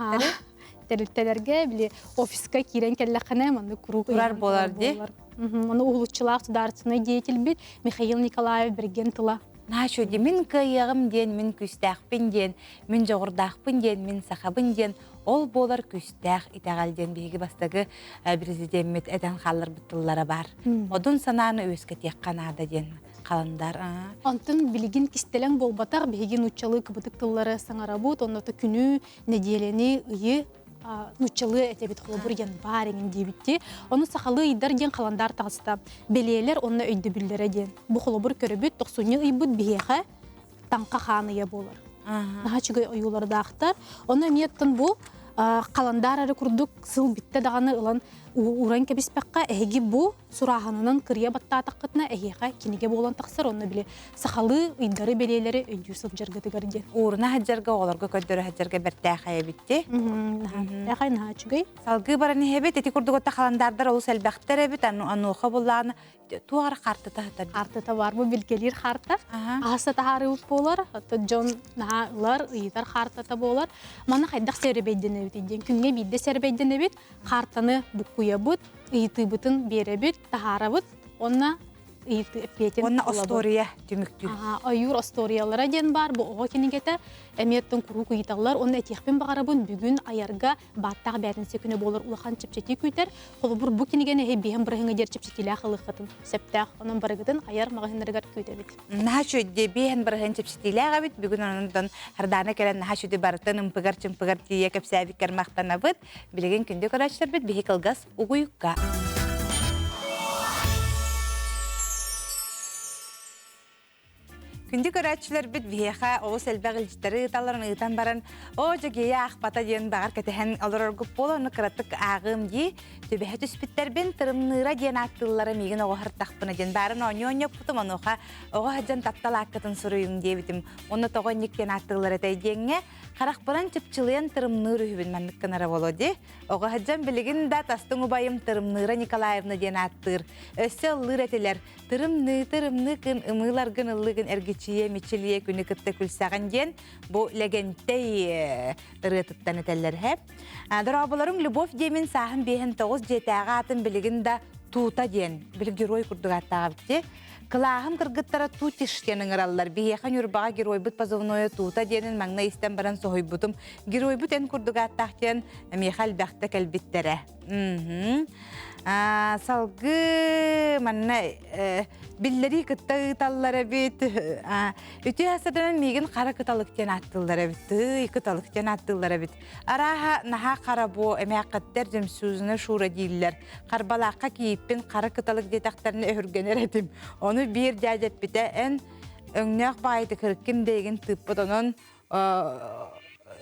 Тэрилтэлэргэ били офиска киирэн кэллэххинэ маннык куруук турар буолар дии. Ону уһулуччулаах судаарыстыбаннай деятельбит Михаил Николаев бэргэн тыла. Наачу ди мин кыайыаҕым диэн, мин күүстээхпин диэн, мин дьоҕурдаахпын диэн, мин сахабын диэн, ол буолар күүстээх итэҕэл диэн биһиги бастакы президеммит этэн хаалларбыт тыллара баар. Одун санааны үөскэтиэххэ наада диэн халандар. Онтон билигин кистэлэҥ буолбатах биһиги нууччалыы кыбытык тыллары саҥарабыт, онно күнү, нэдиэлэни, ыйы нууччалыы этэбит холобур январь эҥин диэбитти. Ону сахалыы ыйдар диэн халандаар таҕыста. Бэлиэлэр уонна өйдөбүллэрэ диэн. Бу холобур көрөбүт тохсунньу ыйбыт биһиэхэ таҥха хаан ыйа буолар. Наһаа үчүгэй ойуулардаахтар. Ону эмиэ оттон бу халандаар эрэ курдук сыл бүттэ даҕаны ылан ууран кэбиспэххэ эһиги бу сурааһынынан кырыйа баттаатаххытына эһиэхэ кинигэ буолан тахсар онно били сахалыы ыйдары бэлиэлэри өйдүү сылдьаргытыгар диэн. Ууруна сылдьарга оҕолорго көрдөрө сылдьарга бэртээхэй эбитти. Бэртээхэй наһаа үчүгэй. Салгыы баран иһэбит ити курдук отта халандаардар олус элбэхтэр эбит ануоха буллааны туох эрэ хаартыта сытар. Хаартыта бар бу билгэлиир хаарта. Аһаса таһаарыыбыт буолар. Оттон дьон наһаа ылар, ыйытар хаартата буолар. Маны хайдах сэрэбэйдэнэбит диэн күҥҥэ биирдэ сэрэбэйдэнэбит. Хаартаны буккуйабыт, ыйытыыбытын биэрэбит, таһаарабыт уонна ыйытыы эппиэтин Уонна остуоруйа түмүктүүр. Ойуур остуоруйалара диэн баар бу оҕо кинигэтэ эмиэттэн куруук ыйыталлар уонна этиэхпин баҕарабын бүгүн айарга бааттаах бээтинсэ күнэ буолар улахан чэпчэтии күүтэр. Холобур бу кинигэни эһи биһэн бырыһыҥа диэр чэпчэтиилээх ылыаххытын сөптөөх. Онон барыгытын айар маҕаһыыннарыгар күүтэбит. Наһаа үчүгэй биэһэн бырыһын чэпчэтиилээх эбит. Бүгүн онон Хардана кэлэн наһаа үчүгэй барытын ымпыгар-чымпыгар тиийэ кэпсээбиккэр махтанабыт. Билигин күндү көрөөччүлэрбит биһи кылгас угуйукка. Күндү көрөөччүлэрбит биһиэхэ олус элбэх илдьиттэри ыыталларын ыытан баран, оо, дьэгиэйэ аахпата диэн баҕар кэтэһэн олороргут буола, ону кыратык ааҕыым дии. Түбэһэ түспүттэрбин тырымныыра диэн ааттыыллара миигин оҕо сыртахпына диэн баарын оонньуу оонньоппутум, онуоха оҕо сылдьан таптал ааккытын суруйуҥ диэбитим. Онно тоҕо инник диэн ааттыыллар этэй диэҥҥэ, харахпынан чыпчылыйан тырымныыр үһүбүн маннык гынара буолуо дии. Оҕо сылдьан билигин да тастыҥ убайым Тырымныыра Николаевна диэн ааттыыр. Өссө ыллыыр этилэр. Тырымныы, тырымныы кын, ымыыларгын ыллыгын эргичийэ, мичилийэ күнү кытта күлсэҕин диэн бу Лэгэнтэй ырыатыттан этэллэр һэ. Дорооболорум Любовь диэмин сааһым биэһин тоҕус дьиэтээҕи аатын билигин да Тута диэн, били герой курдук ааттааҕа битти. Кылааһым кыргыттара Тутиш диэн ыҥыраллар. Биһиэхэ Ньурбаҕа геройбут позывнойа Тута диэнин маҥнай истэн баран соһуйбутум. Геройбут эн курдук ааттаах диэн миэхэ элбэхтэ кэлбиттэрэ. Салгыы манна биллэрии кытта ыыталлар эбит. Үтүө хасаданан миигин хара кыталык диэн ааттыыллар эбит. Тыый, кыталык диэн ааттыыллар эбит. Арааһа наһаа хара буо эмээххиттэр жемчужина Шура дииллэр. Харбалаахха кийииппин хара кыталык диэтэхтэринэ өһүргэнэр этим. Ону биир дьээдьэ эппитэ, эн өҥнөөх баайыты кырыккым дэйигин тыыппыт, онон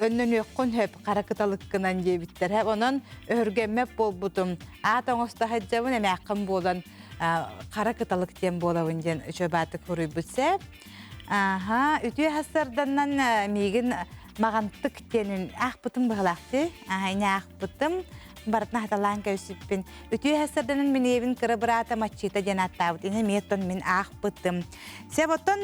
өннөнүөххүн сөп хара кыталыккынан диэбиттэр. Онон өһүргэммэт буолбутум. Аат оҥосто сылдьабын эмээххин буолан хара кыталык диэн буолабын диэн үчүгэй хуруйбут сэ. Аха, үтүө хасарданан миигин маҕантык диэнин аахпытым быһалаахты. Аха, аахпытым. Барытын хаталаан кэбисиппин. Үтүө хасарданан мин ийэбин кыра быраата Маччыта диэн ааттаабыт. Ини эмиэ мин аахпытым. Сеп оттон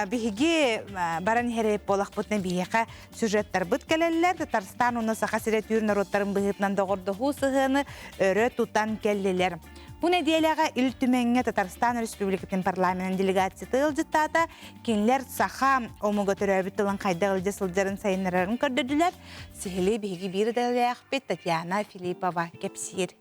биһиги баран иһэр буолахпытына биһиэхэ сюжеттарбыт кэлэллэр. Татарстан уонна Саха сирэ түүр норуоттарын быһыытынан доҕордоһуу сыһыаны өрө тутан кэллилэр. Бу нэдиэлэҕэ Ил Түмэҥҥэ Татарстан Республикатын парламенын делегацията ыалдьыттаата. Кинилэр саха омуга төрөөбүт тылын хайдах илдьэ сылдьарын сайыннарарын көрдөрдүлэр. Сиһилии биһиги биир идэлээхпит Татьяна Филиппова кэпсиир.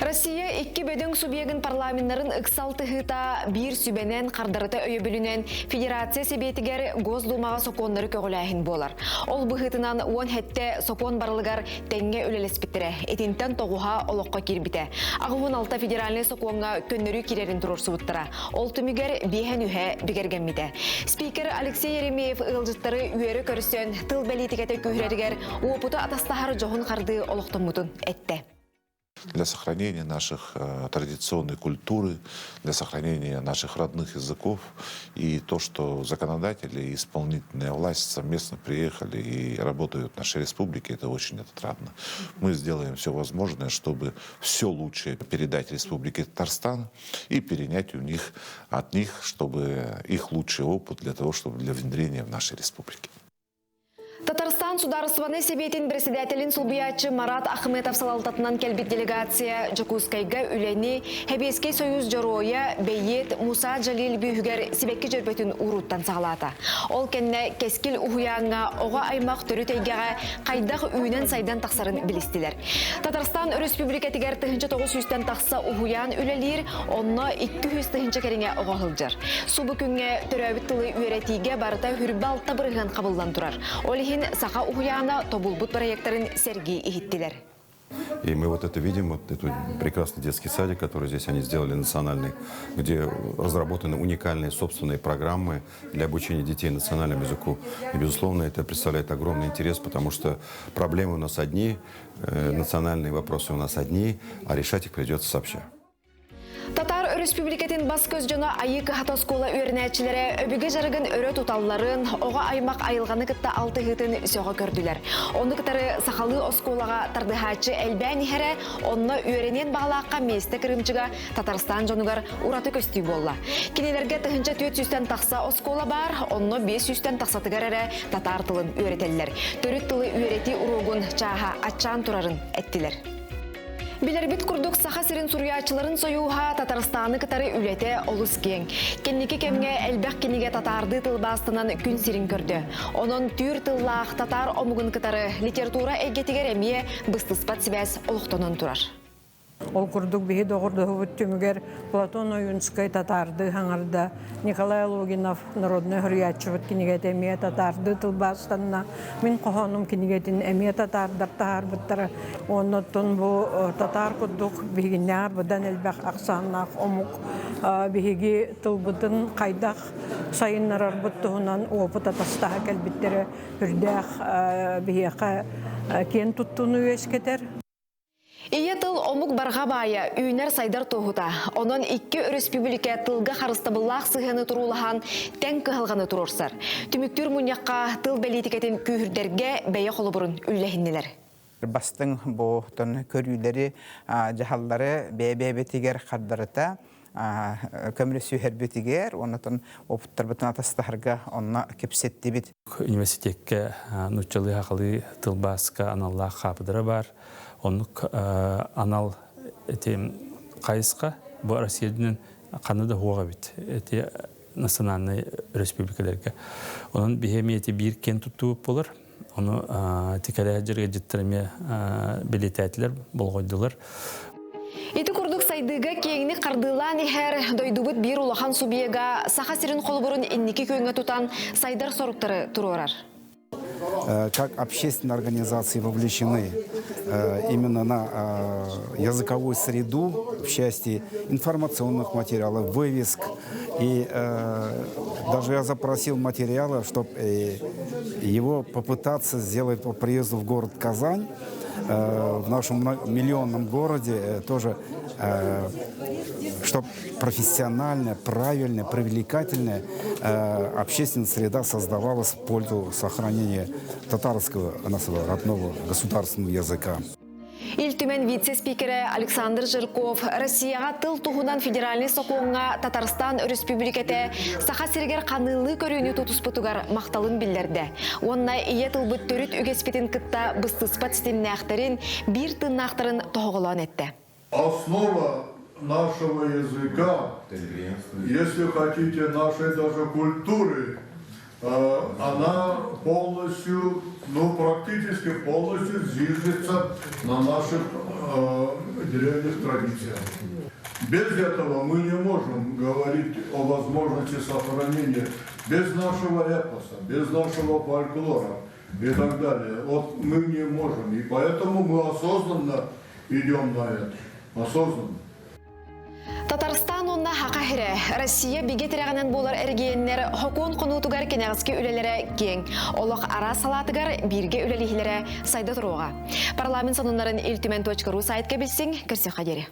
Россия икки бөдөҥ субъегын парламеннарын ыксал тыһыыта биир сүбэнэн хардарыта өйөбүлүнэн Федерация Сэбиэтигэр Госдумаҕа сокуоннары көҕүлээһин буолар. Ол быһыытынан уон сэттэ сокуон барылыгар тэҥҥэ үлэлэспиттэрэ. Итинтэн тоҕуһа олоххо киирбитэ. Аҕыһын алта федеральнай сокуоҥҥа көннөрүү киирэрин туруорсубуттара. Ол түмүгэр биэһэн үһэ бигэргэммитэ. Спикер Алексей Еремеев ыалдьыттары үөрэ көрсөн, тыл бэлиитикэтэ күүһүрэригэр уопуту атастаһар дьоһун хардыы олохтоммутун эттэ. Для сохранения наших э, традиционной культуры, для сохранения наших родных языков и то, что законодатели и исполнительная власть совместно приехали и работают в нашей республике, это очень отрадно. Мы сделаем все возможное, чтобы все лучшее передать Республике Татарстан и перенять у них, от них, чтобы их лучший опыт для того, чтобы для внедрения в нашей республике. Татарстан Судаарыстыбаннай Сэбиэтин председателин солбуйааччы Марат Ахметов салалтатынан кэлбит делегация Дьокуускайга үлэни Сэбиэскэй Союз дьоруойа бэйиэт Муса Джалиль бүүһүгэр сибэкки дьөрбөтүн ууруттан саҕалаата. Ол кэннэ Кэскил уһуйааҥҥа оҕо аймах төрүт эйгэҕэ хайдах үүнэн-сайдан тахсарын билистилэр. Татарстан Өрөспүүбүлүкэтигэр 1900-тэн тахса уһуйаан үлэлиир, онно 200 тыһыынча кэриҥэ оҕо сылдьар. Субу күҥҥэ төрөөбүт тылы үөрэтиигэ барыта хүрбэ алта бырыһыан хабыллан турар. Ол иһин саха уһуйаана тобулбут проектарын сэргии иһиттилэр. И мы вот это видим, вот этот прекрасный детский садик, который здесь они сделали национальный, где разработаны уникальные собственные программы для обучения детей национальному языку. И, безусловно, это представляет огромный интерес, потому что проблемы у нас одни, национальные вопросы у нас одни, а решать их придется сообща. Татар Өрөспүүбүлүкэтин бас-көс дьоно Айыы кыһата оскуола үөрэнээччилэрэ өбүгэ дьарыгын өрө туталларын, оҕо аймах айылҕаны кытта алтыһыытын сөҕө көрдүлэр. Ону кытары сахалыы оскуолаҕа тардыһааччы элбээн иһэрэ, онно үөрэниэн баҕалаахха миэстэ кырыымчыга Татарстан дьонугар ураты көстүү буолла. Кинилэргэ 1400-тэн тахса оскуола баар, онно 500-тэн тахсатыгар эрэ татаар тылын үөрэтэллэр. Төрүт тылы үөрэтии уруогун чааһа аччаан турарын эттилэр. Билэрбит курдук Саха сирин суруйааччыларын сойууһа Татарстаны кытары үлэтэ олус киэҥ. Кэнники кэмҥэ элбэх кинигэ татаардыы тылбаастанан күн сирин көрдө. Онон түүр тыллаах татаар омугун кытары литература эйгэтигэр эмиэ быстыспат сибээс олохтонон турар. Ол курдук биһи доҕордоһубут түмүгэр Платон Ойунскай татаардыы хаҥарда, Николай Логинов народнай суруйааччыбыт кинигэтэ эмиэ татаардыы тылбаастанна, мин хоһоонум кинигэтин эмиэ татаардар таһаарбыттара. Оннуттан бу татаар курдук биһигиннээҕэр быдан элбэх ахсааннаах омук биһиги тылбытын хайдах сайыннарарбыт туһунан опыт атастаһа кэлбиттэрэ үрдээх биһиэхэ киэн туттууну үөскэтэр. Ийэ тыл омук барҕа баайа, үүнэр-сайдар туоһута. Онон икки өрөспүүбүлүкэ тылга харыстабыллаах сыһыаны туруулаһан, тэҥ кыһалҕаны туруорсар. Түмүктүүр мунньахха тыл бэлиитикэтин күүһүрдэргэ бэйэ холобурун үллэһиннилэр. Бастыҥ бу көрүүлэри, дьаһаллары бэйэ-бэйэбитигэр хардарыта көмөлөсүһэрбитигэр, оннотон опыттарбытын атастаһарга онно кэпсэттибит. Университекка нууччалыы-сахалыы тылбааска аналлаах хаапыдыра баар. Оннук анал эти хайысха бу Россия үрдүнэн ханна да суох эбит. Эти национальнай республикаларга. Онон биһи эмиэ эти биир киэн туттубут болар. Ону тикэлэһэ дьыргыдьыттар эмиэ билитээтилэр, болҕойдулар. Ити курдук сайдыыга киэҥник хардыылаан иһэр дойдубут биир улахан субъега Саха сирин холобурун инники күөҥҥэ тутан сайдар соруктары туруорар. Как общественные организации вовлечены именно на языковую среду в части информационных материалов, вывеск. И даже я запросил материалы, чтобы его попытаться сделать по приезду в город Казань, в нашем миллионном городе тоже, чтобы профессиональная, правильная, привлекательная общественная среда создавалась в пользу сохранения татарского нашего родного государственного языка. Ил Түмэн вице-спикерэ Александр Жирков Россияҕа тыл туһунан федеральнай сокуоҥҥа Татарстан Өрөспүүбүлүкэтэ Саха сиригэр ханыылыы көрүүнү тутуспутугар махталын биллэрдэ. Уонна ийэ тылбыт төрүт үгэспитин кытта быстыспат ситимнээхтэрин, биир тыыннаахтарын тоһоҕолоон эттэ. Основа нашего языка, если хотите, нашей даже культуры, она полностью, ну, практически полностью зиждется на наших э, древних традициях. Без этого мы не можем говорить о возможности сохранения без нашего эпоса, без нашего фольклора и так далее. Вот мы не можем. И поэтому мы осознанно идем на это. Осознанно. Татарстан уонна Хака сирэ Россия бигэ тирэҕинэн буолар эрэгийиэннэр хокуон хонуутугар кэнэҕэски үлэлэрэ киэҥ. Олох араас салаатыгар бииргэ үлэлиһилэрэ сайда туруоҕа. Парламент сонуннарын Ил Түмэн .ру сайтка билсиҥ, көрсүөххэ диэри.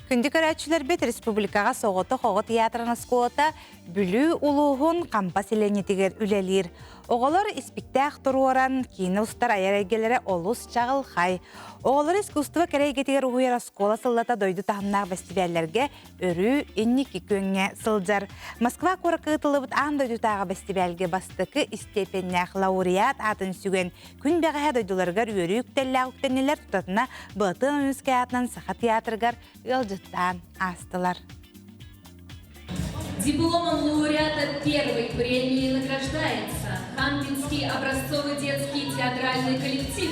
Күндү көрөөччүлэрбит республикаҕа соҕотох оҕо театрын оскуолата Бүлүү улууһун Хампа сэлиэнньэтигэр үлэлиир. Оҕолор испиктээх туруоран, киинэ устар айар эйгэлэрэ олус чаҕылхай. Оҕолор искусство кэрэ эйгэтигэр уһуйар оскуола сыллата дойду таһымнаах бэстибээллэргэ өрүү инники күөҥҥэ сылдьар. Москва куоракка ыытыллыбыт аан дойдутааҕы бэстибээлгэ бастакы истиэпэннээх лауреат аатын сүгэн Күн бэҕэһээ дойдуларыгар үөрүү үктэллээх үктэннилэр тутатына Былатыан Ойуунускай аатынан Саха театрыгар ыалдьыттаан аастылар. Дипломом лауреата первой премии награждается Хампинский образцовый детский театральный коллектив.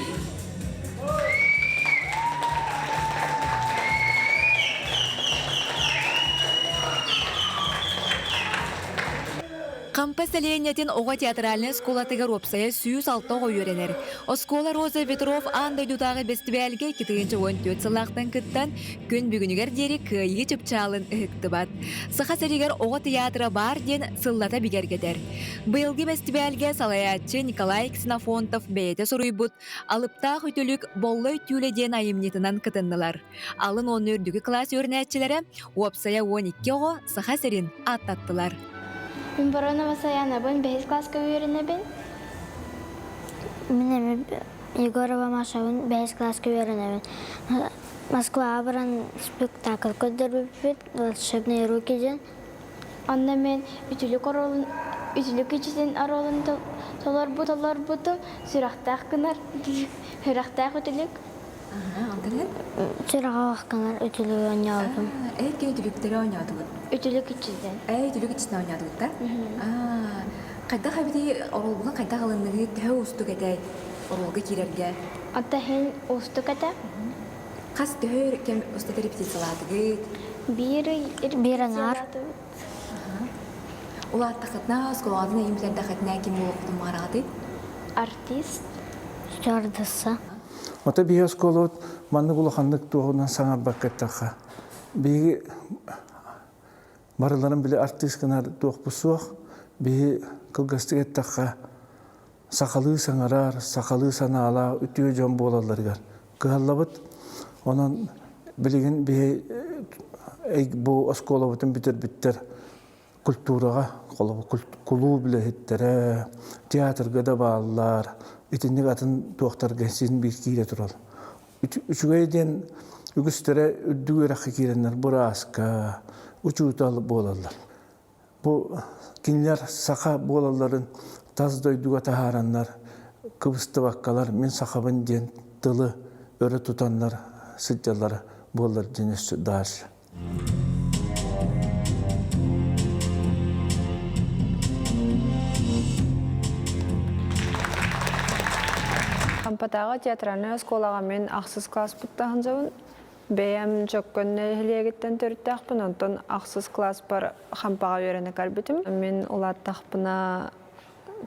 Хампа сэлиэнньэтин оҕо театральнай оскуолатыгар уопсайа 106 оҕо үөрэнэр. Оскуола Роза Ветров аан дойдутааҕы бэстибээлгэ 2014 сыллаахтан кыттан, күн бүгүнүгэр диэри кыайыы чыпчаалын ыһыктыбат. Саха сиригэр оҕо театра баар диэн сыллата бигэргэтэр. Быйылгы бэстибээлгэ салайааччы Николай Ксенофонтов бэйэтэ суруйбут «Алыптаах үтүлүк Боллой түүлэ» диэн айымньытынан кытыннылар. Алын уонна үрдүкү кылаас үөрэнээччилэрэ уопсайа 12 оҕо Саха сирин ааттаттылар. Мин Воронова Саянабын, бэһис класска үөрэнэбин. Мин эми Егорова Машабын, бэһис класска үөрэнэбин. Москваҕа баран спектакль көрдөрбүппүт «Волшебные руки» диэн. Онно мин үтүлүк оруолун үтүлүк ичитин оруолун толорбут толорбутум сүрэхтээх гынар сүрэхтээх үтүлүк Сүрэҕэ гынар үтүлүгү оонньообутум. Эй, үтүлүктэри оонньоотугут? Үтүлүк иччитин. Эй, үтүлүк иччитин оонньоотугут да? Хайдах эбитий оруолгун хайдах ылынныгыт, төһө уустук этэй? Оруолга киирэргэ? Ата иһин уустук этэ. Хас төһө кэм устата репетициялаатыгыт? Биир ый Биир аҥаар. Улааттахытына, оскуолаҕытын эйим бүтэрдэххитинэ ким буолуоххутун баҕараҕытый? Артист. Стюардесса. Ото биһи оскуолабыт маннык улаханнык туоһунан саҥарбакка эттэххэ, биһиги барыларын били артыыс гынар туохпут суох. Биһи кылгастык эттэххэ, сахалыы саҥарар, сахалыы санаалаах үтүө дьон буолалларыгар кыһаллабыт. Онон билигин биһи бу оскуолабытын бүтэрбиттэр культураҕа, кулууп үлэһиттэрэ, театрга да бааллар, итинник атын туохтарга син биир киирэ турал. Үчүгэй диэн үгүстэрэ үрдүк үөрэххэ киирэннэр бырааска, учуутал буолаллар. Бу кинилэр саха буолалларын тас дойдуга таһаараннар, кыбыстыбаккалар мин сахабын диэн тылы өрө тутаннар сылдьаллара буоллар диэн өссө дальше. Хампатааҕы театральнай оскуолаҕа мин ахсыс класспыттан сылдьабын. Бэйэм Дьөккөн нэһилиэгиттэн төрүттээхпин, онтон ахсыс класспар Хампаҕа үөрэнэ кэлбитим. Мин улааттахпына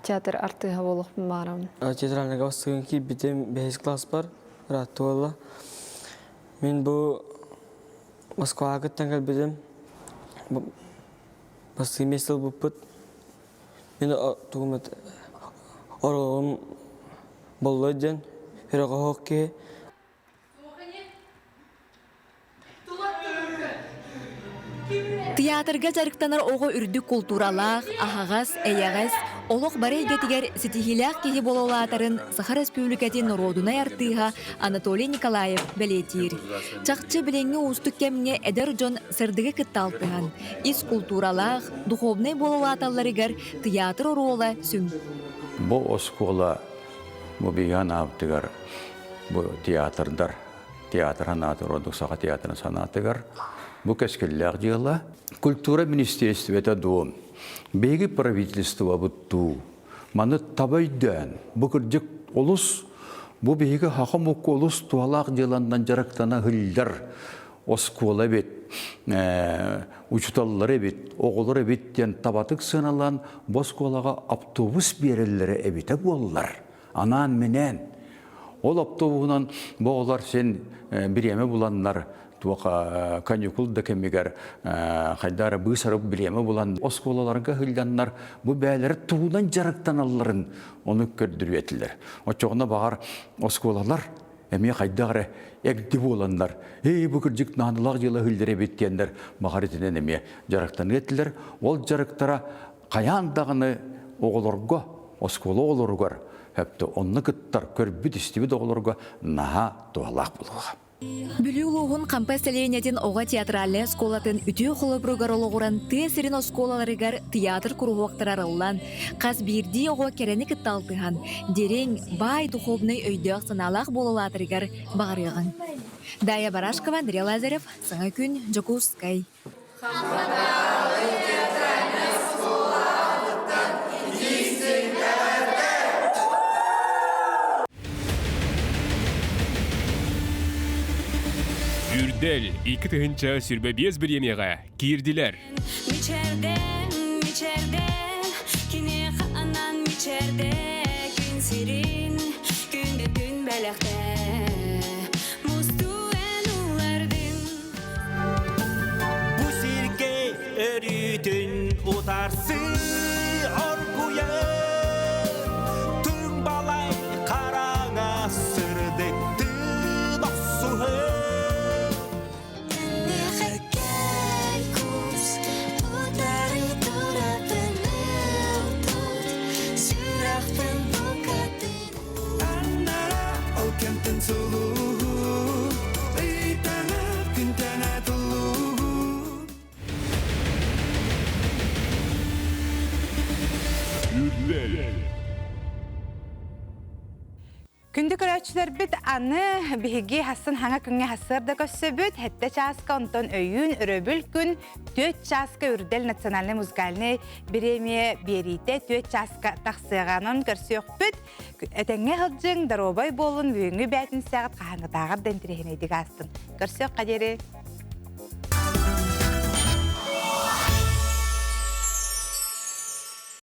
театр артыыһа буолуохпун баҕарабын. Театральныйга бастакы киирбитим бэһис класспар ыраатта буолла. Мин бу Москваҕа кыттан кэлбитим. Бастакы миэстэ ылбыппыт. Мин тугум оруолум боллой диэн өрөҕөһөх киһи. Театрга дьарыктанар оҕо үрдүк култууралаах, аһаҕас, эйэҕэс, олох бары эйгэтигэр ситиһиилээх киһи буола улаатарын Саха Республикатын норуодунай артыыһа Анатолий Николаев бэлиэтиир. Чахчы билиҥҥи уустук кэмҥэ эдэр дьон сырдыгы кытта алтыһан, ис култууралаах, духовнай буола улааталларыгар театр оруола сүҥ. Бу оскуола бу биһиги анаабытыгар бу театрдар театр санаатыгар ордук саха театрын санаатыгар бу кэскиллээх дьыала культура министиэристибэтэ дуу биһиги правительствобыт дуу маны таба өйдөөн бу кырдьык олус бу биһиги саха омукка олус туһалаах дьыаланнан дьарыктана сылдьар оскуола эбит учуталлар эбит оҕолор эбит диэн табатык сыаналаан бу оскуолаҕа автобус биэрэллэрэ эбитэ буоллар анаан-минээн. Ол автобуһунан бу оҕолор син бириэмэ буланнар, туох каникул да кэмигэр хайда эрэ быыс-арык бириэмэ булан оскуолаларга сылдьаннар бу бэйэлэрэ тугунан дьарыктаналларын ону көрдөрүө этилэр. Оччоҕуна баҕар оскуолалар эмиэ хайдах эрэ эгди буоланнар, эй бу кырдьык наадалаах дьыала сылдьар эбит диэннэр баҕар итинэн эмиэ дьарыктаныа этилэр. Ол дьарыктара хайаан даҕаны оҕолорго, оскуола оҕолоругар, өптө онно кыттар, көрбүт-истибит оҕолорго наһаа туһалаах буолуоҕа. Бүлүү улууһун Хампа сэлиэнньэтин оҕо театральнай оскуолатын үтүө холобуругар олоҕуран тыа сирин оскуолаларыгар театр куруһуоктара арыллан, хас биирдии оҕо кэрэни кытта алтыһан, дириҥ, баай духовнай өйдөөх-санаалаах буолалаатарыгар баҕарыаҕыҥ. Дая Барашкова, Андрей Лазарев, Саҥа күн, Дьокуускай. Үрдэл 2025 бириэмийэҕэ киирдилэр. Мичэрдэн, мичэрдэн, киниэхэ анан мичэрдэ күн сирин, күндү күн бэлэхтэ. Мустуу эн улардын. Бу сиргэ өрүүтүн утарсыы оргуйар Түҥ балай хараҥа сырдыктыын охсуһар Кэл кус, утары турабын тут, сүрэхпин букатын Аннара ол кэмтэн сулуһу Ыйтана күнтэнэ тулуһу Үрдэл. Күндү көрөөччүлэрбит аны биһиги хассын хаҥа күҥҥэ хассыарда көрсөбүт. Хэттэ чааска онтон өйүүн өрөбүл күн 4 чааска Үрдэл национальнай музыкальнай бириэмийэ биэриитэ 4 чааска тахсыаҕа. Онон көрсүөхпүт. Этэҥҥэ сылдьыҥ, доруобай буолун, бүгүҥҥү бээтинсэҕит хаһааҥҥытааҕар да интэриэһинэйдик аастын. Көрсүөххэ диэри.